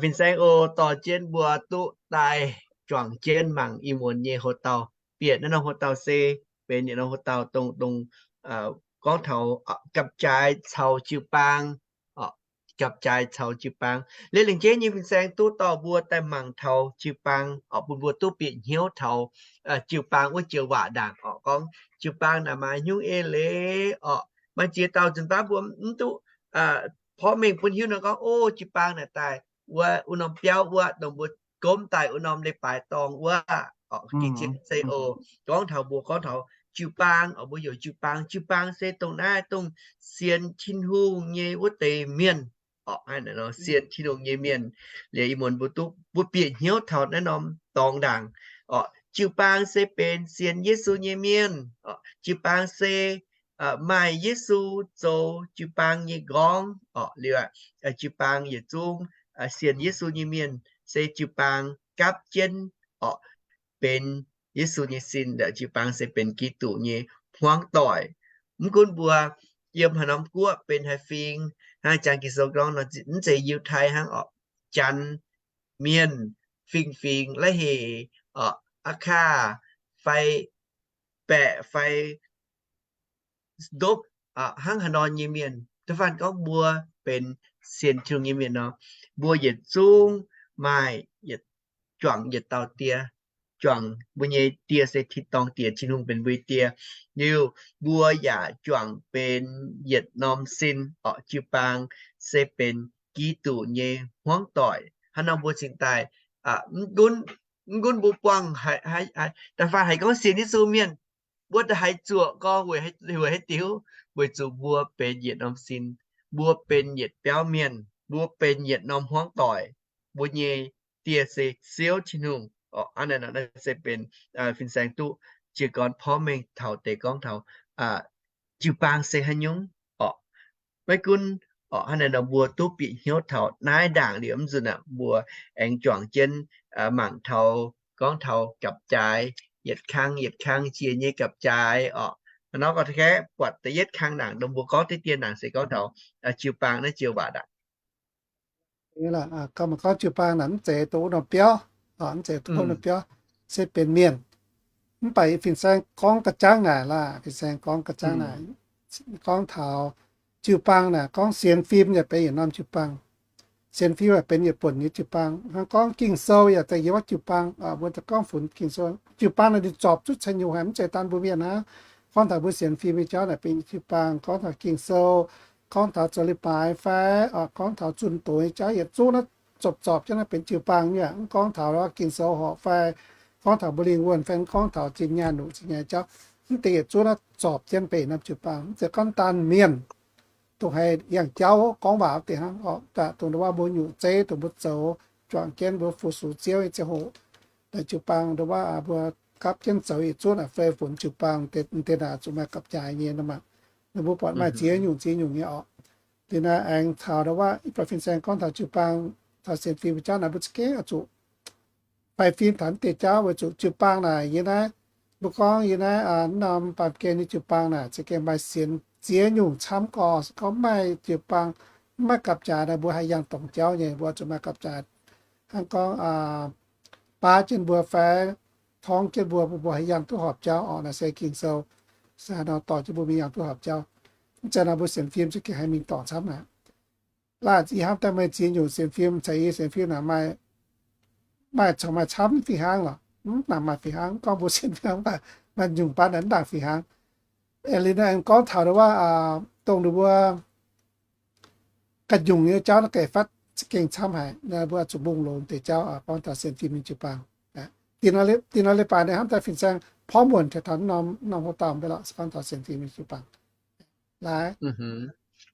fin-saeng oc, dorh jienv mbuo duqv daaih juangc jienv mangc ih muonz nyei hoc-dauh. Bieqc naaiv norm hoc-dauh se benx yietc norm hoc-dauh dongh, dongh gorngv taux gapv-jaaix caux jiu-baang, gapv-jaaix caux jiu-baang. Liuz lengc jeiv nyei fin-saeng duqv dorh mbuo daaih mangc taux jiu-baang oc, bun mbuo duqv bieqc hnyouv taux jiu-baang wuov joux waac ndaangc oc. Gorngv jiu-baang naaic maaih nyungc eix leiz oc, maaih ziex dauh nzunc baav mbuo mv duqv porv mengh bun hiuv nor gorngv, o, jiu-baang naaic daaih wuov, wuov norm biauv wuov, dongh mbuo gomv daaih wuov norm leiz-baaix dorngh wuov, gorngv taux mbuo gorngv taux jiu-baang oc, mbuo heuc jiu-baang. Jiu-baang se dongh naaiv dongh sienx Tin-Hungh nyei wuov deix mienh oc, sienx Tin-Hungh nyei mienh. Liuz ih muonz mbuo duqv mbuo bieqc hnyouv taux naaiv norm dorngx ndaangc oc. Jiu-baang se benx sienx Yesu nyei mienh oc. Jiu-baang se maaih Yesu zoux jiu-baang nyei nqorngv oc. Liuz jiu-baang yietc zungv sienx Yesu nyei mienh se jiu-baang gapv jienv oc, benx Yesu nyei sin, jiu-baang se benx Giduc nyei hmuangv doic. Mv gunv mbuo yiem haaix norm guoqv benx haaix fingx, hnangv jangx Ging-Sou gorngv nor, mv zeiz Yiutai hnangv oc, Janx, Mienh, fingx-fingx, La'heh, Aqkaav, fai Baeqc, fai Ndopv, hnangv haaix nor nyei mienh, da'faanh gorngv mbuo benx sienx Tin-Hungh nyei mienh nor, mbuo yietc zungv maaih juangc yietc dauh die, juangc mbuo nyei die se tin-dorngh Diex, Tin-Hungh benx mbuo nyei die. Liuz mbuo yaac juangc benx yietc norm sin oc, jiu-baang se benx Giduc nyei hmuangv doic. Hnangv nor mbuo cingx daaih, mv gunv mbuo buangh, da'faanh haiz gorngv sienx Yesu mienh, mbuo da'haiz zuoqc gorngv weic haaix diuc? Weic zuqc mbuo benx yietc norm sin, mbuo benx yietc biauv mienh, mbuo benx yietc norm hmuangv doic. Mbuo nyei die se Ziouv Tin-Hungh. Naaiv se benx fin-saeng duqv jiez gorn porv mengh taux deix gorngv taux jiu-baang se haaix nyungc oc. Maiv gunv oc, hnangv naaiv nor mbuo duqv bieqc hnyouv taux naaiv ndaangc liuz, mv nzunc aqv mbuo aengx juangc jienv mangc taux gorngv taux gapv-jaaix, yietc kang yietc kang jiex nyei gapv-jaaix oc. Nor gorngv kaeqv buatc da'yietv kang ndaangc dongh mbuo gorngv diqv dien ndaangc se gorngv taux jiu-baang naaiv joux waac ndaangc. Gorngv jiu-baang naaic mv zeiz dongh wuov norm biauv, mv zeiz dongh wuov norm biauv, se benx mienh. Mv baac fin-saeng gorngv ga'jangv naaic laah, fin-saeng gorngv ga'jangv naaic, gorngv taux jiu-baang naaic, gorngv sienx fim yaac benx yietc norm jiu-baang. Sienx fim yaac benx yietc buonc nyei jiu-baang. Hnangv gorngv Ging-Sou yaac daaih yiem wuov jiu-baang. Mbuo gorngv funx Ging-Sou, jiu-baang naaic ninh zorpc zuqc caux nyungc haic, mv zeiz daan mbuo mienh hnangv. Gorngv taux mbuo sienx fim nyei jauv naaic benx jiu-baang. Gorngv taux Ging-Sou, gorngv taux zoux leiz-baaix fai gorngv taux zunh doz nyei jauv yietc zungv naaiv zorpc zorpc jienv naaiv benx jiu-baang nyei aqv. Mv gorngv taux Ging-Sou horpc fai gorngv taux mbuo lingh wuonh fai gorngv taux zinh nyaanh nuqc zinh nyaanh jauv, mv deix yietc zungv naaiv zorpc jienv benx norm jiu-baang. Mv zeiz gorngv daan mienh dongh haiz yangh jauv gorngv waac wuov deix hnangv oc, dongh waac mbuo nyungc zeiv dongh mbuo zoux, juangc jienv mbuo fu-sux Ziouv nyei ziangh hoc, naaiv jiu-baang dongh waac mbuo gapv jienv zoux yietc zungv naaic fei funx jiu-baang deix naaic zuqc maaih gapv-jaaix nyei nor maah. Ninh mbuo buatc maaih ziex nyungc ziex nyungc nyei oc. Liuz naaiv aengx taux dongh waac ih buatc fin-saeng gorngv taux jiu-baang, taux sienx fim nyei jauv naaic mbuo za'gengh oix zuqc faix fim taux deix jauv weic zuqc jiu-baang naaic yie naaiv, mbuo gorngv yie naaiv norm baamh gen nyei jiu-baang naaic za'gengh maaih sienx ziex nyungc camv gorx. Se gorngv maiv maaih jiu-baang, maiv maaih gapv-jaaix naaic mbuo haih yangh dorngc jauv nyei, mbuo zuqc maaih gapv-jaaix hnangv gorngv baav jienv mbuo fai torngv jienv mbuo, mbuo haih yangh duqv horpc jauv oc. Naaiv se Ging-Sou se haaix nor dorh jienv mbuo mingh yangh duqv horpc jauv. Mv zeiz nor mbuo sienx fim za'gengh haih mingh dorngc camv aqv. Laanh yie hnamv daaih meih ziex nyungc sienx fim caux yie sienx fim naaic maaih, maaih corc maaih camv fih hnangv lorqc. Mv nangc maaih fih hnangv, gorngv mbuo sienx fim maaih nyungc baav naaic mv nangc fih hnangv. Liuz naaiv aengx gorngv taux wuov, dongh ninh mbuo ga'nyungc nyei jauv naaiv ga'fatv za'gengh camv haic. Naaiv mbuo zuqc mbungh longx deix jauv gorngv taux sienx fim nyei jiu-baang. Dinh nor leiz-baaix naaiv hnamv daaih fin-saeng porv muonc taux norm, norm hoc dauh mv bei lorqc, gorngv taux sienx fim nyei jiu-baang. Laaix,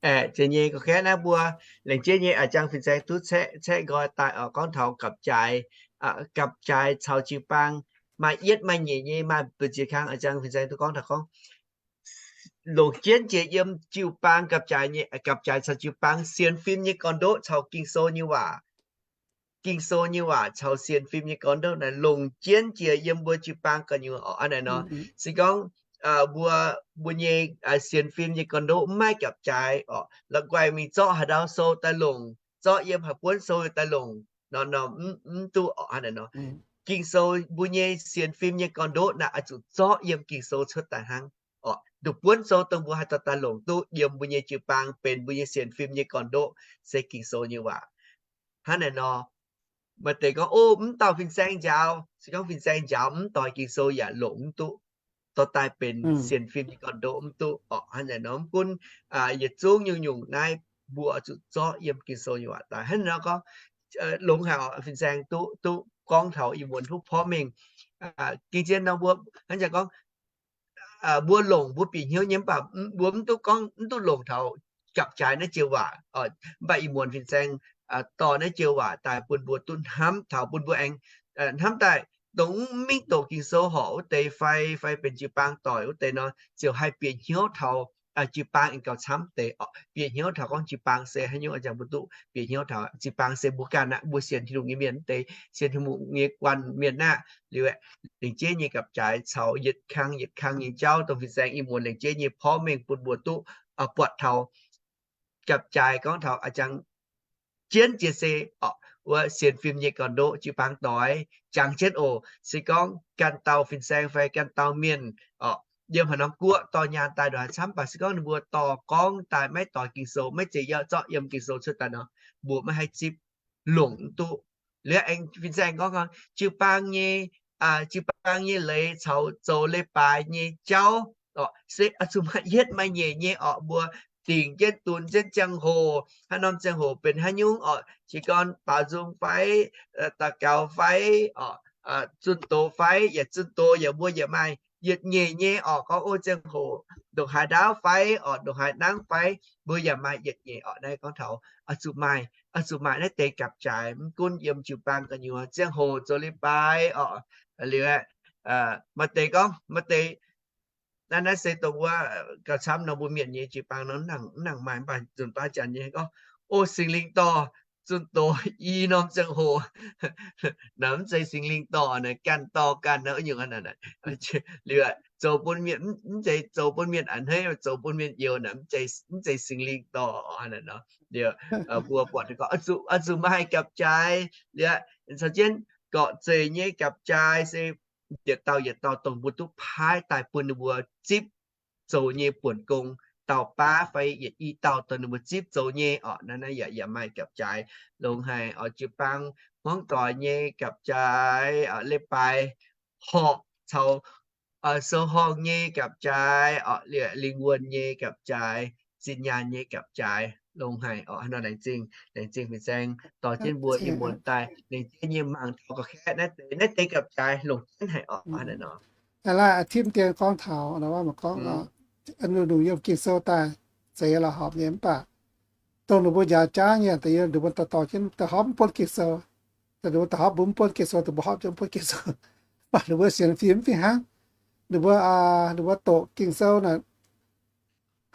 aeqv, ziex nyei ga'kaeqv naaiv mbuo laengz jienv nyei a'jang fin-saeng duqv caeqv nqoi daaih oc, gorngv taux gapv-jaaix, gapv-jaaix caux jiu-baang maaih yietv maaih nyeic nyei, maaih mbu'ziex kang a'jang fin-saeng duqv gorngv taux gorngv longc jienv jiex yiem jiu-baang gapv-jaaix nyei, gapv-jaaix caux jiu-baang sienx fim nyei gorn-ndoqv caux Ging-Sou nyei waac. Ging-Sou nyei waac caux sienx fim nyei gorn-ndoqv naaic longc jienv jiex yiem mbuo jiu-baang gu'nyuoz oc. Hnangv naaic nor, se gorngv mbuo, mbuo nyei sienx fim nyei gorn-ndoqv mv maaih gapv-jaaix oc, la'guaih mingh zorqv haaix ndau sou daaih longc, zorqv yiem haaix buonv sou daaih longc nor, nor mv duqv oc. Hnangv naaic nor, Ging-Sou mbuo nyei sienx fim nyei gorn-ndoqv naaic oix zuqc zorqv yiem Ging-Sou cuotv daaih hnangv oc. Nduqc buonv sou dongh mbuo haih dorh daaih longc duqv yiem mbuo nyei jiu-baang benx mbuo nyei sienx fim nyei gorn-ndoqv se Ging-Sou nyei waac. Hnangv naaic nor, maaih deix gorngv, O, mv dauh fin-saeng njaaux. Se gorngv fin-saeng njaaux mv doix Ging-Sou yaac longc mv duqv, dorh daaih benx sienx fim nyei gorn-ndoqv mv duqv oc. Hnangv naaic nor, mv gunv yietc zungv nyungc-nyungc naaiv mbuo oix zuqc zorqv yiem Ging-Sou nyei waac daaih. Hnangv naaic nor gorngv, longx haic oc, fin-saeng duqv, duqv gorngv taux ih muonz duqv porv mengh. Ging-jien nor mbuo hnangv jaax gorngv mbuo longc mbuo bieqc hnyouv nyei mv baac mbuo mv duqv gorngv mv duqv longc taux gapv-jaaix naaiv joux waac. Mv baac ih muonz fin-saeng dorh naaiv joux waac daaih bun mbuo duqv hnamv taux, bun mbuo aengx hnamv daaih dongh mv mingh doqc Ging-Sou horpc wuov deix fai, fai benx jiu-baang doic wuov deix nor, ziouc haih bieqc hnyouv taux jiu-baang aengx gauh camv deix oc. Bieqc hnyouv taux gorngv jiu-baang se haaix nyungc, a'jang mbuo duqv bieqc hnyouv taux jiu-baang se mbuo ganh aqv, mbuo sienx Tin-Hungh nyei mienh wuov deix, sienx Tin-Hungh nyei guanh mienh aqv. Liuz, laengz jienv nyei gapv-jaaix caux yietc kang yietc kang nyei jauv dongh fin-saeng ih muonz laengz jienv nyei porv mengh bun mbuo duqv buatc taux gapv-jaaix gorngv taux a'jang jienv jiex se oc, wuov sienx fim nyei gorn-ndoqv jiu-baang doic jangx jienv oc. Se gorngv ganh dauh fin-saeng fai ganh dauh mienh oc, yiem haaix norm guoqv dorh nyaanh daaih ndongc haaix camv, mv baac se gorngv ninh mbuo dorh gorngv daaih maiv doix Ging-Sou, maiv zeiz yie zorqv yiem Ging-Sou cuotv daaih nor, mbuo maiv haih zipv, longc mv duqv. Liuz aengx fin-saeng gorngv, jiu-baang nyei, jiu-baang nyei leiz caux zoux leiz-baaix nyei jauv oc, se oix zuqc maaih yietv maaih nyeic nyei oc. Mbuo dingc jienv dunx jienv ziangh hoc, haaix norm ziangh hoc benx haaix nyungc oc, jiez gorn baaux nzung fai, daux gaux fai oc, zunh doz fai, yaac zunh doz yaac mbuo yaac maaih yietc nyeic nyei oc. Gorngv o ziangh hoc ndongc haaix ndaauv fai oc, ndongc haaix nangv fai, mbuo yaac maaih yietc nyeic oc. Naaiv gorngv taux oix zuqc maaih, oix zuqc maaih naaiv deix gapv-jaaix, mv gunv yiem jiu-baang gu'nyuoz ziangh hoc zoux leiz-baaix oc. Liuz, maaih deix gorngv, maaih deix, naaiv, naaiv se dongh wuov gauh camv nor mbuo mienh nyei jiu-baang nor mv nangc, mv nangc maaih, mv baac nzunc baav janx nyei gorngv, o, Singx Lingh dorh zunh doz i norm ziangh hoc. Naaiv mv zeiz Singx Lingh dorh naaic, ganh dorh ganh naaiv nyungc aqv. Liuz, zoux bun mienh, mv zeiz zoux bun mienh a'hneiv, zoux bun mienh youz naaic, mv zeiz Singx Lingh dorh aqv. Liuz, mbuo buatc gorngv oix zuqc maaih gapv-jaaix. Liuz, caux jienv gorqv-zeic nyei gapv-jaaix se yietc dauh yietc dauh dongh mbuo duqv paaiv daaih bun ninh mbuo zipv zoux nyei buonc gong, dauh baav fai yietc i dauh dongh ninh mbuo zipv zoux nyei oc. Naaiv, naaiv yaac, yaac maaih gapv-jaaix. Longx haic oc. Jiu-baang hmuangv doic nyei gapv-jaaix, leiz-baaix horpc caux sou horngh nyei gapv-jaaix oc, lingh wuonh nyei gapv-jaaix, zinh nyaanh nyei gapv-jaaix, longx haic oc. Haaix nor laengz zingh, laengz zingh fin-saeng dorh jienv mbuo ih muonz daaih laengz jienv nyei mangc taux gorqv-kaeqv naaiv deix, naaiv deix gapv-jaaix longc jienv haic oc. Hnangv naaic nor, aa, timv dien gorngv taux nor, gorngv nungc yiem Ging-Sou daaih zeiz la'horpc nyei mv baac dongh ninh mbuo njaaux jaav nyei, da'yietv ninh mbuo dorh dorh jienv da'hopv mv buonv Ging-Sou. Dongh ninh mbuo da'hopv mbuo mv buonv Ging-Sou, dongh mbuo horpc jienv mv buonv Ging-Sou. Mv baac ninh mbuo sienx fim mv fih hnangv. Ninh mbuo, ninh mbuo doqc Ging-Sou naaic,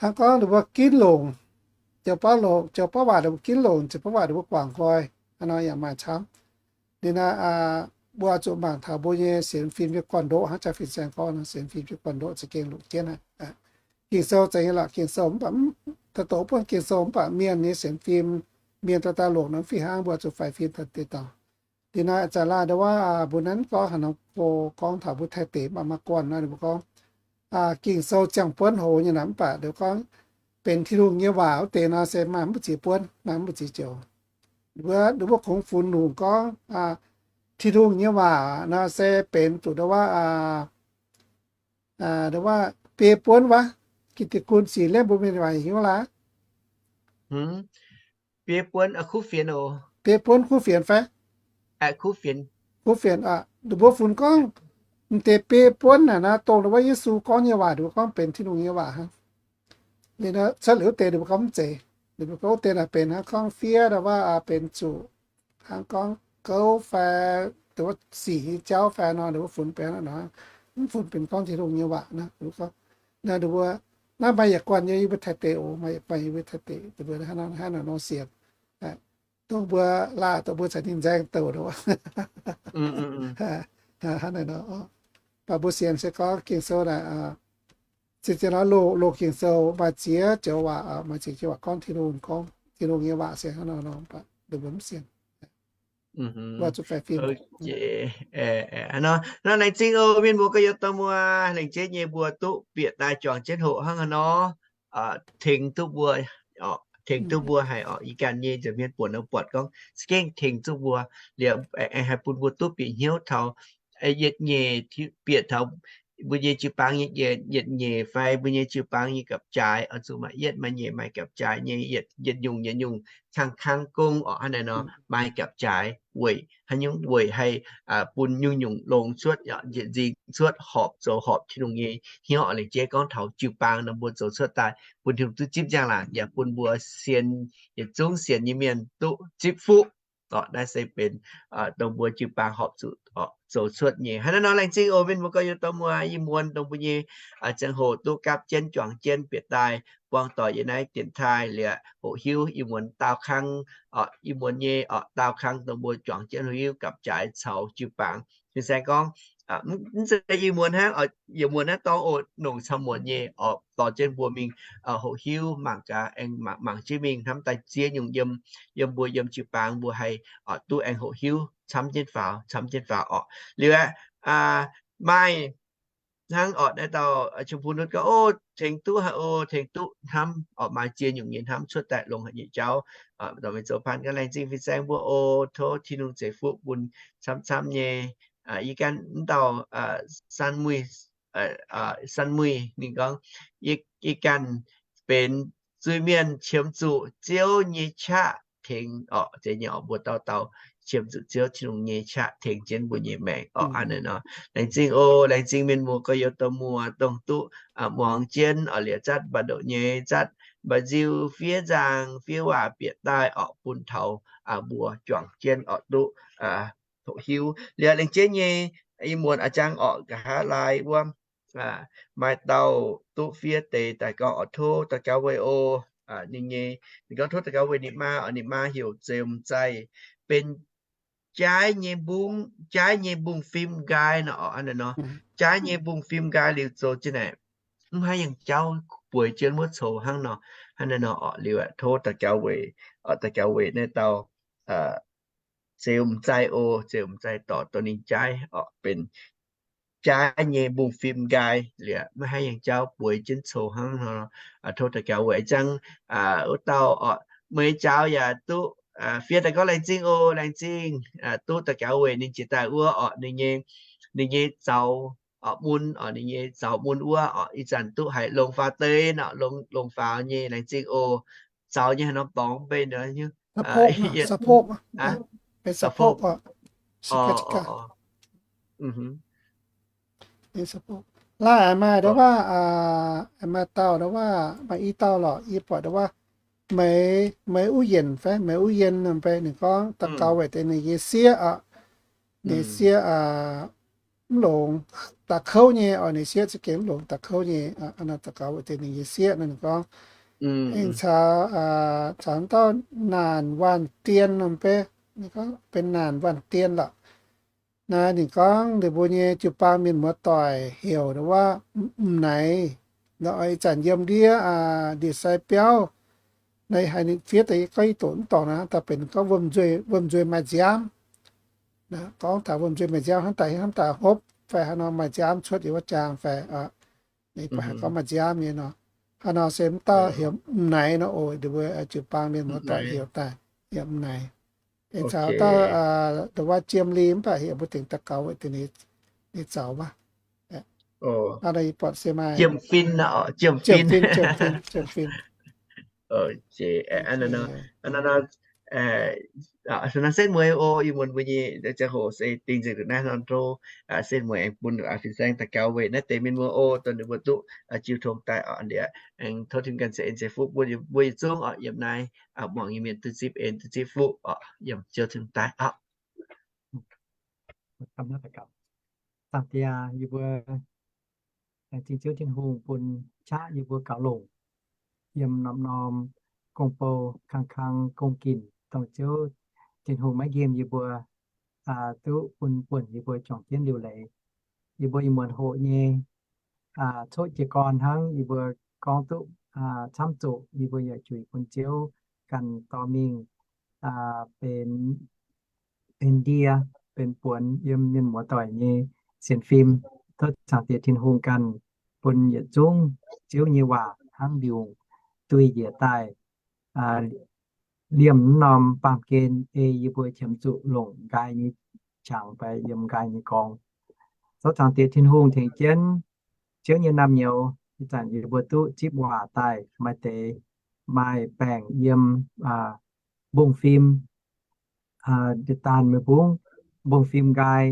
hnangv gorngv ninh mbuo ginv longc, joux bauv longc, joux bauv waac ninh mbuo ginv longc, joux bauv waac ninh mbuo guangc nqoi. Hnangv nor yaac maaih camv. Ninh naaiv, mbuo zuqc mangc taux mbuo nyei sienx fim nyei gorn-ndoqv, hnangv jaax fin-saeng gorngv nor, sienx fim nyei gorn-ndoqv za'gengh longc jienv aqv. Ging-Sou zeiz nyei lorqc, Ging-Sou mv baac, da'doqc buonv Ging-Sou mv baac mienh nyei sienx fim, mienh dorh daaih longc nor mv fih hnangv, mbuo zuqc faix fim deix dorngx. Liuz naaiv za'gengh nduov wuov, mbuo nanv gorngv haaix norm go gorngv taux mbuo Taiv deic maaih, maaih guanh nor ninh mbuo gorngv, Ging-Sou ziangh buonv hoz nyei naaic mv baac nduov gorngv benx Tin-Hungh nyei waac wuov deix nor se maaih mv mbu'ziex buonv, maaih mv mbu'ziex joux. Wuov, wuov kungx funx lungh gorngv Tin-Hungh nyei waac nor se benx zuqc ndau wuov, ndau wuov biei buonv wuov. Gitv deix gunv sic liemh mbuo mienh waac hnyouv laaix. Biei buonv kuv fienx oc. Biei buonv kuv fienx fai? Kuv fienx. Kuv fienx aqv. Ninh mbuo funx gorngv, m'deix biei buonv naaic nor, dongh ndau wuov Yesu gorngv nyei waac, ninh mbuo gorngv benx Tin-Hungh nyei waac hnangv. Liuz nor cuotv liuz wuov deix ninh mbuo gorngv mv zeiz. Ninh mbuo gorngv wuov deix naaic benx hnangv gorngv fiev ndau wuov benx zuqc hnangv gorngv gouv fai, ndau wuov sic nyei jauv fai nor, ninh mbuo funx benx nor, mv funx benx gorngv Tin-Hungh nyei waac nor. Ninh mbuo, naaiv maaih yietc guanh nyei yie mbuo Taiv deic oc, maaih yietc guanh yie mbuo Taiv deic, ninh mbuo hnangv naaiv nor sienx. Dongh mbuo laah, dongh mbuo caux ninh nzaeng douc nor. Hnangv naaiv nor, mv baac mbuo sienx se gorngv Ging-Sou naaic, se ziex nor loz, loz Ging-Sou maaih ziex joux waac, maaih ziex joux waac gorngv Tin-Hungh, gorngv Tin-Hungh nyei waac se hnangv nor nor, mv baac ninh mbuo mv sienx. Nor, laengz zingh oc mienh muoz gorx-youz dorh muoz, laengz zingh nyei mbuo duqv bieqc daaih juangc jienv hoqc hnangv haaix nor, tengx duqv mbuo, tengx duqv mbuo haic orqc. Ih ganh nyei nza'hmien buonc nor buatc gorngv za'gengh tengx duqv mbuo, liuz aengx haih bun mbuo duqv bieqc hnyouv taux yietc nyeic bieqc taux mbuo nyei jiu-baang nyei yietc nyeic fai mbuo nyei jiu-baang nyei gapv-jaaix oix zuqc maaih yietv maaih nyeic maaih gapv-jaaix nyei yietc nyungc yietc nyungc kangv kangv gong orqc. Hnangv naaiv nor maaih gapv-jaaix weic haaix nyungc? Weic haih bun nyungc-nyungc longx cuotv, yietc nzingh cuotv horpc zoux horpc Tin-Hungh nyei hnyouv. Laengz zingh gorngv taux jiu-baang nor mbuo zoux cuotv daaih bun Tin-Hungh duqv zipv njang-laangc yaac bun mbuo sienx, yietc zungv sienx nyei mienh duqv zipv fuqv. Orqc, naaiv se benx dongh mbuo jiu-baang horpc zuqc zoux cuotv nyei. Hnangv naaiv nor laengz zingh oc mienh muoz gorx-youz dorh muoz, ih muonz dongh mbuo nyei ziangh hoc duqv gapv jienv juangc jienv bieqc daaih buangh doic yiem naaiv dienx taaih liuz hoqc hiuv ih muonz daauh kang, ih muonz nyei orqc, daauh kang dongh mbuo juangc jienv hoqc hiuv gapv-jaaix caux jiu-baang. Fin-saeng gorngv, mv zeiz ih muonz hnangv, yietc muonz naaiv dorngx oc, nongc camv muonz nyei orqc, dorh jienv mbuo mingh hoqc hiuv mangc gaax, aengx mangc jienv mingh hnamv daaih ziex nyungc yiem, yiem mbuo yiem jiu-baang mbuo haih duqv aengx hoqc hiuv camv jienv faaux, camv jienv faaux orqc. Liuz aeqv, maaih hnangv orqc naaiv dauh Chum Pun Nutv gorngv, o, tengx duqv haic o, tengx duqv hnamv orqc, maaih ziex nyungc nyei hnamv cuotv daaih longx haic nyei jauv. Dorh mingh zoux paan gan laengz zingh fin-saeng mbuo o, tov Tin-Hungh ceix fuqv bun camv-camv nyei. Yie gan mv dauh San Muih, San Muih ninh gorngv, yie ganh benx zuiz-mienh qiemx zuqc Ziouv nyei qaqv tengx orqc, zeiz nyei orqc, mbuo dauh dauh qiemx zuqc Ziouv Tin-Hungh nyei qaqv tengx jienv mbuo nyei maengc orqc. Hnangv naaiv nor, laengz zingh o, laengz zingh mienh muoz gorx-youz dorh muoz dongh duqv muangx jienv orqc, liuz zatv mbac ndoqc nyei, zatv mbac nziu fiev nzangc fiev waac bieqc daaih orqc, bun taux mbuo juangc jienv orqc duqv hoqc hiuv. Liuz laengz zingh nyei, ih muonz a'jang orqc nqa'haav laai wuov, maaih dauh duqv fiev deix daaih gorngv orqc, tov daux gaux weic o, ninh nyei, ninh gorngv tov daux gaux weic ninh maa orqc, ninh maa heuc Zeux M'Zaih, benx jaaiv nyei mbungv, jaaiv nyei mbungv-fim nqaai nor orqc. Hnangv naaiv nor, jaaiv nyei mbungv-fim nqaai liuz zoux jienv naaic mv haih yangh jauv bueix jienv wuov coux hnangv nor. Hnangv naaiv nor orqc, liuz aeqv, tov daux gaux weic, daux gaux weic naaiv dauh Zeux M'Zaih o, Zeux M'Zaih dorh dongh ninh jaaiv orqc, benx jaaiv nyei mbungv-fim nqaai liuz mv haih yangh jauv bueix jienv coux hnangv nor. Tov daux gaux weic a'jang wuov dauh orqc, meih jaaux yaac duqv fiev daaih gorngv laengz zingh o, laengz zingh, duqv daux gaux weic ninh jiex daaih wuov orqc, ninh nyei, ninh nyei zaux mun orqc, ninh nyei zaux mun wuov orqc, ih zanc duqv haiz longc faaux deix nor, longc, longc faaux nyei, laengz zingh o. Zaux nyei haaix norm dorngx mv bei nor, สะโพก orqc. Laaih maaih ndau wuov, maaih dauh ndau wuov, maaih i dauh lorqc, yie buatc ndau wuov, Meix, Meix Uv Yienc fai Meix Uv Yien nor mv bei, ninh gorngv daux gaux weic deix ninh nyei sieqv orqc. Ninh sieqv mv longx, daux kouv nyei orqc, ninh sieqv za'gengh mv longx, daux kouv nyei. Daux gaux weic deix ninh nyei sieqv nor, ninh gorngv, aengx caux, caux dauh Naanc Waanh Dien nor mv bei, ninh gorngv benx Naanc Waanh Dien lorqc. Naaiv ninh gorngv ninh mbuo nyei jiu-baang mienh muoz-doic heuc ndau wuov M'Naaiv. Nor ih zanc yiem ndiev ndie-sai biauv, naaiv haiz ninh fiev deix gorngv yie doqc mv dorngc naaiv, daaih benx gorngv wuom-nzuih, wuom-nzuih maaih nziaamv. Gorngv taux wuom-nzuih maaih nziaamv hnangv daaih, hnangv daaih hopv fai haaix nor maaih nziaamv cuotv yiem wuov jaang fai, ninh buatc haiz gorngv maaih nziaamv nyei nor. Hnangv nor se mv dauh heuc M'Naix nor oc, ninh mbuo jiu-baang mienh muoz-doic heuc daaih, heuc M'Naix. Aengx caux dauh, the Wa Jiem Li mv baac heuc mbuo tengx daux gaux weic ninh zaux wuov. Hnangv nor yie buatc se maaih Jiem Fin, Jiem Fin, Jiem Fin. Naaiv setv mueiz oc, ih muonz mbuo nyei ziangh hoc se dingh nzengc nduqc naaiv nor nor, setv mueiz aengx bun fin-saeng daux gaux weic naaiv deix mienh muoz oc, dongh ninh mbuo duqv jiu tong daaih oc. Liuz aengx tov Tin-Hungh ganh ceix en ceix fuqv bun mbuo yietc zungv oc, yiem naaiv muangx nyei mienh duqv zipv en duqv zipv fuqv oc, yiem ziouc tengx daaih oc. Zaangc Diex, yie mbuo laengz zingh Ziouv Tin-Hungh bun qaqv yie mbuo gaux longc yiem norm-norm gong-bou, kang-kang gong-ginc, dongh Ziouv Tin-Hungh maiv nqemh yie mbuo, duqv bun buonc yie mbuo juangc jienv liuc leiz. Yie mbuo ih muonz hoqc nyei coqv jiez gorn hnangv, yie mbuo gorngv duqv camv zuqc, yie mbuo yaac juix bun Ziouv ganh dorh mingh benx, benx ndie, benx buonx yiem mienh muoz-doic nyei sienx fim. Tov Zaangc Diex Tin-Hungh ganh bun yietc zungv Ziouv nyei waac hnangv mbiungc duih njiec daaih liemh mv norm baamh gen, ei yie mbuo qiemx zuqc longc nqaai nyei qangx fai yiem nqaai nyei gorngv. Tov Zaangc Diex Tin-Hungh tengx jienv Ziouv nyei naamh nyouz, ih zanc yie mbuo duqv zipv waac daaih, maaih deix maaih baengc yiem mbong-fim, daanh meih mbungv mbong-fim nqaai,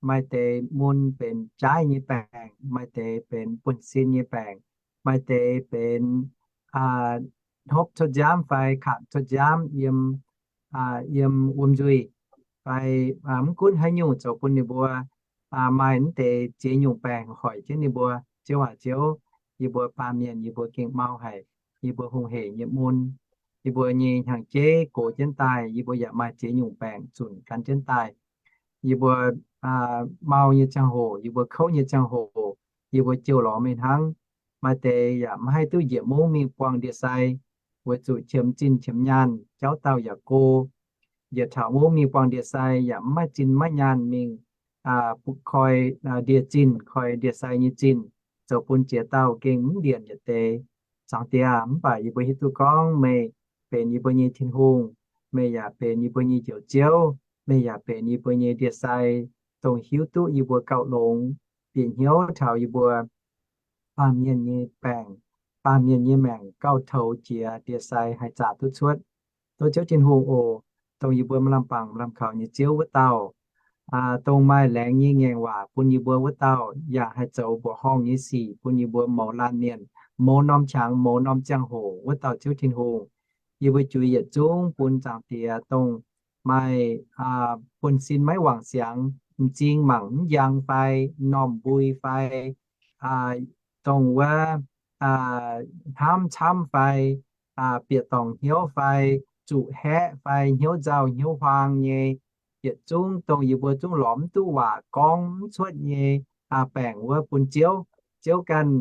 maaih deix mun benx jaaiv nyei baengc, maaih deix benx buonv-sin nyei baengc, maaih deix benx hnopv cuotv nziaamv fai kangx cuotv nziaamv yiem, yiem wuom nzuih, fai mv gunv haaix nyungc zoux bun ninh mbuo maaih mv deix ziex nyungc baengc hoic jienv ninh mbuo. Ziouv aac, Ziouv, yie mbuo baamh mienh yie mbuo gengh mau haic. Yie mbuo hungh heic nyei mun, yie mbuo nyei hnyangx-jeiv gox jienv daaih, yie mbuo yaac maaih ziex nyungc baengc zunc gan jienv daaih. Yie mbuo mau nyei ziangh hoc, yie mbuo kouv nyei ziangh hoc, yie mbuo jouh lorz meih hnangv. Maaih deix yaac mv haih duqv njiec mungv mingh buangh ndie-sai, weic zuqc qiemx zinh qiemx nyaanh, jauv dauh yaac go. Njiec taux mungv mingh buangh ndie-sai yaac mv maaih zinh maiv nyaanh mingh koi ndie-zinh, koi ndie-sai nyei zinh, zoux bun ziex dauh gengh mv ndienc yietc deix. Zaangc Diex aac, mv baac yie mbuo hiuv duqv gorngv meih benx yie mbuo nyei Tin-Hungh, meih yaac benx yie mbuo nyei Njoux Ziouv, meih yaac benx yie mbuo nyei ndie-sai, dongh hiuv duqv yie mbuo gauh longx, bieqc hnyouv taux yie mbuo baamh mienh nyei baengc, baamh mienh nyei maengc gauh toux jiex ndie-sai haih zaqc duqv cuotv. Tov Ziouv Tin-Hungh oc, dongh yie mbuo maaih lamh bangc lamh kaux nyei Ziouv wuov dauh, dongh maaih laengz nyei ngaengc waac bun yie mbuo wuov dauh, yaac haih zoux mbuoqc horngh nyei sic bun yie mbuo mouz laanh mienh, mouz norm qangx, mouz norm ziangh hoc wuov dauh Ziouv Tin-Hungh. Yie mbuo juix yietc zungv bun Zaangc Diex, dongh maaih buonv-sin maiv wangc siangx, m'zing mangc mv njang fai, m'normh mbui fai, dongh wuov hnamv camv fai, bieqc dorngc hnyouv fai, zuqc haeqv fai, hnyouv nzauh hnyouv huaang nyei, yietc zungv dongh yie mbuo zungv lorz mv duqv waac gorngv mv cuotv nyei baengc wuov bun Ziouv. Ziouv ganh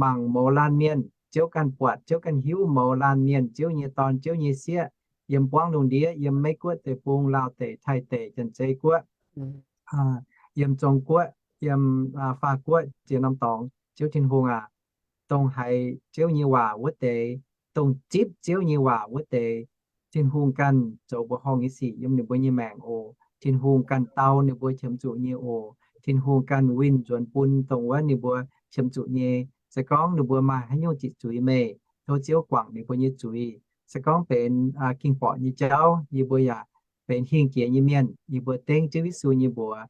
mangc mouz laanh mienh, Ziouv ganh buatc, Ziouv ganh hiuv mouz laanh mienh, Ziouv nyei dorn, Ziouv nyei sieqv, yiem buangv lungh ndiev, yiem Meiv Guoqv deic-bung, Laauh deic, Taiv deic, Janx-Zei Guoqv, yiem Zong Guoqv, yiem Faa Guoqv, ziex norm dorngx. Ziouv Tin-Hungh aac, dongh haiz Ziouv nyei waac wuov deix, dongh zipv Ziouv nyei waac wuov deix, Tin-Hungh ganh zoux mbuoqc horngh nyei sic yiem ninh mbuo nyei maengc oc. Tin-Hungh ganh dau ninh mbuo qiemx zuqc nyei oc. Tin-Hungh ganh winh nzuonx bun dongh wuov ninh mbuo qiemx zuqc nyei. Se gorngv ninh mbuo maaih haaix nyungc ziqc zuiz meih, tov Ziouv guangc ninh mbuo nyei zuiz. Se gorngv benx ging-borqc nyei jauv, yie mbuo yaac benx hingh jiex nyei mienh, yie mbuo dengv Ziouv Yesu nyei mbuox,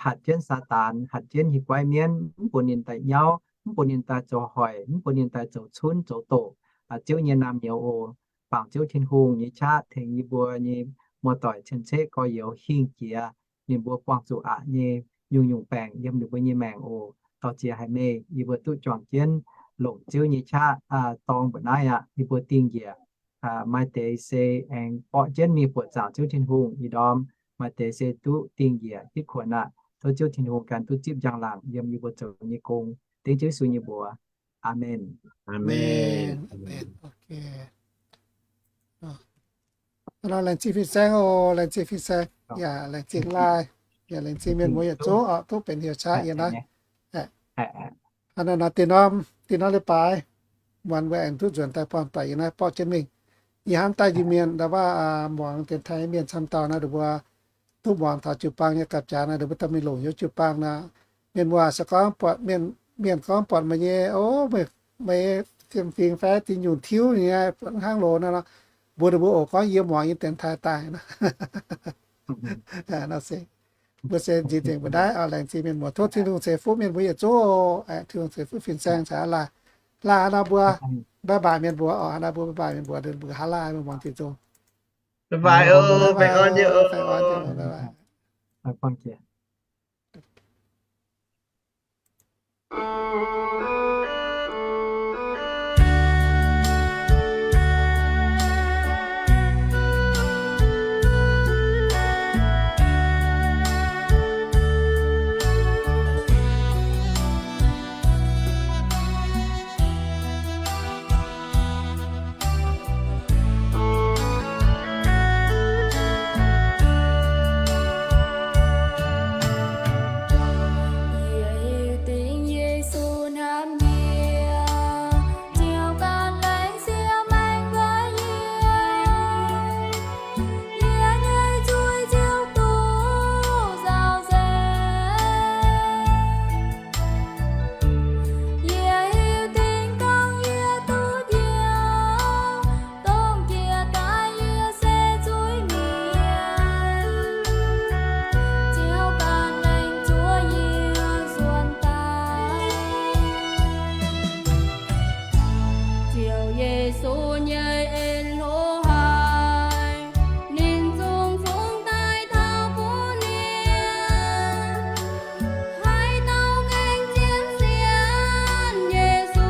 hatc jienv Saadaan, hatc jienv hieh guaiv mienv, mv bun ninh daaih nyauv, mv bun ninh daaih zoux hoic, mv bun ninh daaih zoux cunv zoux doqc Ziouv nyei naamh nyouz oc. Bangc Ziouv Tin-Hungh nyei qaqv tengx yie mbuo nyei muoz-doic cien-ceqv gorx-youz hingh jiex ninh mbuo buangh zuqc aqc nyei nyungc-nyungc baengc yiem ninh mbuo nyei maengc oc. Dorh ziex haic meih, yie mbuo duqv juangc jienv longc Ziouv nyei qaqv dorng mbuoqc naaiv aqv. Yie mbuo dingh njiec, maaih deix se aengx borqv jienv mingh buoqc zaangc Ziouv Tin-Hungh ih ndorm, maaih deix se duqv dingh njiec hitv kuonx aqv. Tov Ziouv Tin-Hungh ganh duqv zipv njang-laangc yiem yie mbuo zoux nyei gong. Dengv Ziouv Yesu nyei mbuox. Aamen. Laengz zingh fin-saeng oc, laengz zingh fin-saeng, yaac laengz zingh laai, yaac laengz zingh mienh muoz yietc zungv oc, duqv benx heuc qaqv yiem naaiv. Hnangv naaiv nor, dinh norm, dinh norm leiz-baaix, muonz mbuo aengx duqv nzuonx daaih buangh doic yiem naaiv borqv jienv mingh. Yie hnamv daaih Iu-Mienh ndau wuov muangx dienx taaih mienh camv dauh naaiv, ninh mbuo duqv muangx taux jiu-baang nyei gapv-jaax naaiv, ninh mbuo dorh mingh longc hnyouv jiu-baang naaiv. Mienh muoz se gorngv buatc, mienh gorngv buatc meih nyei, o, meih, meih nyei fiem-fingx fai dinh nyungc tiuv nyei hnangv loz naaiv nor, mbuox ninh mbuo oc, gorngv yie muangx yiem dienx taaih daaih nor. Nor se mbuo se nziex nzengc mbuo naaiv, laengz zingh mienh muoz, tov Tin-Hungh ceix fuqv mienh mbuo yietc zungv. Tin-Hungh ceix fuqv fin-saeng caux aav laanh. Laanh haaix nor mbuo, bye bye mienh mbuo oc, haaix nor mbuo bye bye mienh mbuo, mbuo haaix laanh mbuo muangx diqc nzung. Bye bye oc, baengh orn, baengh orn, bye bye. Yie hiuv duqv Yesu hnamv yie, ziouc ganh laengz zingh maengx mbuox yie. Yie nyei zuiz ziouc duqv nzauh nzengc. Yie hiuv duqv gorngv yie duqv njoux, dongh jiex daaih yie se zuiz-mienh, ziouc ganh laengz zuoqc yie nzuonx daaih. Ziouc Yesu nyei en-hlo haic, ninh zungv fungx daaih taux bun yie. Haaix dauh gengh zien sienx Yesu,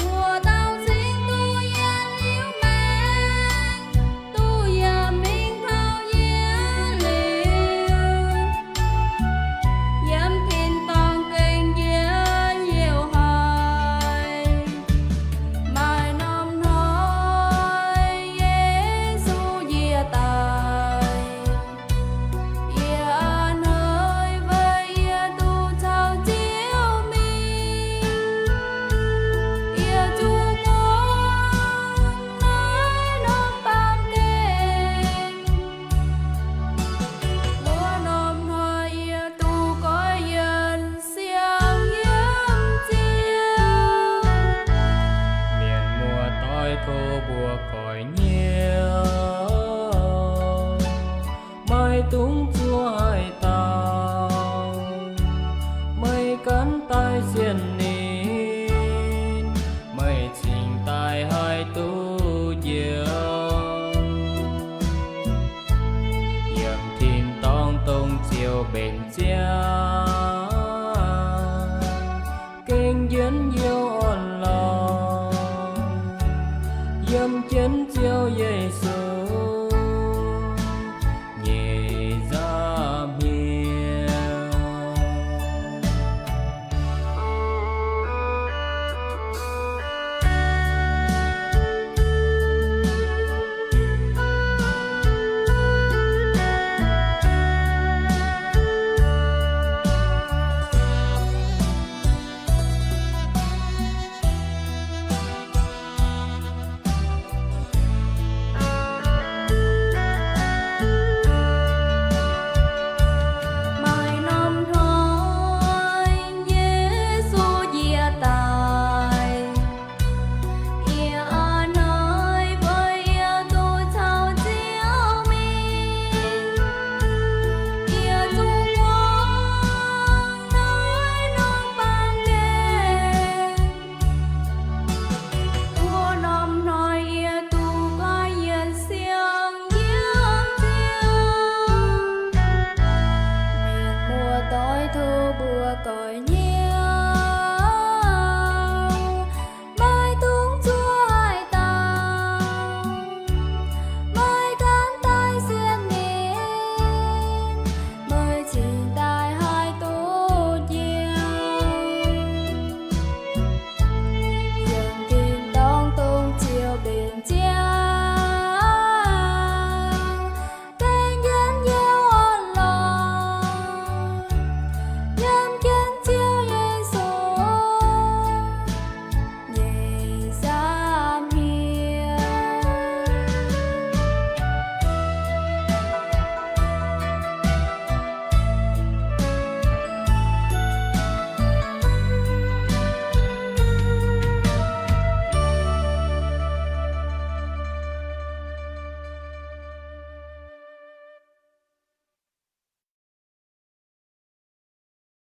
wuov dauh cingx duqv yietc liuz maengc, duqv yaac mingh taux yietc liuz, yiem tin-dorngh gengh njien-youh haic. Maaih norm hnoi Yesu yie daaih, yie a'hneiv weic yie duqv caux Ziouv mingh. Yie zuqc gorngv naaiv norm baamh gen, wuov norm hnoi yie duqv goiv yienh siang yiem Ziouv. Mienh muoz doix tov mbuo goix nyiev, maiv dungx zuov haaix dauh. Meih gan daaih sienx ninh, meih cingx daaih haih duqv njoux. Yiem tin-dorngh dongh Ziouv mbenc ziangh,